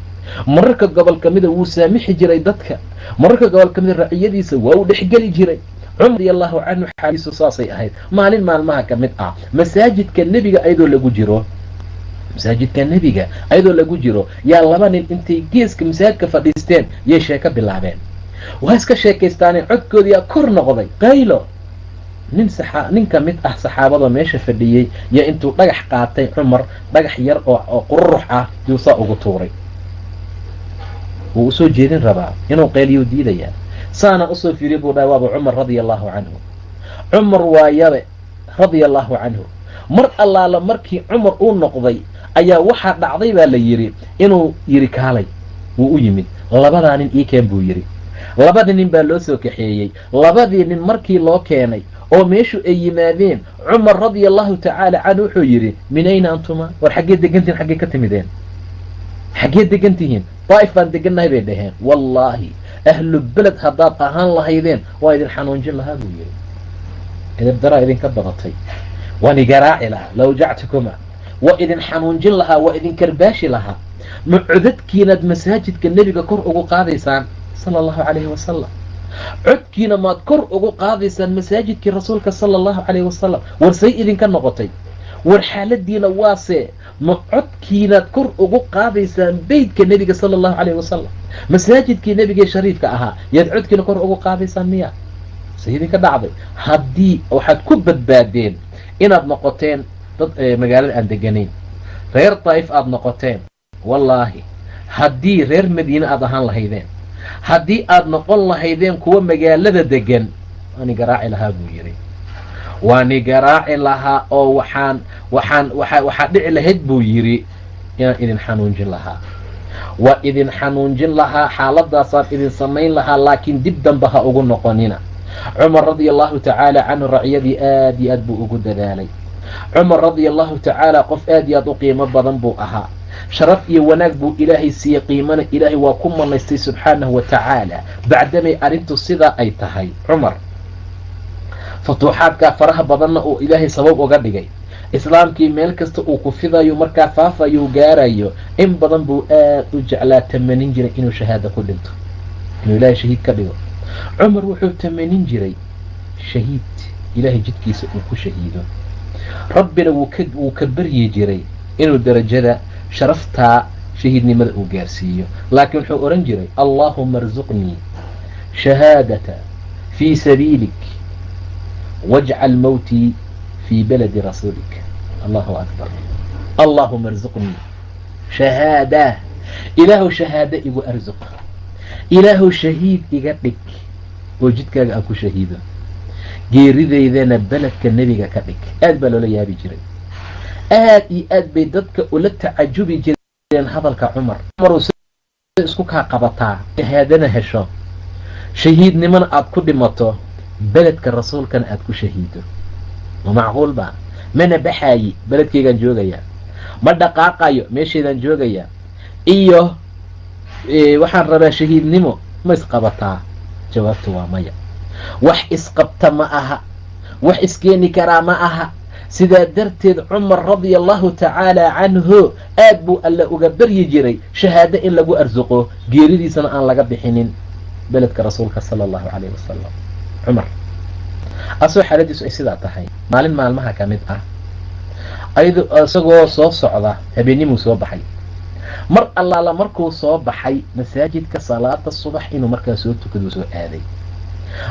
Mararka gobol ka mida wuu saamixi jiray dadka. Mararka gobol ka mida raciyadiisa waa uu dhexgeli jiray. Cumar radia allahu canhu xaaladiisu saasay ahayd. Maalin maalmaha ka mid ah, masaajidka nebiga ayadoo lagu jiro, masaajidka nebiga ayadoo lagu jiro, yaa laba nin intay geeska masaajidka fadhiisteen yay sheeko bilaabeen. Waa iska sheekaystaaneen, codkoodi yaa kor noqday, qaylo. Nin ka mid ah saxaabada meesha fadhiyey yaa intuu dhagax qaatay Cumar, dhagax yar oo qururux ah yuu saa ugu tuuray. Wuu usoo jeedin rabaa inuu qeyliyuu diidayaa. Saana usoo fiiriy buu dhahay, waaba Cumar radia allahu canhu. Cumar waayabe radia allahu canhu. Mar allaala markii Cumar uu noqday ayaa waxaa dhacday baa la yidhi inuu yidhi, kaalay. Wuu u yimid. Labadaa nin ii keen buu yidhi. Labadii nin baa loo soo kaxeeyey. Labadii nin markii loo keenay oo meeshu ay yimaadeen, Cumar radia allahu tacaala canhu wuxuu yidhi, min ayna antuma? War xaggee degantihin? Xaggee ka timideen? Xaggee degan tihiin? Daa'if baan degannahay bay dhaheen. Wallaahi ahlu beled haddaad ahaan lahaydeen waa idin xanuunjin lahaa buu yidhi. Edabdaraa idinka badatay, waan igaraaci lahaa, lawjactukuma, waa idin xanuunjin lahaa, waa idin karbaashi lahaa. Ma codadkiinaad masaajidka nebiga kor ugu qaadaysaan sala allahu calayhi wasalam? Codkiina maad kor ugu qaadaysaan masaajidkii rasuulka sala allahu calayhi wasalam? War say idinka noqotay? War xaaladiina waase? Ma codkiinaad kor ugu qaadaysaan beytka nebiga sala allahu calayhi wasalam, masaajidkii nebigee shariifka ahaa yaad codkiina kor ugu qaadaysaan miya? Say idinka dhacday? Haddii waxaad ku badbaadeen inaad noqoteen dad magaalada aan deganayn, reer Daa'if aada noqoteen, wallaahi haddii reer Madiine aada ahaan lahaydeen, haddii aada noqon lahaydeen kuwa magaalada degan, waani garaaci lahaa buu yidhi. Waani garaaci lahaa oo waxaan waxaan waa waxaa dhici lahayd buu yidhi inaan idin xanuunjin lahaa. Waa idin xanuunjin lahaa, xaaladaasaan idin samayn lahaa, laakiin dib dambe ha ugu noqonina. Cumar radia allahu tacaala canhu raciyadii aad iyo aad buu ugu dadaalay. Cumar radia allahu tacaala qof aad iyo aad u qiimo badan buu ahaa. Sharaf iyo wanaag buu Ilaahay siiyey, qiimana Ilaahay waa ku manaystay subxaanahu wa tacaala. Bacdamay arrintu sidaa ay tahay, Cumar futuuxaadkaa faraha badanna uu Ilaahay sabab uga dhigay islaamkii meel kasta uu ku fidayo, markaa faafayo, gaarayo, in badan buu aad u jeclaa, tamanin jiray inuu shahaado ku dhinto, inuu Ilaahay shahiid ka dhigo. Cumar wuxuu tamanin jiray shahiid Ilaahay jidkiisa uu ku shahiido. Rabbina wuu ka baryi jiray inuu darajada sharaftaa shahiidnimada uu gaarsiiyo, laakiin wuxuu odhan jiray, allaahuma arzuqnii shahaadata Fii sabiilik wajcal mowtii fii baladi rasuulik. Allahu akbar. Allaahuma arzuqnii shahaada, ilaahu shahaado igu arsuq, ilaahu shahiid iga dhig oo jidkaaga aan ku shahiido, geeridaydana beledka nebiga ka dhig. Aad baa loola yaabi jiray, aad iyo aad bay dadka ula tacajubi jireen hadalka Cumar. Cumar isku kaa qabataa shahaadana hesho, shahiidnimona aad ku dhimato, beledka rasuulkana aad ku shahiido, ma macquul ba? Mana baxaayi, beledkaygaan joogayaa, ma dhaqaaqayo, meeshaydaan joogayaa, iyo waxaan rabaa shahiidnimo, ma isqabataa? Jawaabtu waa maya. Wax isqabta ma aha, wax iskeeni karaa ma aha. Sidaa darteed Cumar radia allahu tacaala canhu aad buu alle uga baryi jiray shahaado in lagu arsuqo, geeridiisana aan laga bixinin beledka rasuulka sala allahu calayhi wasalam. Cumar asagoo xaaladiisu ay sidaa tahay, maalin maalmaha ka mid ah, ayado isagoo soo socda, habeennimuu soo baxay. Mar allaala markuu soo baxay masaajidka salaada subax inuu markaa soo tukaduu soo aaday.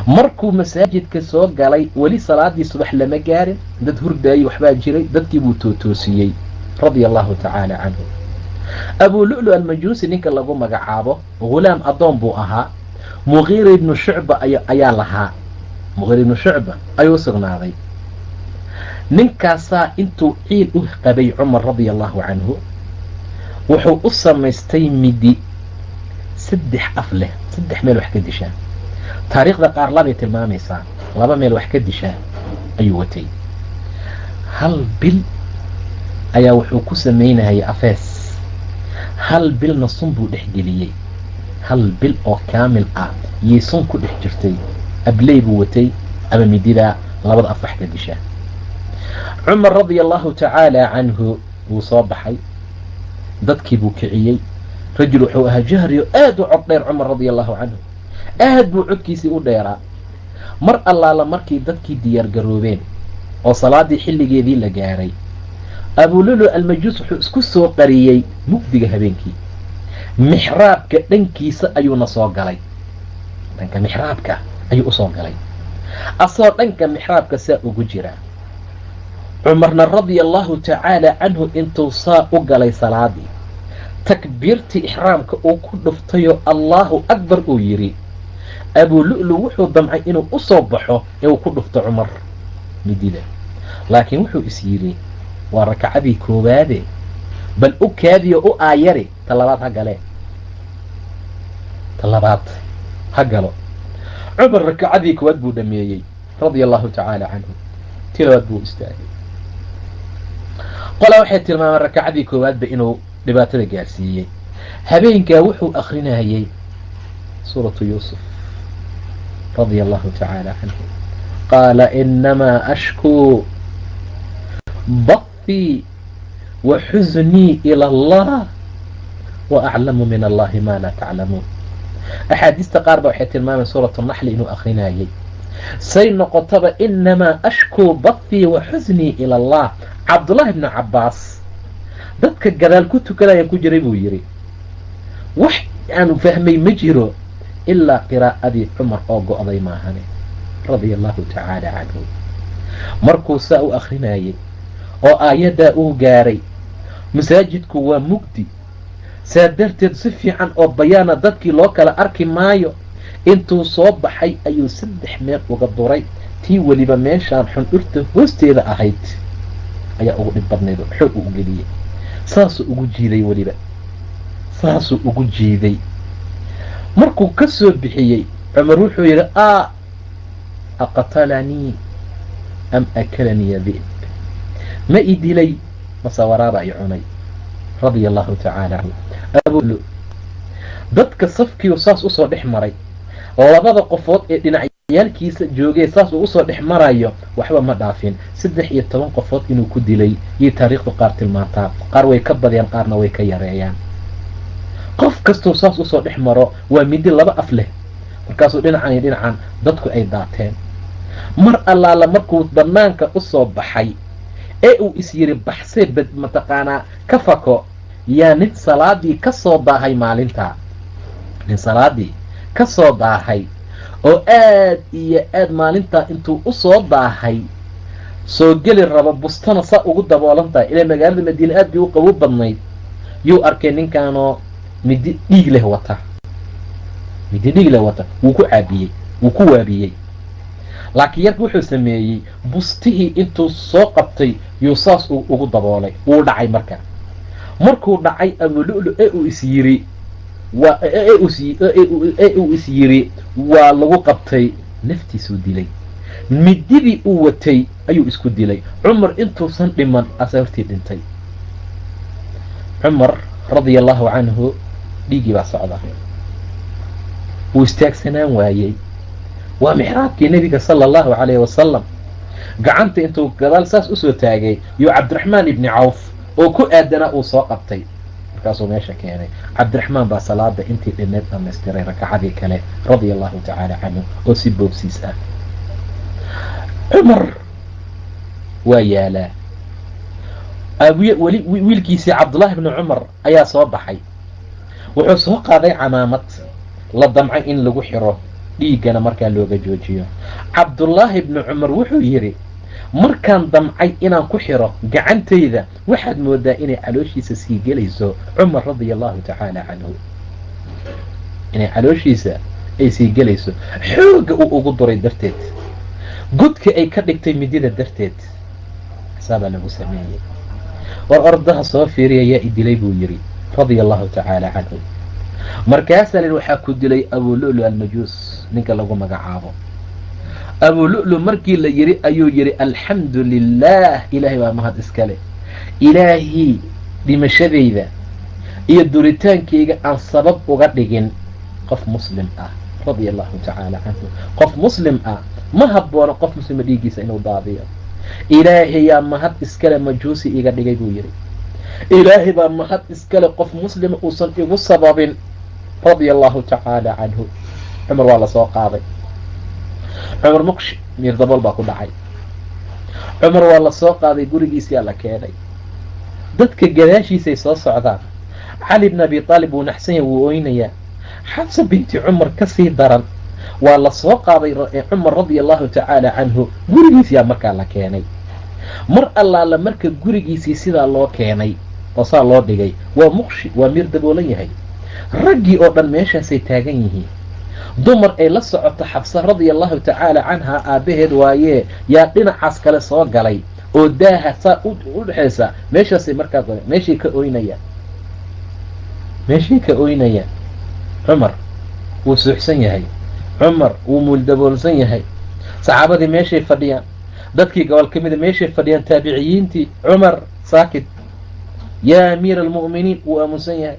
Markuu masaajidka soo galay, weli salaadii subax lama gaarin, dad hurdaayey waxbaa jiray, dadkii buu tootoosiyey radia allahu tacaala canhu. Abuu Lu'lu Almajuusi ninka lagu magacaabo, ghulaam addoon buu ahaa, Muqiira ibnu Shucba ayaa lahaa, Muqiira ibnu Shucba ayuu usugnaaday. Ninkaasaa intuu ciil u qabay Cumar radia allahu canhu, wuxuu u samaystay midi 3 af leh, 3 meel wax ka dishaa. Taariikhda qaar labay tilmaamaysaa, 2 meel wax ka dishaa ayuu watay. 1 bil ayaa wuxuu ku samaynayay afees, 1 bilna sun buu dhex geliyey, 1 bil oo kaamil ah yay sun ku dhex jirtay. Abley buu watay ama midida labada af wax ka dishaa. Cumar radia allahu tacaala canhu wuu soo baxay, dadkii buu kiciyey. Rajul wuxuu ahaa jahriyo aad u cod dheer. Cumar radia allahu canhu aad buu codkiisii u dheeraa. Mar allaala markii dadkii diyaar garoobeen oo salaadii xilligeedii la gaaray, Abululu Almajuus wuxuu isku soo qariyey mugdiga habeenkii. Mixraabka dhankiisa ayuuna soo galay, dhanka mixraabka ayuu usoo galay, asagoo dhanka mixraabka saa ugu jiraa. Cumarna radia allahu tacaala canhu intuu saa u galay salaadii, takbiirtii ixraamka uu ku dhuftayoo Allahu akbar uu yidhi, Abulu'lu wuxuu damcay inuu u soo baxo ee uu ku dhufto Cumar midida, laakiin wuxuu is yidhi waa rakacadii koowaade, bal u kaadiyo u aayari, ta labaad ha galee, ta labaad ha galo. Cumar rakacadii koowaad buu dhameeyey radia allahu tacaala canhu, tii labaad buu istaagay. Qolaa waxay tilmaameen rakacadii koowaadba inuu dhibaatada gaarsiiyey. Habeenkaa wuxuu akrinayay suuratu Yuusuf radia allahu tacaala canhu. Qaala inamaa ashkuu bathii wa xusnii ila allah wa aclamu min allahi maa laa taclamuun. Axaadiista qaar ba waxay tilmaameen suuratu Naxli inuu akrinayay. Say noqotaba inamaa ashkuu bathii wa xusnii ila allah. Cabdullaahi ibnu Cabbaas dadka gadaal ku tukanaya ku jiray buu yidhi, wax aanu fahmay ma jiro ilaa qiraa'adii Cumar oo go'day maahane radia allahu tacaala canhu. Markuu saa u akrinayay oo aayaddaa uu gaaray, masaajidku waa mugdi, saa darteed si fiican oo bayaana dadkii loo kala arki maayo. Intuu soo baxay ayuu 3 meel uga duray, tii weliba meeshaan xundhurta hoosteeda ahayd ayaa ugu dhib badnayd oo xoog uu geliyey. Saasuu ugu jiiday, weliba saasuu ugu jiiday. Markuu ka soo bixiyey Cumar wuxuu yidhi, a aqtalanii am akalanii dhi'b, ma i dilay mase waraaba i cunay? Radia allahu tacaala canhu. Dadka safkiiu saas usoo dhex maray, labada qofood ee dhinacyaalkiisa joogee saas uu usoo dhex marayo waxba ma dhaafin. 13 qofood inuu ku dilay iyo taariikhdu qaar tilmaantaa, qaar way ka badiyaan, qaarna way ka yareeyaan. Qof kastuu saas usoo dhex maro waa midi 2 af leh, markaasuu dhinacan iyo dhinacan dadku ay daateen. Mar allaala markuu banaanka usoo baxay ee uu is yiri baxsee mataqaanaa ka fako, yaa nin salaadii ka soo daahay maalintaa, nin salaadii ka soo daahay Oo aad iyo aad maalintaa intuu u soo daahay soo geli rabo, bustana saa ugu daboolan tahay, ilaa magaalada Madiine aad bay u qabow badnayd, yuu arkay ninkaanoo midi dhiig leh wata, midi dhiig leh wata. Wuu ku caabiyey, wuu ku waabiyey. Laakiin yarka wuxuu sameeyey, bustihii intuu soo qabtay yuu saas ugu daboolay. Wuu dhacay. Marka markuu dhacay, Abululu ee uu is yiri waa ee uu is yiri waa lagu qabtay, naftiisuu dilay. Mididii uu watay ayuu isku dilay. Cumar intuusan dhiman asa hortii dhintay. Cumar radia allahu canhu dhiiggii baa socda, wuu istaagsanaan waayey. Waa mixraabkii nebiga sala allahu calayhi wasalam. Gacanta intuu gadaal saas usoo taagay yuu Cabdiraxmaan ibni Cawf oo ku aadanaa uu soo qabtay, markaasuu meesha keenay. Cabdiraxmaan baa salaada intii dhineed dhamaystiray, rakacadii kale, radia allahu tacaala canhu, oo si boobsiis ah. Cumar waa yaalaa. Weli wiilkiisii Cabdullaahi bni Cumar ayaa soo baxay. Wuxuu soo qaaday camaamad la damcay in lagu xiro, dhiiggana markaa looga joojiyo. Cabdullaahi bni Cumar wuxuu yidhi, markaan damcay inaan ku xiro gacantayda, waxaad moodaa inay calooshiisa sii gelayso. Cumar radia allahu tacaala canhu inay calooshiisa ay sii gelayso, xoogga uu ugu duray darteed, godka ay ka dhigtay midida darteed, saabaa lagu sameeyey. War ordaha soo fiiriya, yaa i dilay, buu yidhi radia allahu tacaala canhu. Markaasaa lin waxaa ku dilay Abululu Almajuus, ninka lagu magacaabo Abululu. Markii la yidhi ayuu yidhi, alxamdu lilah, ilaahay baa mahad iskale, ilaahii dhimashadayda iyo duritaankayga aan sabab uga dhigin qof muslim ah, radia allahu tacaala canhu. Qof muslim ah ma haboono qof muslima dhiiggiisa inuu daadiyo. Ilaahay yaa mahad iskale majuusi iga dhigay, buu yidhi. Ilaahay baa mahad iskale qof muslima uusan igu sababin, radia allahu tacaala canhu. Cumar waa lasoo qaaday. Cumar muqshi miir dabool baa ku dhacay. Cumar waa lasoo qaaday, gurigiisiyaa la keenay. Dadka gadaashiisay soo socdaan. Cali bn Abi Aalib wuu naxsan yahay, wuu oynayaa. Xabsa binti Cumar ka sii daran. Waa lasoo qaaday Cumar radia allahu tacaala canhu, gurigiisiyaa markaa la keenay. Mar allaala marka gurigiisii sidaa loo keenay oo saa loo dhigay, waa muqshi, waa miir daboolan yahay. Raggii oo dhan meeshaasay taagan yihiin. Dumar ay la socoto Xabsa radia allahu tacaala canhaa, aabbaheed waayee, yaa dhinacaas kale soo galay oo daaha saa u dhexaysa. Meeshaasay markaa meeshay ka oynayaan, meeshay ka oynayaan. Cumar wuu suuxsan yahay, Cumar wuu muuldaboolsan yahay. Saxaabadii meeshay fadhiyaan, dadkii gobol ka mida meeshay fadhiyaan, taabiciyiintii. Cumar saakit. Yaa amiira almu'miniin, wuu aamunsan yahay.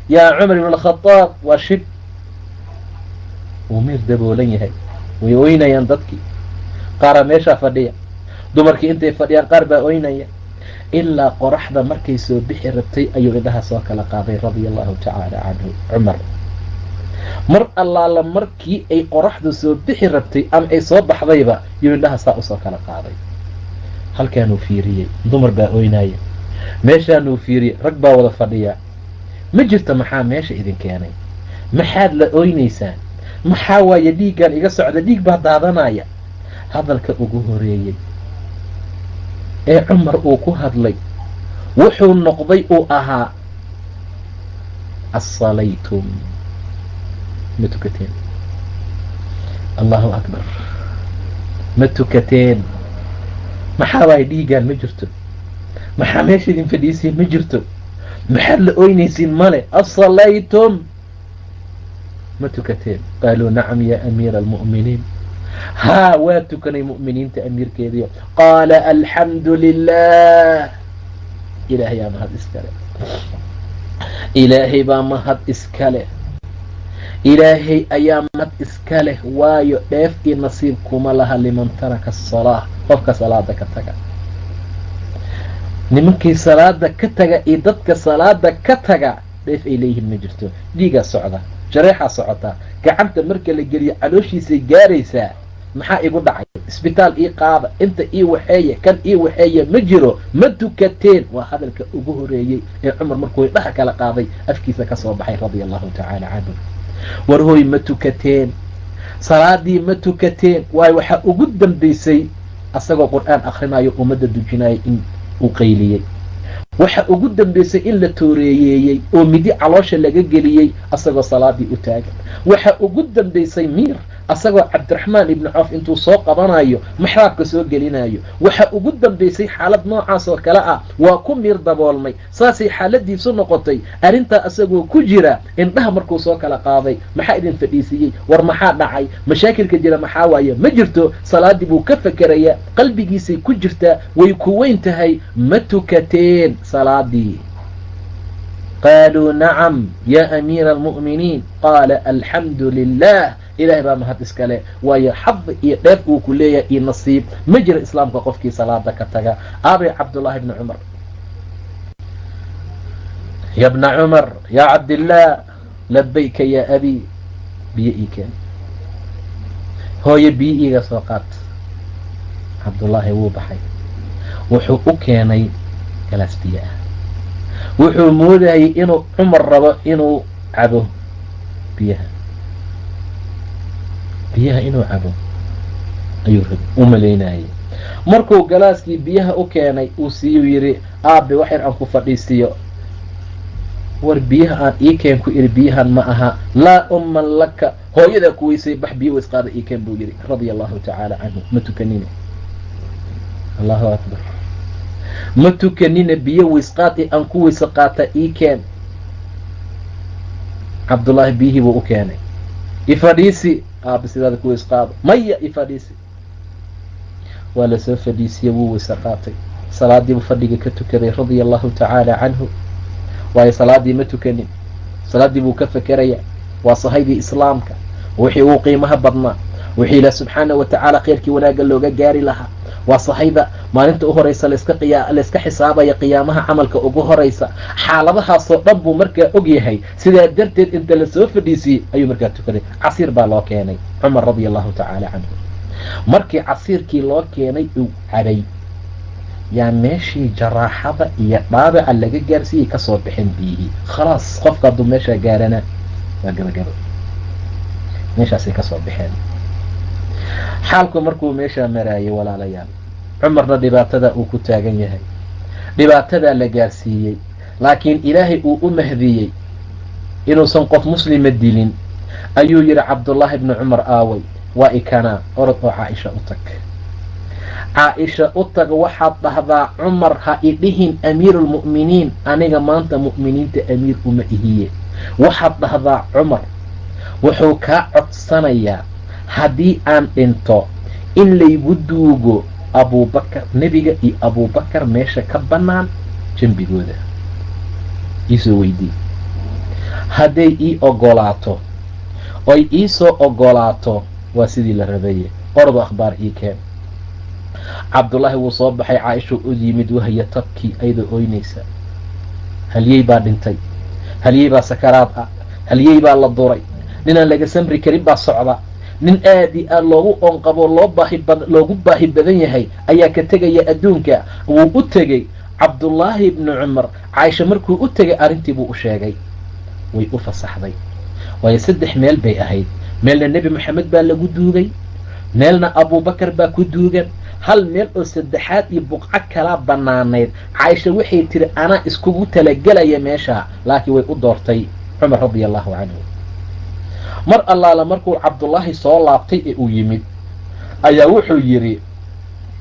Yaa Cumar ibn alkhadaab, waa shib, wuu miir daboolan yahay. Way oynayaan dadkii, qaaraa meeshaa fadhiya. Dumarkii intay fadhiyaan qaar baa oynaya. Ilaa qoraxda markay soo bixi rabtay ayuu indhaha soo kala qaaday, radia allahu tacaala canhu. Cumar mar allaala markii ay qoraxdu soo bixi rabtay ama ay soo baxdayba yuu indhaha saa usoo kala qaaday. Halkaanuu fiiriyey, dumar baa oynaya. Meeshaanuu fiiriyey, rag baa wada fadhiya. Ma jirto, maxaa meesha idin keenay? Maxaad la oynaysaan? Maxaa waaye dhiiggan iga socda? Dhiig baa daadanaya. Hadalka ugu horeeyey ee Cumar uu ku hadlay wuxuu noqday uu ahaa, assalaytum, ma tukateen? Allahu akbar, ma tukateen? Maxaa waaye dhiiggaan? Ma jirto. Maxaa meesha idin fadhiisiin? Ma jirto. Maxaad la oynaysiin? Male. Asalaytum, ma tukateen? Qaaluu nacam ya amiira almu'miniin, haa, waa tukanay mu'miniinta amiirkeediyo. Qaala alxamdu lilah, ilaahay aa mahad iskale, ilaahay baa mahad iskale, ilaahay ayaa mahad iska leh. Waayo dheef iyo nasiib kuma laha liman taraka asalaa, qofka salaada ka taga. Nimankii salaada ka taga iyo dadka salaada ka taga dheef ay leeyihiin ma jirto. Dhiigaa socda, jareexaa socotaa, gacanta marka la geliyo calooshiisay gaaraysaa. Maxaa igu dhacay? Isbitaal ii qaada, inta ii waxeeye, kan ii waxeeye, ma jiro. Ma tukateen waa hadalka ugu horeeyey ee Cumar markuu indhaha kala qaaday afkiisa ka soo baxay, radia allahu tacaala canhu. War hooy, ma tukateen? Salaadii ma tukateen? Waayo, waxaa ugu dambaysay asagoo Qur-aan akhrinayo, ummadda dujinaya, in uu qayliyey. Waxa ugu dambaysay in la tooreeyeeyey oo midi caloosha laga geliyey asagoo salaadii u taagan. Waxa ugu dambaysay miir asagoo Cabdiraxmaan ibnu Cawf intuu soo qabanayo maxraabka soo gelinayo. Waxa ugu dambaysay xaalad noocaas oo kale ah, waa ku miir daboolmay, saasay xaaladiisu noqotay. Arrintaa asagoo ku jira, indhaha markuu soo kala qaaday, "Maxaa idin fadhiisiiyey? War maxaa dhacay? Mashaakilka jira maxaa waaye?" Ma jirto, salaadii buu ka fakerayaa, qalbigiisay ku jirtaa, way ku weyn tahay. "Ma tukateen salaadii?" Qaaluu: "Nacam, yaa amiira almu'miniin." Qaala: "Alxamdu lilah, Ilahay baa mahad iskale." Waayo, xad iyo dheef uu ku leeyahay iyo nasiib ma jira Islaamka qofkii salaada ka taga. Aabay Cabdullaahi bni Cumar? "Ya bna Cumar, yaa Cabdillaah." "Labayka yaa abi." "Biyo ii keen." "Hooyo, biyo iiga soo qaat." Cabdullaahi wuu baxay, wuxuu u keenay galaas biyo ah. Wuxuu moodayay inuu Cumar rabo inuu cabo biyaha. Biyaha inuu cabo ayuu u malaynayay. Markuu galaaskii biyaha u keenay, uu siiyuu, yidhi: "Aabe, wax yar aan ku fadhiisiiyo." "War biyaha aan ii keen ku iri, biyahan ma aha." "Laa umman laka, hooyadaa ku weysay, bax, biyo waysqaada ii keen," buu yidhi, radia allahu tacaala canhu. "Ma tukanine." Allahu akbar! "Ma tukanine, biyo waysqaad aan ku weyse qaata ii keen." Cabdullaahi biyihii buu u keenay. "Ifadhiisi, aabe, sidaada ku weys qaado." "Maya, ifadhiisi." Waa lasoo fadhiisiyey, wuu weyse qaatay, salaadiibuu fadhiga ka tukaday, radia allahu tacaala canhu. Waayo, salaadii ma tukanin, salaaddii buu ka fekeraya. Waa sahaydii Islaamka, wixii uu qiimaha badnaa, wixii Ilaah subxaana wa tacaala khayrkii wanaagga looga gaari lahaa. Waa sahayda maalinta u horeysa layska xisaabaya, qiyaamaha camalka ugu horeysa. Xaaladahaasoo dhan buu markaa og yahay. Sidaa darteed inta lasoo fadhiisiyey ayuu markaa tukaday. Casiir baa loo keenay Cumar, radia allahu tacaala canhu. Markii casiirkii loo keenay uu cabay, yaa meeshii jaraaxada iyo dhaabaca laga gaarsiiyey kasoo bixin biyihii. Khalaas, qofka hadduu meeshaa gaarana waa gabagabo. Meeshaasay kasoo baxeen. Xaalku markuu meeshaa maraayay, walaalayaal, Cumarna dhibaatada uu ku taagan yahay, dhibaatadaa la gaarsiiyey, laakiin Ilaahay uu u mahdiyey inuusan qof muslima dilin, ayuu yidhi: "Cabdullaahi bni Cumar aaway?" "Waa ikanaa." "Orod oo Caaisha u tag, Caaisha u tag. Waxaad dhahdaa: Cumar ha idhihin amiiruulmu'miniin, aniga maanta mu'miniinta amiir uma ihiye. Waxaad dhahdaa: Cumar wuxuu kaa codsanayaa haddii aan dhinto in laygu duugo Abuubakar, nebiga iyo Abuubakar meesha ka bannaan jembigooda. Iisoo weydii. Hadday ii ogolaato oy iisoo ogolaato, waa sidii la rabaye. Ordo, akhbaar ii keen." Cabdullaahi wuu soo baxay, Caaisha u yimid, wahya tabkii, ayadoo ooynaysa. Halyey baa dhintay, halyey baa sakaraad ah, halyey baa la duray, ninaan laga samri karin baa socda, nin aad iyo aad loogu oonqabo, loogu baahi badan yahay ayaa ka tegaya adduunka. Wuu u tegey Cabdullaahi ibnu Cumar Caaisha. Markuu u tegay, arrintii buu u sheegay, way u fasaxday. Waayo, saddex meel bay ahayd: meelna Nebi Moxamed baa lagu duugay, meelna Abuubakar baa ku duugan, hal meel oo saddexaad iyo buqco kalaa bannaanayd. Caaisha waxay tiri: "Anaa iskugu talagelaya meesha." Laakiin way u doortay Cumar, radia allahu canhu. Mar allaala markuu Cabdullaahi soo laabtay ee uu yimid, ayaa wuxuu yidhi: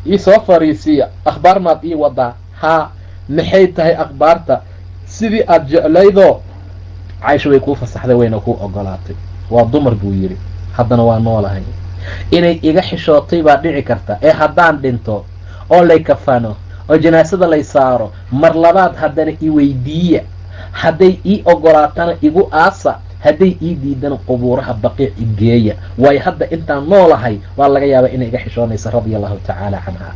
"Ii soo fariisiya. Akhbaar maad ii wadaa?" "Haa." "Maxay tahay akhbaarta?" "Sidii aad jeclaydoo Caaisha way kuu fasaxday, wayna kuu ogolaatay." "Waa dumar," buu yidhi, "haddana waa noolahay. Inay iga xishootay baa dhici karta, ee haddaan dhinto oo lay kafano oo janaasada lay saaro, mar labaad haddana i weydiiya. Hadday ii ogolaatana igu aasa, hadday ii diidana qubuuraha Baqiic igeeya. Waayo, hadda intaan noolahay waa laga yaabaa inay iga xishoonaysa." Radia allahu tacaala canha,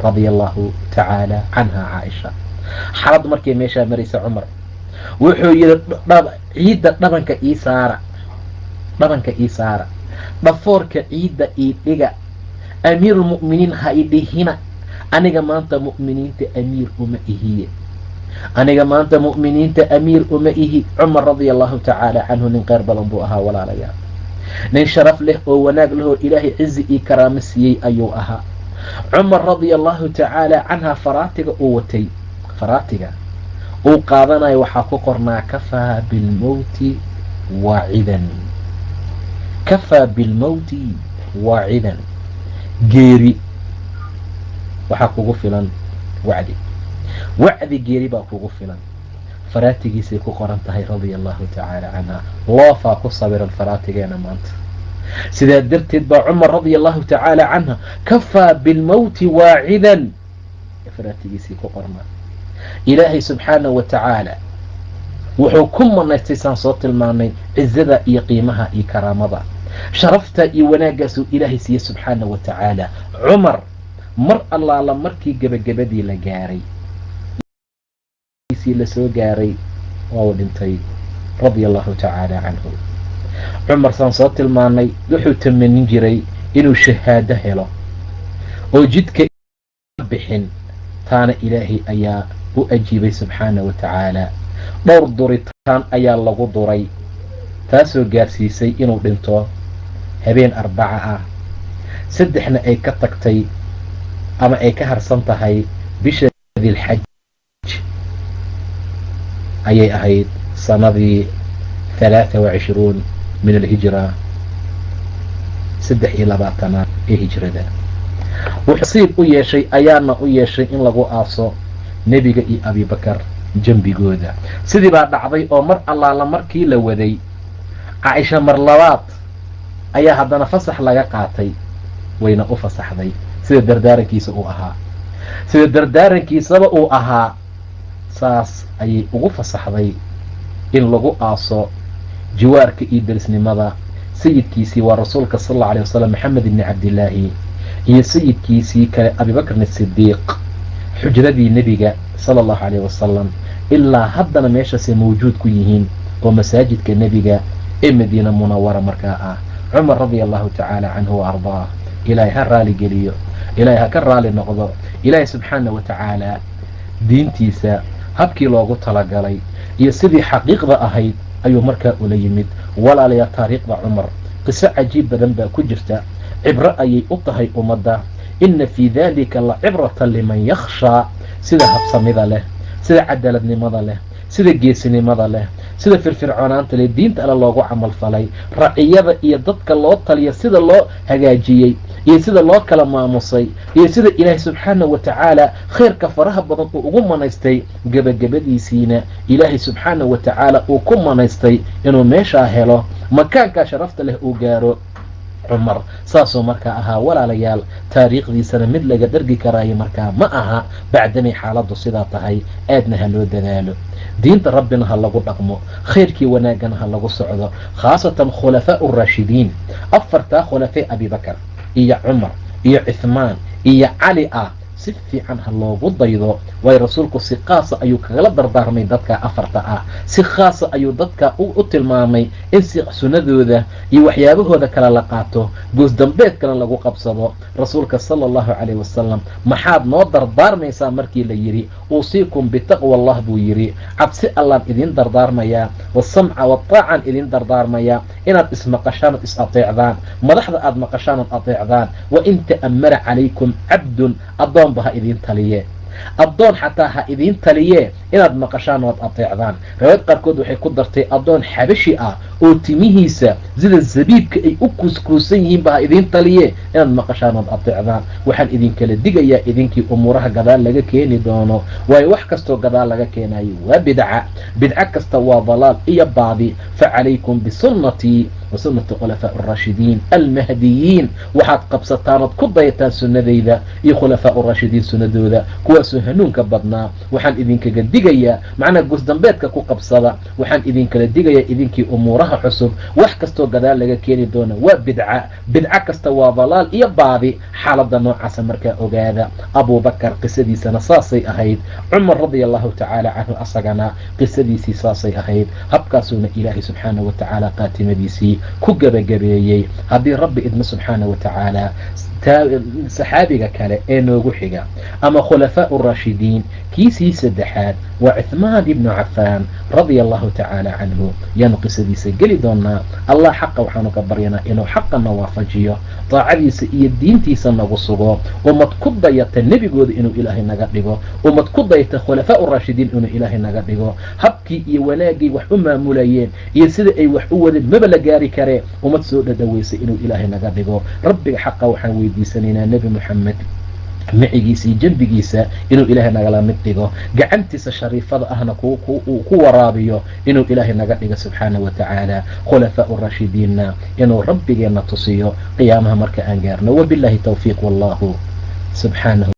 radia allahu tacaala canha Caaisha. Xalad markay meeshaa maraysa, Cumar wuxuu yidhi: "Ciidda dhabanka ii saara, dhabanka ii saara, dhafoorka ciidda ii dhiga. Amiiruulmu'miniin ha i dhihina, aniga maanta mu'miniinta amiir uma ihiye, aniga maanta mu'miniinta amiir uma ihi." Cumar, radia allahu tacaala canhu, nin kheyr badan buu ahaa, walaalayaal. Nin sharaf leh oo wanaag leh oo Ilaahay cizi iyo karaamo siiyey ayuu ahaa. Cumar radia allahu tacaala canha faraatiga uu watay, faraatiga uu qaadanayo waxaa ku qornaa kafaa bilmowti waacidan, kafaa bilmowti waacidan, geeri waxaa kugu filan wacdi, wacdi geeri baa kugu filan. Faraatigiisay ku qoran tahay radia allahu tacaala canha. Loofaa ku sawiran faraatigeena maanta. Sidaa darteed baa Cumar radia allahu tacaala canha kafaa bilmowti waacidan faraatigiisii ku qornaa. Ilaahay subxaana wa tacaala wuxuu ku manaystay, saan soo tilmaanay, cizada iyo qiimaha iyo karaamada, sharafta iyo wanaaggaasuu Ilaahay siiyey subxaana wa tacaala. Cumar mar allaala markii gebagabadii la gaaray, lasoo gaaray, waa uu dhintay radia allahu tacaala canhu. Cumar saan soo tilmaanay wuxuu tamanin jiray inuu shahaado helo oo jidka bixin, taana Ilaahay ayaa u ajiibay subxaana wa tacaala. Dhowr duritaan ayaa lagu duray, taasoo gaarsiisay inuu dhinto habeen arbaca ah, 3na ay ka tagtay ama ay ka harsan tahay bisha Dilxaj ayay ahayd sanadii 23 min alhijra, 23aad ee hijrada. Wuxuu nasiib u yeeshay ayaana u yeeshay in lagu aaso nebiga iyo Abibakar jambigooda. Sidii baa dhacday oo mar allaala markii la waday Caaisha mar labaad ayaa haddana fasax laga qaatay, wayna u fasaxday sida dardaarankiisa uu ahaa, sida dardaarankiisaba uu ahaa, saas ayay ugu fasaxday in lagu aaso jiwaarka iyo derisnimada sayidkiisii waa rasuulka sal allau alay wasalam Maxamed ibni Cabdillaahi iyo sayidkiisii kale Abibakrin Asidiiq, xujradii nebiga sala allahu calayh wasalam. Ilaa haddana meeshaasay mawjuud ku yihiin oo masaajidka nebiga ee Madiina Munawara markaa ah. Cumar radia allahu tacaala canhu wa ardaah, Ilaahay ha raali geliyo, Ilaahay ha ka raali noqdo. Ilaahay subxaana wa tacaala diintiisa habkii loogu talagalay iyo sidii xaqiiqda ahayd ayuu markaa ula yimid. Walaalayaa, taariikhda Cumar qiso cajiib badan baa ku jirta, cibro ayay u tahay ummadda. Ina fii dalika la cibratan liman yakhshaa. Sida habsamida leh, sida cadaaladnimada leh, sida geesinimada leh, sida firfircoonaanta leh diinta alle loogu camal falay, raciyada iyo dadka loo taliya sida loo hagaajiyey iyo sida loo kala maamusay iyo sida Ilaahay subxaana wa tacaala khayrka faraha badan uu ugu manaystay, gebagabadiisiina Ilaahay subxaana wa tacaala uu ku manaystay inuu meeshaa helo makaankaa sharafta leh uu gaaro. Cumar saasuu markaa ahaa walaalayaal, taariikhdiisana mid laga dhargi karaayo markaa ma aha. Bacdamay xaaladdu sidaa tahay, aadna ha loo dadaalo, diinta rabbina ha lagu dhaqmo, khayrkii wanaaggana ha lagu socdo, khaasatan khulafaa uraashidiin, afartaa khulafee Abibakar iyo Cumar iyo Cithmaan iyo Cali ah, si fiican ha loogu daydo. Waayo rasuulku si khaasa ayuu kagala dardaarmay dadka afarta ah, si khaasa ayuu dadka u tilmaamay in si sunnadooda iyo waxyaabahooda kale la qaato, goosdambeedkana lagu qabsado. Rasuulka sala allahu calayh wasalam maxaad noo dardaarmaysaa markii la yidhi, uusiikum bitaqwa allah buu yidhi, cabsi allaan idiin dardaarmayaa, wasamca wataacan idiin dardaarmayaa, inaad ismaqashaan ood is ateecdaan, madaxda aad maqashaan ood ateecdaan. Wa in ta'ammara calaykum cabdun, addoonba ha idiin taliye, addoon xataa ha idiin taliyee, inaad maqashaan ood ateecdaan. Riwaayad qaarkood waxay ku dartay addoon xabashi ah oo timihiisa sida zabiibka ay u kuuskuusan yihiinba ha idiin taliyee, inaad maqashaan ood ateecdaan. Waxaan idinkala digayaa idinkii umuuraha gadaal laga keeni doono, waayo wax kastoo gadaal laga keenayo waa bidca, bidco kasta waa dalaal iyo baadi. Fa calaykum bisunnatii wa sunnati khulafaaءi araashidiin almahdiyiin, waxaad qabsataan ood ku dayataan sunnadayda iyo khulafaa raashidiin sunnadooda, kuwaasoo hanuunka badnaa. Waxaan idinkaga digayaa macnaa goosdambeedka ku qabsada. Waxaan idinkala digayaa idinkii umuuraha cusub, wax kastoo gadaal laga keeni doona waa bidca, bidco kasta waa dalaal iyo baadi. Xaaladda noocaasa markaa ogaada. Abubakar qisadiisana saasay ahayd, Cumar radia allahu tacaala canhu asagana qisadiisii saasay ahayd. Habkaasuuna Ilaahay subxaana wa tacaala qaatimadiisii Ku gebagabeeyey, haddii Rabbi idmo subxaana wa tacaala, saxaabiga kale ee noogu xiga ama khulafaa raashidiin kiisii saddexaad waa Cuthmaan ibnu Cafaan radia Allahu tacaala canhu, yaanu qisadiisa geli doonaa. Allah xaqa waxaanu ka baryanaa inuu xaqana waafajiyo, daacadiisa iyo diintiisa nagu sugo, ummad ku dayata nebigooda inuu Ilaahay naga dhigo, ummad ku dayata khulafaa raashidiin inuu Ilaahay naga dhigo. Habkii iyo wanaaggii wax u maamulayeen iyo sida ay wax u wadeen maba la gaari karee, ummad soo dhadhaweysay inuu Ilaahay naga dhigo. Rabbiga xaqa waxaan weydiisanaynaa Nebi Moxamed micigiisa iyo jambigiisa inuu Ilaahay nagala mid dhigo, gacantiisa shariifada ahna ku waraabiyo inuu Ilaahay naga dhigo subxaana wa tacaala, khulafaa raashidiinna inuu Rabbigeenna tusiyo qiyaamaha marka aan gaarno. Wabillahi towfiiq, wallahu subxaanahu.